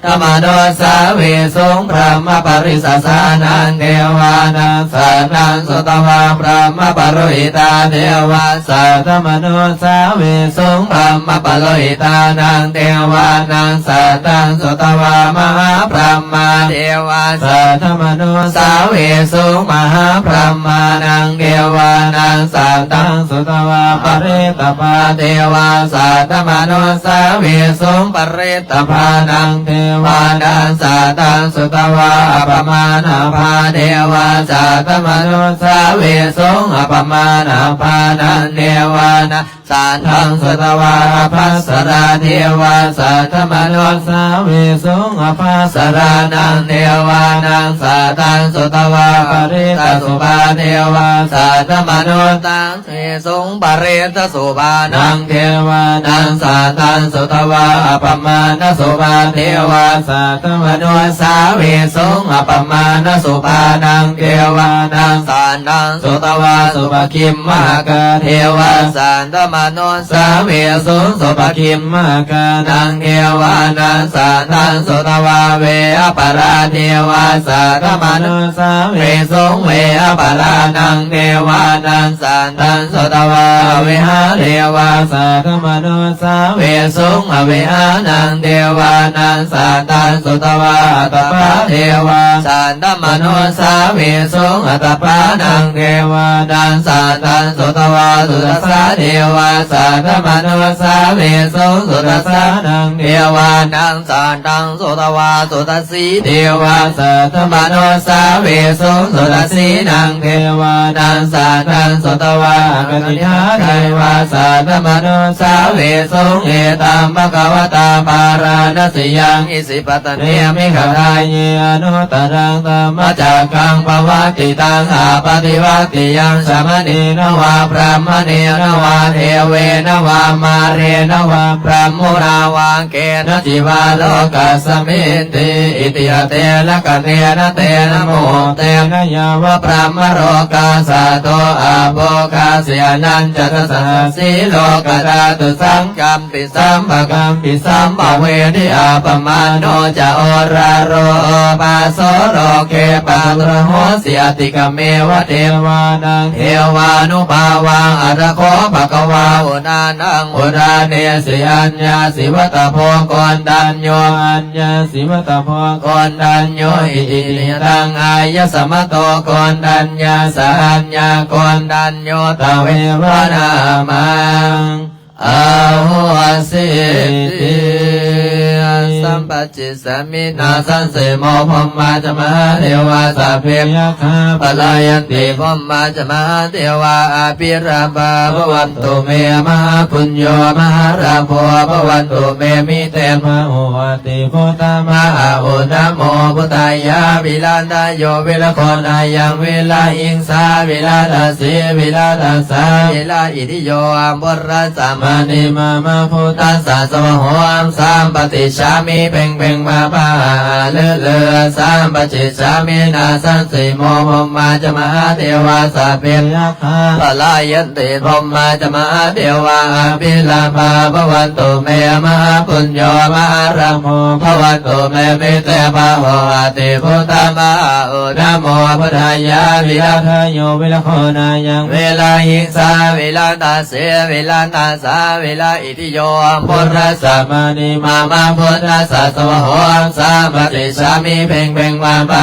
ທະມະນຸສາເວສຸງ ບຣມະປະລິສສານັງ ເທວານັງ ສາທັງ ສຸຕະວາ ບຣມະປະໂລຫິຕາ ເທວາ ສາທະມະນຸສາເວສຸງ ບຣມະປະໂລຫິຕານັງ ເທວານັງ ສາທັງ ສຸຕະວາ ມະຫາບຣມມາ ເທວາ ສາທະມະນຸສາເວສຸງ ມະຫາບຣມມານັງ ເທວານັງ ສາທັງ ສຸຕະວາ ປະລິດຕະພາ ເທວາ ສາທະມະນຸສາເວສຸງ ປະລິດຕະພານັງ ເທວານັງ ສາທັງ ສຸຕະວາ ອະປະມານະພາ ເທວາ ສາທະມະນຸສາເວສຸງ ອະປະມານະພານັງ ເທວານັງ ສາທັງ ສຸຕະວາ ອະພັດສະລາ ເທວາ ສາທະມະນຸສາເວສຸງ ອະພັດສະລານັງ ເທວານັງ ສາທັງ ສຸຕະວາ ປະລິດຕະສຸບາ ເທວາ ສາທະມະນຸສາເວສຸງ ປະລິດຕະສຸບານັງ ເທວານັງ ສາທັງ ສຸຕະວາ ອະປະມານະສຸບາ ເທວາ ສາທະມະນຸສາເວສຸງ ອະປະມານະສຸບານັງ ເທວານັງ ສາທັງ ສຸຕະວາ ສຸພະກິມມະກາ ເທວາ ສາທະມະນຸສາເວສຸງ ສຸພະກິມມະການັງ ເທວານັງ ສາທັງ ສຸຕະວາ ເວອະປະລາ ເທວາ ສາທະມະນຸສາເວສຸງ ເວອະປະລານັງ ເທວານັງ ສາທັງ ສຸຕະວາ ເວຫະ ເທວາ ສາທະມະນຸສາເວສຸງ ເວຫະນັງ ເທວານັງ ສາ Saddaṃ sutvā atappā devā saddamanussāvesuṃ. Atappānaṃ devānaṃ saddaṃ sutvā sudassā devā saddamanussāvesuṃ. Sudassānaṃ devānaṃ saddaṃ sutvā sudassī devā saddamanussāvesuṃ. Sudassīnaṃ devānaṃ saddaṃ sutvā akaniṭṭhā devā saddamanussāvesuṃ. Etaṃ bhagavatā bārāṇasiyaṃ isipatane migadāye anuttaraṃ dhammacakkaṃ pavattitaṃ appaṭivattiyaṃ samaṇena vā brāhmaṇena vā devena vā mārena vā brahmunā vā kenaci vā lokasminti. Itiha tena khaṇena tena muhuttena yāva brahmalokā saddo abbhuggacchi. Anañca dasasahassī lokadhātu saṅkampi sampakampi sampavedhi. Appamāṇo ca oḷāro obhāso loke pāturahosi atikkammeva devānaṃ devānubhāvaṃ. Atha kho bhagavā udānaṃ udānesi: Aññāsi vata bho koṇḍañño, aññāsi vata bho koṇḍañño. Iti hidaṃ āyasmato koṇḍaññassa aññākoṇḍañño tveva nāmaṃ ahosīti. Sampacicchāmi nāsaṃsimo brahmā ca mahādevā sabbe yakkhā palāyanti. Brahmā ca mahādevā abhilāphā bhavantu me. Mahāpuñño mahālābho bhavantu me. Mitebāhuṃ ati buddha ma a u. Namo buddhāya. Virājayo virāgaṇāya virāhiṃsā virādassī virādassā virāitthiyo buddhassa mānī mama buddhassa svāhom. Sampacicchāmi. Peṅ peṅ pā pā a ā lū lū. Sampacicchāmi. Nāsaṃsimo brahmā ca mahādevā sabbe yakkhā palāyanti. Brahmā ca mahādevā abhilāphā bhavantu me. Mahāpuñño mahālābho bhavantu me. Mitebāhuṃ ati buddha ma a u. Namo buddhāya. Virājayo virāgaṇāya virāhiṃsā virādassī virādassā virāitthiyo buddhassa mānī mama buddhassa svāhom. Sampacicchāmi. Peṅ peṅ pā pā a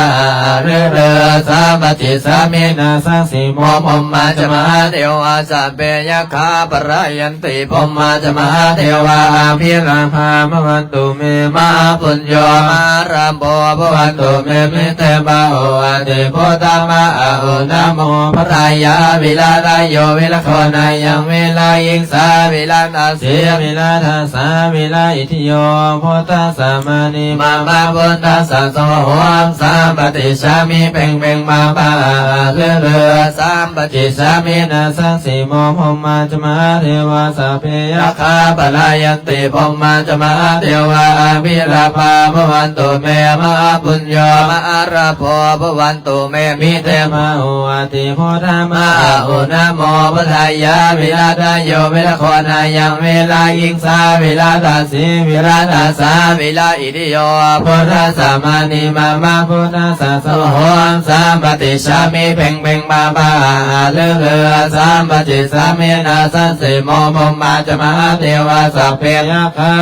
ā lū lū. Sampacicchāmi. Nāsaṃsimo brahmā ca mahādevā sabbe yakkhā palāyanti. Brahmā ca mahādevā abhilāphā bhavantu me. Mahāpuñño mahālābho bhavantu me. Mitebāhuṃ ati buddha ma a u. Namo buddhāya. Virājayo virāgaṇāya virāhiṃsā virādassī virādassā virāitthiyo buddhassa mānī mama buddhassa svāhom. Sampacicchāmi. Peṅ peṅ pā pā a ā lū lū. Sampacicchāmi. Nāsaṃsimo brahmā ca mahādevā sabbe yakkhā palāyanti. Brahmā ca mahādevā abhilāphā bhavantu me. Mahāpuñño mahālābho bhavantu me. Mitebāhuṃ ati buddha ma a u. Namo buddhāya. Virājayo virāgaṇāya virāhiṃsā virādassī virādassā virāitthiyo buddhassa mānī mama buddhassa svāhom. Sampacicchāmi. Peṅ peṅ pā pā a ā lū lū. Sampacicchāmi. Nāsaṃsimo brahmā ca mahādevā sabbe yakkhā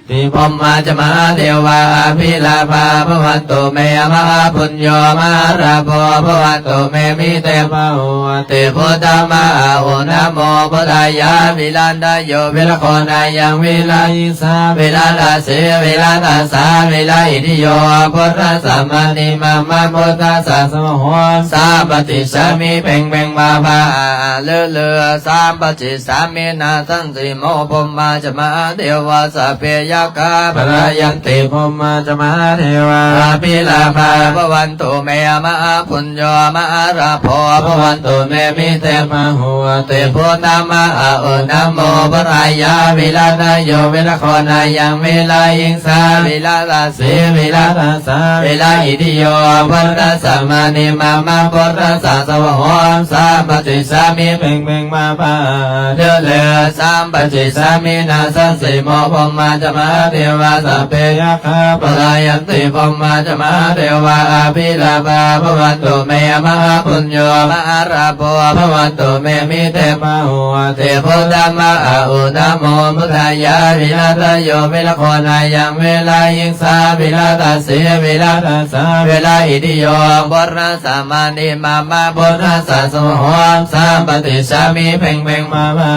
ti brahmā ca mahādevā abhilāphā bhavantu me. Mahāpuñño mahālābho bhavantu me. Mitebāhuṃ ati buddha ma a u. Namo buddhāya. Virājayo virāgaṇāya virāhiṃsā virādassī virādassā virāitthiyo buddhassa mānī mama buddhassa svāhom. Sampacicchāmi. Peṅ peṅ pā pā a ā lū lū. Sampacicchāmi. Nāsaṃsimo brahmā ca mahādevā sabbe yakkhā palāyanti. Brahmā ca mahādevā abhilāphā bhavantu me. Mahāpuñño mahālābho bhavantu me. Mitebāhuṃ ati buddha ma a u. Namo buddhāya. Virājayo virāgaṇāya virāhiṃsā virādassī virādassā virāitthiyo buddhassa mānī mama buddhassa svāhom. Sampacicchāmi. Peṅ peṅ pā pā a ā lū lū. Sampacicchāmi. Nāsaṃsimo brahmā ca ເທວາ ສັບເພ ຍັກຂາ ປະລາຍັນຕິ ພົມມາຈະ ມະຫາເທວາ ອະພິລາພາ ພະວັນຕຸ ເມ ມະຫາປຸນໂຍ ມະຫາລາໂພ ພະວັນຕຸ ເມ ມິເຕ ມະໂຫ ອະຕິ ພຸດທະ ມະ ອາ ອຸ ນະໂມ ບຸດທາຍາ ວິລາທະໂຍ ວິລະໂຄ ນາຍັງ ວິລະຫິງສາ ວິລາທັດສີ ວິລາທັດສາ ວິລະຫິຕິໂຍ ປຸດທະ ສະມານິ ມາມະ ພຸດທັດສະ ສະວາໂຫ ສຳປະຕິດສາມິ ເພັງເພັງ ມາມະ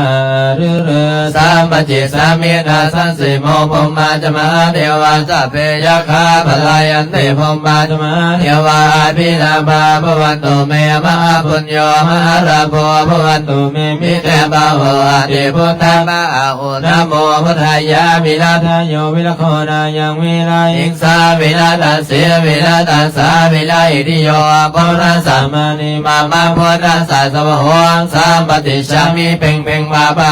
ລືລື ສຳປະຈິດສາມິ ນາສັງສີໂມ ພົມມາຈະ ມະຫາເທວາ ສັບເພ ຍັກຂາ ປະລາຍັນຕິ ພົມມາຈະ ມະຫາເທວາ ອະພິລາພາ ພະວັນຕຸ ເມ ມະຫາປຸນໂຍ ມະຫາລາໂພ ພະວັນຕຸ ເມ ມິເຕ ມະໂຫ ອະຕິ ພຸດທະ ມະ ອາ ອຸ ນະໂມ ບຸດທາຍາ ວິລາທະໂຍ ວິລະໂຄ ນາຍັງ ວິລະຫິງສາ ວິລາທັດສີ ວິລາທັດສາ ວິລະຫິຕິໂຍ ປຸດທະ ສະມານິ ມາມະ ພຸດທັດສະ ສະວາໂຫ ສຳປະຕິດສາມິ ເພັງເພັງ ມາມະ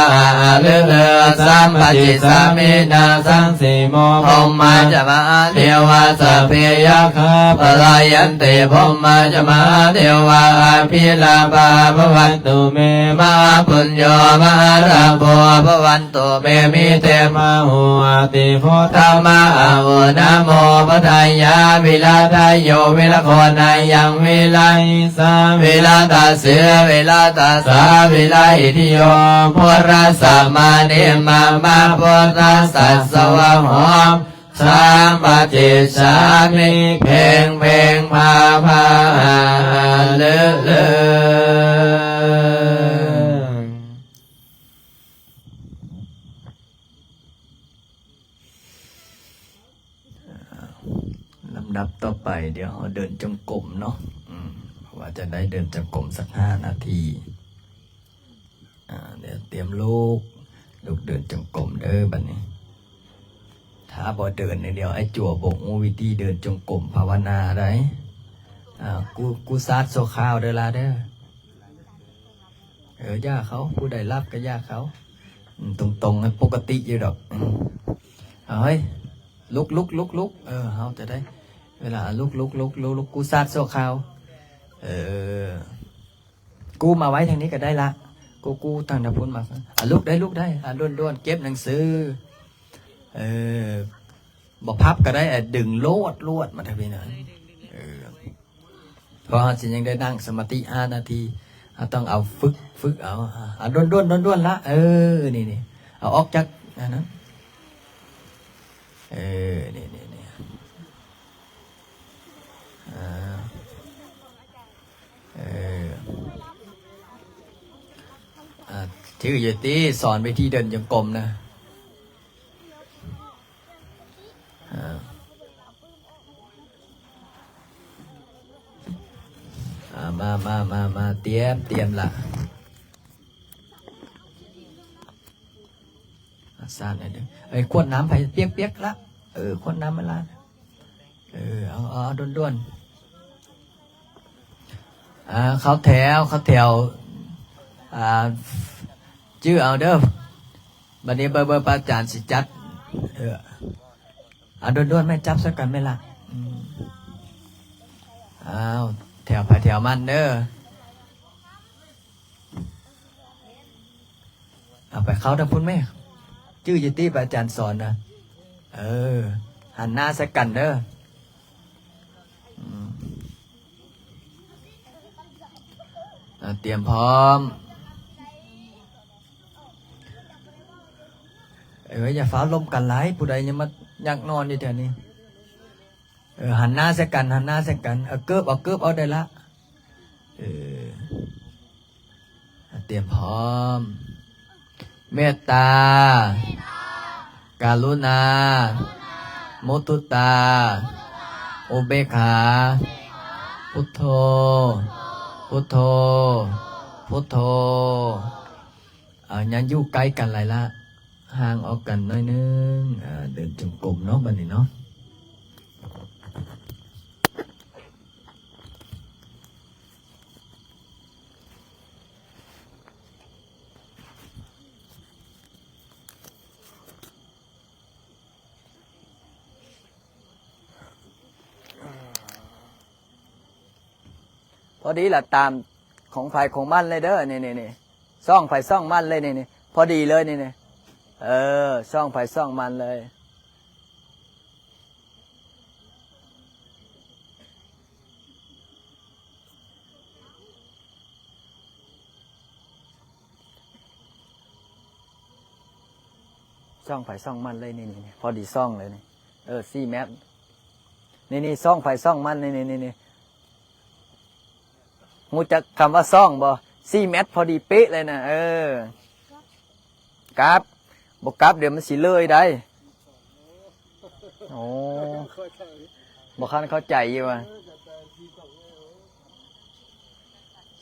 ລືລື ສຳປະຈິດສາມິ ນາສັງສີໂມ ພົມມາຈະ ມະຫາເທວາ ສັບເພ ຍັກຂາ ປະລາຍັນຕິ ພົມມາຈະ ມະຫາເທວາ ອະພິລາພາ ພະວັນຕຸ ເມ ມະຫາປຸນໂຍ ມະຫາລາໂພ ພະວັນ ຕຸ ເມ ມິເຕ ມະໂຫ ອະຕິ ພຸດທະ ມະ ອາ ອຸ ນະໂມ ບຸດທາຍາ ວິລາທະໂຍ ວິລະໂຄ ນາຍັງ ວິລະຫິງສາ ວິລາທັດສີ ວິລາທັດສາ ວິລະຫິຕິໂຍ ພຸດທະ ສະມານິ ມາມະ ພຸດທັດສະ ສະວາໂຫ ສຳປະຕິດສາມິ ເພັງເພັງ ພາພາ ລືລື. ລຳດັບຕໍ່ໄປ ດຽວເຮົາເດີນຈົງກົມເນາະ ອືມ ວ່າຈະໄດ້ເດີນຈົງກົມສັກຫ້ານາທີ. ອາ ດຽວຕຽມລຸກ ລຸກເດີນຈົງກົມເດີບັດນີ້. ຖ້າບໍ່ເດີນນີ້ ດຽວອ້າຍຈົວບໍ່ຮູ້ວິທີເດີນຈົງກົມພາວະນາໃດ໋. ອາ ກູ ກູຊາດຊົ່ວຄາວເດີຫຼາເດີ. ເອີ ຢ່າເຂົາ ຜູ້ໃດຫຼັບກໍຢ່າເຂົາ. ອືມ ຕົງໆ ປົກກະຕິຢູ່ດອກ. ອືມ ເອົາເຮີ້ຍ ລຸກ ລຸກ ລຸກ ລຸກ. ເອີ ເຮົາຈະໄດ້ເວລາ ລຸກ ລຸກ ລຸກ ລຸກ ລຸກ ກູຊາດຊົ່ວຄາວ. ເອີ ກູມາໄວ້ທາງນີ້ກໍໄດ້ລະ ກູ ກູທາງ ທາງພຸ້ນມາ. ອາ ລຸກໄດ້ ລຸກໄດ້. ອາ ດ່ວນໆ ເກັບໜັງສື. ເອີ ບໍ່ພັບກໍໄດ້ ອາ ດຶງໂລດ ໂລດມາທາງພີ້ນະ. ເອີ ເພາະເຮົາຊິຍັງໄດ້ນັ່ງສະມາທິຫ້ານາທີ ເຮົາຕ້ອງເອົາຝຶກ ຝຶກເອົາ. ອາ ດ່ວນໆ ດ່ວນໆລະ. ເອີ ນີ້ໆ ເອົາອອກຈາກອັນນັ້ນ. ເອີ ນີ້ໆ ນີ້ ອາ ເອີ ອາ ຖືຢູ່ຕິ ສອນວິທີເດີນຈົງກົມນະ. ອາ ອາ ມາ ມາ ມາ ມາ ຕຽມ ຕຽມລະ. ອາ ສາດໜ້ອຍໜຶ່ງ. ເອີ ຂວດນ້ຳໃຜປຽກໆລະ. ເອີ ຂວດນ້ຳມາລະ. ເອີ ເອົາ ເອົາ ເອົາດ່ວນໆ. ອາ ເຂົ້າແຖວ ເຂົ້າແຖວ. ອາ ຈື່ເອົາເດີ. ບັດນີ້ເບິ່ງ ເບິ່ງ ພະອາຈານຊິຈັດ. ເອີ ເອົາດ່ວນໆ ແມ່ ຈັບໃສ່ກັນແມ່ລະ. ອືມ ອ້າວ ແຖວໃຜແຖວມັນເດີ. ເອົາໄປເຂົ້າທາງພຸ້ນແມ່. ຈື່ຢູ່ຕິ ພະອາຈານສອນນະ. ເອີ ຫັນໜ້າໃສ່ກັນເດີ. ອືມ ອາ ຕຽມພ້ອມ. ເອີ ຢ່າຟ້າວລົມກັນຫຼາຍ ຜູ້ໃດຍັງມາ ຍັກນອນຢູ່ແຖວນີ້. ເອີ ຫັນໜ້າໃສ່ກັນ ຫັນໜ້າໃສ່ກັນ. ເອົາເກີບ ເອົາເກີບ ເອົາໄດ້ລະ. ເອີ ຕຽມພ້ອມ. ເມດຕາ ກະລຸນາ ມຸທຸຕາ ອຸເບກຂາ ພຸດໂທ ພຸດໂທ ພຸດໂທ. ເອົາ ຢ່າຢູ່ໃກ້ກັນຫຼາຍລະ ຫ່າງອອກກັນໜ້ອຍໜຶ່ງ. ອາ ເດີນຈົງກົມເນາະ ບັດນີ້ເນາະ. ພໍດີລະ ຕາມຂອງໃຜຂອງມັນເລີຍເດີ. ນີ້ໆໆ ຊ່ອງໃຜຊ່ອງມັນເລີຍ. ນີ້ໆ ພໍດີເລີຍ. ນີ້ໆ ເອີ ຊ່ອງໃຜຊ່ອງມັນເລີຍ. ຊ່ອງໃຜຊ່ອງມັນເລີຍນີ້ ນີ້ ນີ້ ພໍດີຊ່ອງເລີຍນີ້ ເອີ ສີ່ແມັດ ນີ້ ນີ້ ຊ່ອງໃຜຊ່ອງມັນ ນີ້ ນີ້ ນີ້ ນີ້ ຮູ້ຈັກຄຳວ່າຊ່ອງບໍ່? ສີ່ແມັດພໍດີເປະເລີຍນະ ເອີ ກັບ ບໍ່ກັບດຽວມັນຊິເລີຍໄດ໋. ໂອ້ ບໍ່ຄັນເຂົ້າໃຈຢູ່ວ່າ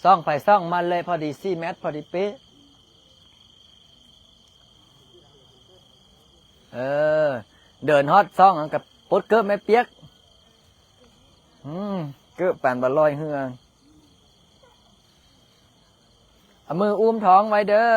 ຊ່ອງໃຜຊ່ອງມັນເລີຍ ພໍດີສີ່ແມັດ ພໍດີເປະ. ເອີ ເດີນຮອດຊ່ອງຫັ້ນກະປົດເກີບແມ່ປຽກ ອືມ ເກີບປານບໍ່ລອຍເຮືອ ເອົາມືອຸ້ມທ້ອງໄວ້ເດີ.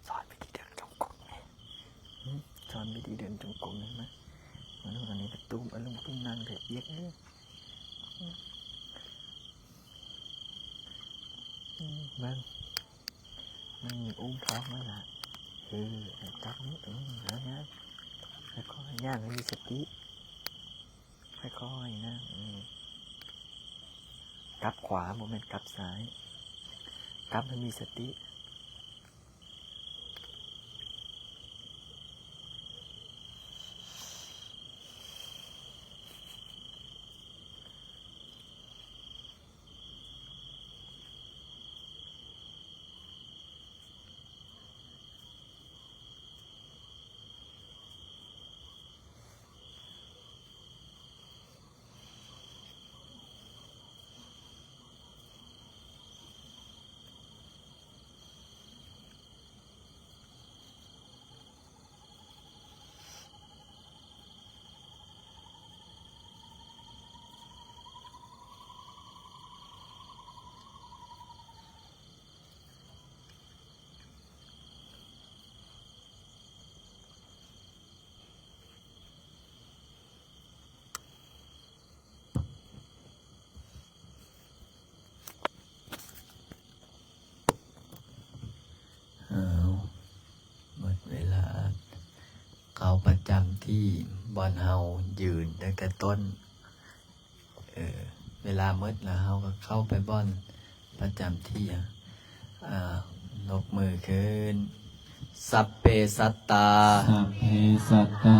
ສອນວິທີເດີນຈົງກົມນີ້ ສອນວິທີເດີນຈົງກົມນີ້ມາ ມາເບິ່ງອັນນີ້ ປະຕູ ອາລົງປຶ້ງນັ່ງແບບວຽກເດີ ເບິ່ງ ມັນມີອຸ້ມທ້ອງໄວ້ລະ ເອີ ຈັບນີ້ ເອີ ງາມໆ ຄ່ອຍໆຍ່າງໃຫ້ມີສະຕິ ຄ່ອຍໆນະ ອືມ ກັບຂວາ ບໍ່ແມ່ນກັບຊ້າຍ ກັບໃຫ້ມີສະຕິ. ທີ່ບ່ອນເຮົາຢືນຕັ້ງແຕ່ຕົ້ນ. ເອີ ເວລາໝົດແລ້ວເຮົາກໍເຂົ້າໄປບ່ອນປະຈຳທີ່. ອາ ຍົກມືຂຶ້ນ. ສັບເປສັດຕາ ສັບເພສັດຕາ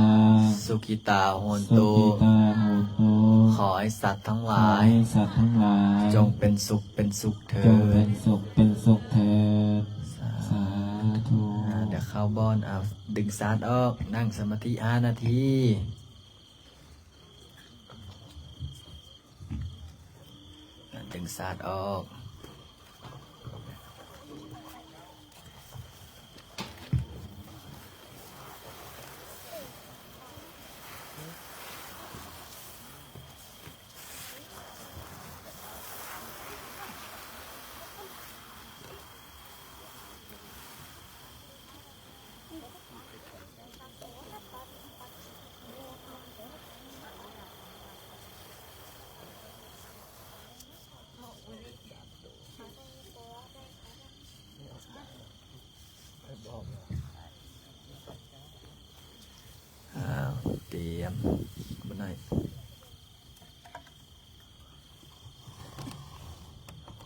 ສຸຂິຕາໂຫນຕຸ ສຸຂິຕາໂຫນຕຸ ຂໍໃຫ້ສັດທັງຫຼາຍ ຂໍໃຫ້ສັດທັງຫຼາຍ ຈົ່ງເປັນສຸກເປັນສຸກເທີດ ຈົ່ງເປັນສຸກເປັນສຸກເທີດ. ສາ ສາທຸ ອາ ດຽວເຂົ້າບ່ອນ ເອົາ ດຶງສາດອອກ ນັ່ງສະມາທິຫ້ານາທີ. ດຶງສາດອອກ. ອ້າວ ຕຽມ ບໍ່ໄດ້.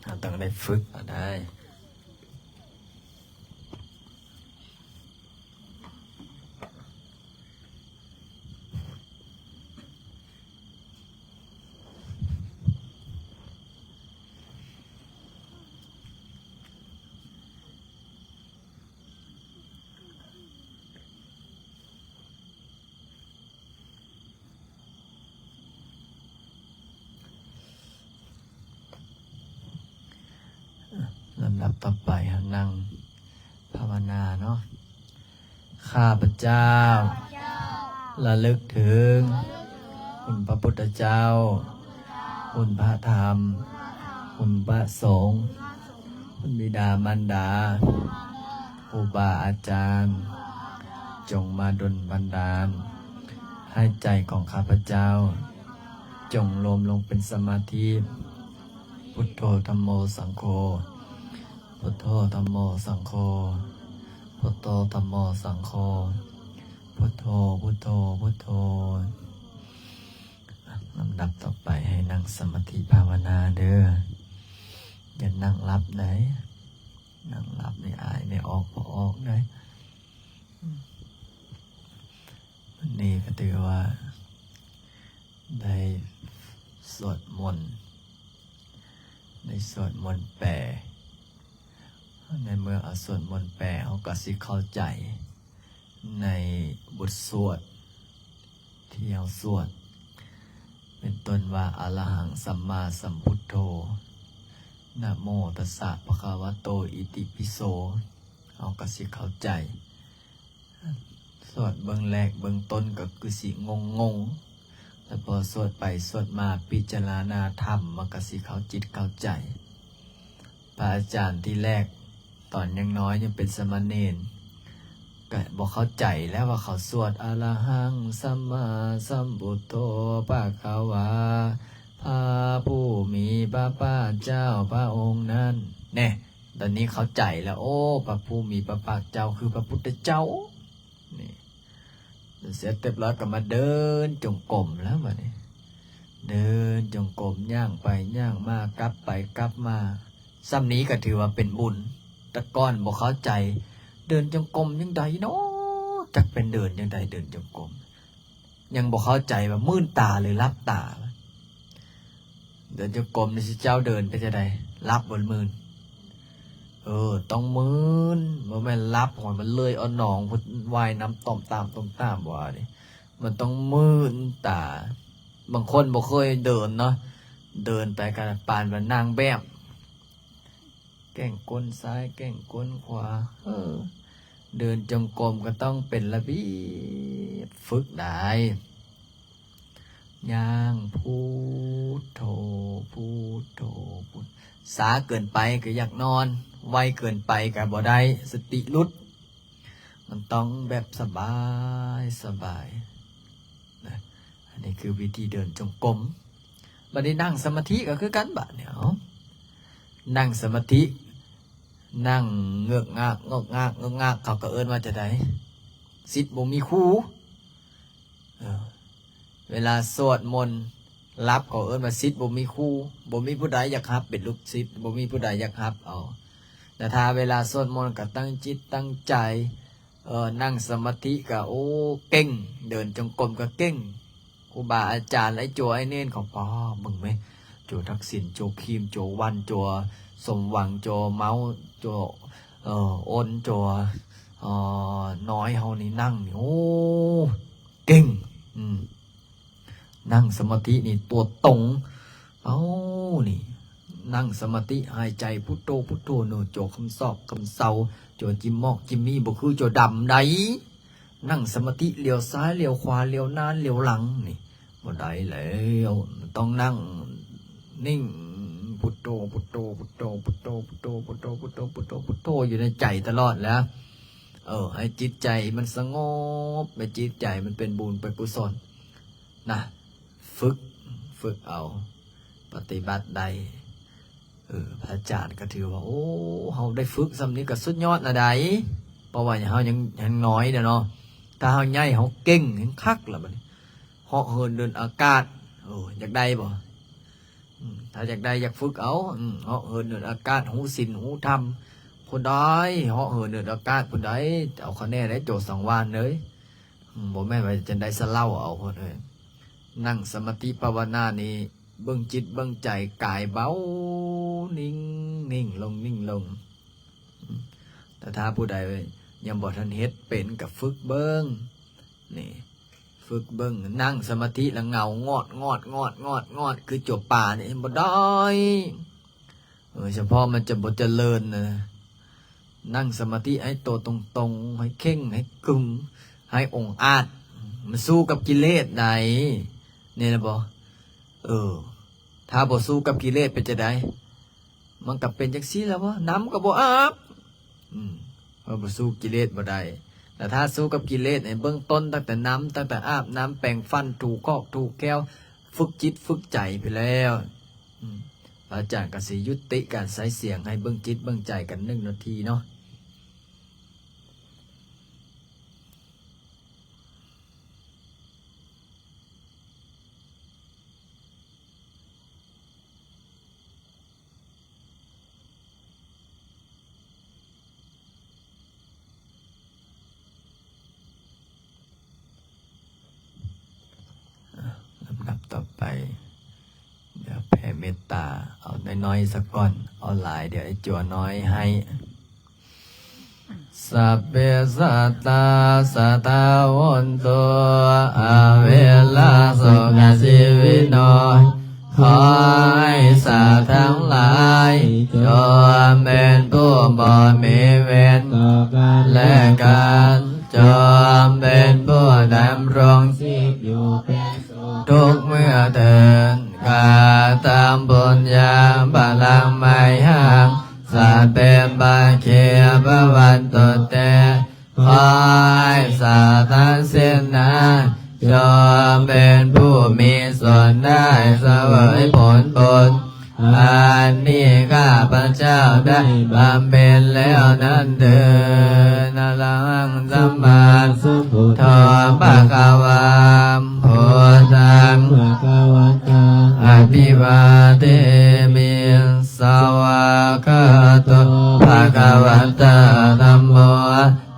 ເຮົາຕ້ອງໄດ້ຝຶກເອົາໄດ້. ລຳດັບຕໍ່ໄປ ເຮົານັ່ງພາວະນາເນາະ. ຂ້າພະເຈົ້າ ລະລຶກເຖິງ ຄຸນພະພຸດທະເຈົ້າ, ຄຸນພະທຳ, ຄຸນພະສົງ, ຄຸນບິດາມານດາ, ຄູບາອາຈານ, ຈົ່ງມາດົນບັນດານໃຫ້ໃຈຂອງຂ້າພະເຈົ້າ ຈົ່ງລວມລົງເປັນສະມາທິ. ພຸດໂທ ທຳໂມ ສັງໂຄ. ພຸດໂທ ທຳໂມ ສັງໂຄ. ພຸດໂທ ທຳໂມ ສັງໂຄ. ພຸດໂທ ພຸດໂທ ພຸດໂທ. ລຳດັບຕໍ່ໄປໃຫ້ນັ່ງສະມາທິພາວະນາເດີ. ຢ່ານັ່ງຫຼັບໃດ໋. ນັ່ງຫຼັບນີ້ອາຍ ໄດ້ອອກບໍ່ອອກເດ້. ມື້ນີ້ກໍຖືວ່າໄດ້ສວດມົນ, ໄດ້ສວດມົນແປ. ໃນເມື່ອເຮົາສວດມົນແປ, ເຮົາກໍຊິເຂົ້າໃຈໃນບົດສວດທີ່ເຮົາສວດ, ເປັນຕົ້ນວ່າ ອະລະຫັງ ສຳມາສຳພຸດໂທ, ນະໂມຕັດສະ ພະຄະວະໂຕ ອິຕິປິໂສ. ເຮົາກໍຊິເຂົ້າໃຈ. ສວດເບື້ອງແລກເບື້ອງຕົ້ນກໍຄືຊິງົງໆ, ແຕ່ພໍສວດໄປສວດມາ ພິຈາລະນາທຳ ມັນກໍຊິເຂົ້າຈິດເຂົ້າໃຈ. ພະອາຈານທີ່ແລກ ຕອນຍັງນ້ອຍ ຍັງເປັນສາມະເນນ ກໍບໍ່ເຂົ້າໃຈແລ້ວວ່າເຂົາສວດ ອະລະຫັງ ສຳມາສຳພຸດໂທ ພະຄະວາ ພະຜູ້ມີພະພາກເຈົ້າພະອົງນັ້ນ. ແນ່ ຕອນນີ້ເຂົ້າໃຈແລ້ວ. ໂອ້ ພະຜູ້ມີພະພາກເຈົ້າຄືພະພຸດທະເຈົ້າ. ນີ້ ເສັດຮຽບຮ້ອຍກໍມາເດີນຈົງກົມແລ້ວບາດນີ້. ເດີນຈົງກົມ ຍ່າງໄປຍ່າງມາ ກັບໄປກັບມາ. ສ່ຳນີ້ກໍຖືວ່າເປັນບຸນ. ແຕ່ກ່ອນບໍ່ເຂົ້າໃຈ ເດີນຈົງກົມຈັ່ງໃດເນາະ, ຈັກເປັນເດີນຈັ່ງໃດ ເດີນຈົງກົມ. ຍັງບໍ່ເຂົ້າໃຈວ່າມື່ນຕາ ຫຼື ຫຼັບຕາ. ເດີນຈົງກົມນີ້ ຊິເຈົ້າເດີນໄປຈັ່ງໃດ? ຫຼັບບໍ່? ມື່ນ. ເອີ ຕ້ອງມື່ນ, ບໍ່ແມ່ນຫຼັບ ໂຫຍ ມັນເລີຍເອົາໜອງ ວ່າຍນ້ຳຕ້ອມຕາມ ຕ້ອມຕາມ ວ່ານີ້. ມັນຕ້ອງມື່ນຕາ. ບາງຄົນບໍ່ເຄີຍເດີນເນາະ, ເດີນໄປກໍປານວ່ານາງແບບ ແກ້ງກົ້ນຊ້າຍ ແກ້ງກົ້ນຂວາ. ເອີ ເດີນຈົງກົມກໍຕ້ອງເປັນລະບຽບ ຝຶກໄດ້. ຍ່າງ ພຸດໂທ ພຸດໂທ ພຸດ ຊ້າເກີນໄປກໍຢາກນອນ, ໄວເກີນໄປກໍບໍ່ໄດ້, ສະຕິຫຼຸດ. ມັນຕ້ອງແບບສະບາຍ ສະບາຍນະ. ອັນນີ້ຄືວິທີເດີນຈົງກົມ. ບັດນີ້ນັ່ງສະມາທິກໍຄືກັນ ບາດນີ້ ເອົາ ນັ່ງສະມາທິ ນັ່ງເງືອກງາກ ເງືອກງາກ ເງືອກງາກ ເຂົາກໍເອີ້ນວ່າຈັ່ງໃດ? ສິດບໍ່ມີຄູ. ເອີ ເວລາສວດມົນ ຫຼັບ ເຂົາເອີ້ນວ່າສິດບໍ່ມີຄູ, ບໍ່ມີຜູ້ໃດຢາກຮັບເປັນລູກສິດ, ບໍ່ມີຜູ້ໃດຢາກຮັບເອົາ. ແຕ່ຖ້າເວລາສວດມົນກໍຕັ້ງຈິດຕັ້ງໃຈ, ເອີ ນັ່ງສະມາທິກໍ ໂອ້ ເກັ່ງ, ເດີນຈົງກົມກໍເກັ່ງ. ຄູບາອາຈານ ໄອ້ຈົວໄອ້ເນນເຂົາ ປ້າ ເບິ່ງແມະ, ຈົວທັກສິນ, ຈົວຄີມ, ຈົວວັນ, ຈົວສົມຫວັງ, ຈົວເມົາ, ຈົວ ເອີ ອົນ, ຈົວ ເອີ ນ້ອຍເຮົານີ້ນັ່ງນີ້ ໂອ້ ເກັ່ງ. ອືມ ນັ່ງສະມາທິນີ້ຕົວຕົງ. ເອົາ ນີ້ ນັ່ງສະມາທິ ຫາຍໃຈພຸດໂທ ພຸດໂທເນາະ, ຈົວຄຳຊອກຄຳເຊົາ, ຈົວຈິມມອກຈິມມີ, ບໍ່ຄືຈົວດຳໃດ. ນັ່ງສະມາທິ ຫຼຽວຊ້າຍຫຼຽວຂວາ ຫຼຽວໜ້າຫຼຽວຫຼັງນີ້ ບໍ່ໄດ້ແລ້ວ. ຕ້ອງນັ່ງນິ່ງ ພຸດໂທ ພຸດໂທ ພຸດໂທ ພຸດໂທ ພຸດໂທ ພຸດໂທ ພຸດໂທ ພຸດໂທ ພຸດໂທ ຢູ່ໃນໃຈຕະຫຼອດແຫຼະ. ເອີ ໃຫ້ຈິດໃຈມັນສະຫງົບ, ໃຫ້ຈິດໃຈມັນເປັນບຸນເປັນກຸສົນນະ. ຝຶກ ຝຶກເອົາ ປະຕິບັດໄດ້. ເອີ ພະອາຈານກໍຖືວ່າ ໂອ້ ເຮົາໄດ້ຝຶກສ່ຳນີ້ກໍສຸດຍອດລະໃດ, ເພາະວ່າເຮົາຍັງ ຍັງນ້ອຍເດ້ເນາະ. ຖ້າເຮົາໃຫຍ່ ເຮົາເກັ່ງ ແຮ່ງຄັກລະບັດນີ້ ເຫາະເຫີນເດີນອາກາດ. ໂອ້ ຢາກໄດ້ບໍ່? ອືມ ຖ້າຢາກໄດ້ ຢາກຝຶກເອົາ. ອືມ ເຫາະເຫີນເດີນອາກາດ ຮູ້ສິນຮູ້ທຳ. ຜູ້ໃດເຫາະເຫີນເດີນອາກາດ ຜູ້ໃດເອົາຄະແນນໄດ້ ໂຈສັງວານເລີຍ. ອືມ ບໍ່ແມ່ນວ່າຈະໄດ້ສະເຫຼົ້າເອົາພຸ້ນເອີຍ. ນັ່ງສະມາທິພາວະນານີ້ ເບິ່ງຈິດເບິ່ງໃຈ ກາຍເບົາ ນິ່ງ ນິ່ງລົງ ນິ່ງລົງ. ອືມ ແຕ່ຖ້າຜູ້ໃດຍັງບໍ່ທັນເຮັດເປັນ ກໍຝຶກເບິ່ງ ນີ້ ຝຶກເບິ່ງ. ນັ່ງສະມາທິລະເຫງົາງອດ ງອດ ງອດ ງອດ ງອດ ຄືຈົວປານີ້ ບໍ່ໄດ້. ເອີ ສະເພາະມັນຈະບໍ່ຈະເລີນນະ. ນັ່ງສະມາທິໃຫ້ໂຕຕົງໆ ໃຫ້ເຄັ່ງ ໃຫ້ກຶງ ໃຫ້ອົງອາດ. ມັນສູ້ກັບກິເລດໃດ ນີ້ລະບໍ່? ເອີ ຖ້າບໍ່ສູ້ກັບກິເລດເປັນຈັ່ງໃດ? ມັນກໍເປັນຈັ່ງຊີ້ແຫຼະວະ, ນ້ຳກໍບໍ່ອາບ. ອືມ ເພາະບໍ່ສູ້ກິເລດບໍ່ໄດ້. ແລ້ວຖ້າສູ້ກັບກິເລດໃຫ້ເບິ່ງຕົ້ນຕັ້ງແຕ່ນ້ຳ, ຕັ້ງແຕ່ອາບນ້ຳ, ແປງຟັນ, ຖູຄອກຖູແຂ້ວ, ຝຶກຈິດຝຶກໃຈໄປແລ້ວ. ອືມ ພະອາຈານກໍຊິຍຸຕິການໃຊ້ສຽງໃຫ້ເບິ່ງຈິດເບິ່ງໃຈກັນໜຶ່ງນາທີເນາະ. ລຳດັບຕໍ່ໄປ ດຽວແຜ່ເມດຕາ ເອົານ້ອຍໆ ສາກ່ອນ, ເອົາຫຼາຍ ດຽວໄອ້ຈົວນ້ອຍໃຫ້. Sabbe sattā sadā hontu, averā sokajīvino. ຂໍໃຫ້ສັດທັງຫຼາຍ ຈົ່ງເປັນຜູ້ບໍ່ມີເວນຕໍ່ກັນແລະກັນ, ຈົ່ງເປັນຜູ້ດຳລົງຊີບຢູ່ເປັນສຸກທຸກເມື່ອເທີນ. Kataṃ puññaphalaṃ mayhaṃ sabbe bhāgī bhavantu te. ຂໍໃຫ້ສັດທັງສິ້ນນະ ຈົ່ງເປັນຜູ້ມີສ່ວນໄດ້ສະເຫວີຍຜົນບຸນ ອັນນີ້ຂ້າພະເຈົ້າໄດ້ບຳເພັນແລ້ວນັ້ນເທີດ. Arahaṃ sammāsambuddho bhagavā, buddhaṃ bhagavantaṃ abhivādemi. Svākkhāto bhagavatā dhammo,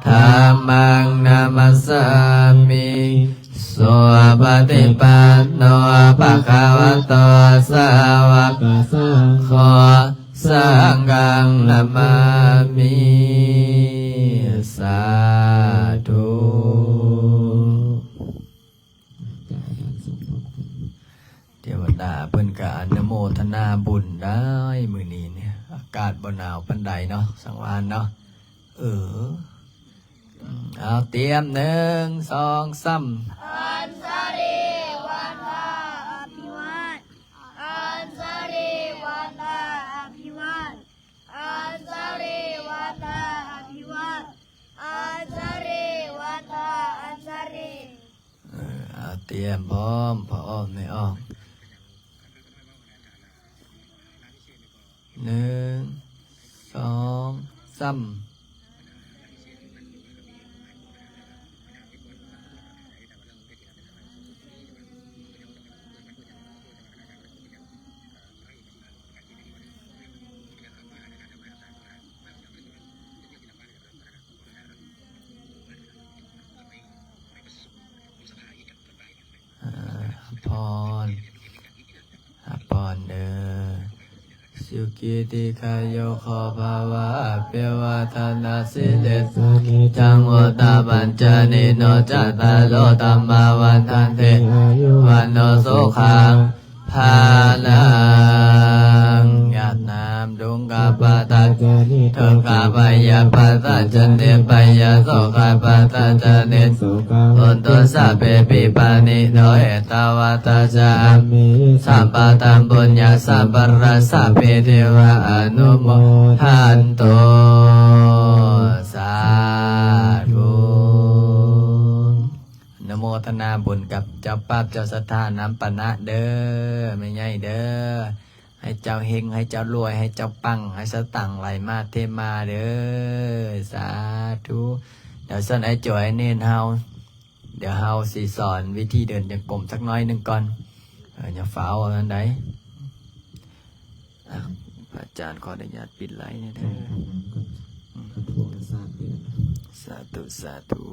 dhammaṃ namassāmi. Supaṭipanno bhagavato sāvakasaṅgho, saṅghaṃ namāmi. Sādhu. ເທວະດາເພິ່ນກໍອະນຸໂມທະນາບຸນໄດ້ ມື້ນີ້ນີ້ອາກາດບໍ່ໜາວປານໃດເນາະ ສັງວານເນາະ. ເອີ ເອົາ ຕຽມ ໜຶ່ງ ສອງ ສາມ. Añjalivata abhivāda, añjalivata abhivāda, añjalivata abhivāda, añjalivata añjali. ເອີ ອາ ຕຽມພ້ອມ ພໍ່ອອກແມ່ອອກ ໜຶ່ງ ສອງ ສາມ. ສຸຂີ ດີຄາຍຸໂກ ພະວະ ອະພິວາທະນະສີລິສສະ ນິຈຈັງ ວຸດຕະປັນຈາ ຍາຍໂນ ຈັດຕາໂລ ທຳມາ ວັດທັນຕິ ອາຍຸ ວັນໂນ ສຸຂັງ ພະລັງ ຍາດນ້ຳ ທຸກຂະປັດຕາ ຈະນິ ທຸກຂະພະຍາ ປັດຕາ ຈະນິ ພະຍາ ໂສກະປັດຕາ ຈະນິ ໂສກະ ໂຫຕຸ ສັບເພ ວິປັດຕິ ໂນ ເອຕາວັດຕາ ຈະ ອາເມ ສັບປະທັງ ປຸນຍະ ສັບປະລາ ສັບພີ ເທວາ ອະນຸໂມທັນຕຸ ສາທຸ. ອະນຸໂມທະນາບຸນກັບເຈົ້າປາບເຈົ້າສັດທານຳປະນະເດີ ແມ່ໃຫຍ່ເດີ ໃຫ້ເຈົ້າເຮັງ ໃຫ້ເຈົ້າລວຍ ໃຫ້ເຈົ້າປັງ ໃຫ້ສະຕັງໄຫຼມາເທມາເດີ ສາທຸ. ດຽວສ່ວນອ້າຍໂຈ ອ້າຍເນນເຮົາ ດຽວເຮົາຊິສອນວິທີເດີນຈົງກົມສັກໜ້ອຍໜຶ່ງກ່ອນ ເອີ ຢ່າຟ້າວອັນໃດ. ອາ ພະອາຈານຂໍອະນຸຍາດປິດໄລແດ່ເດີ ອືມ ສາທຸ ສາທຸ.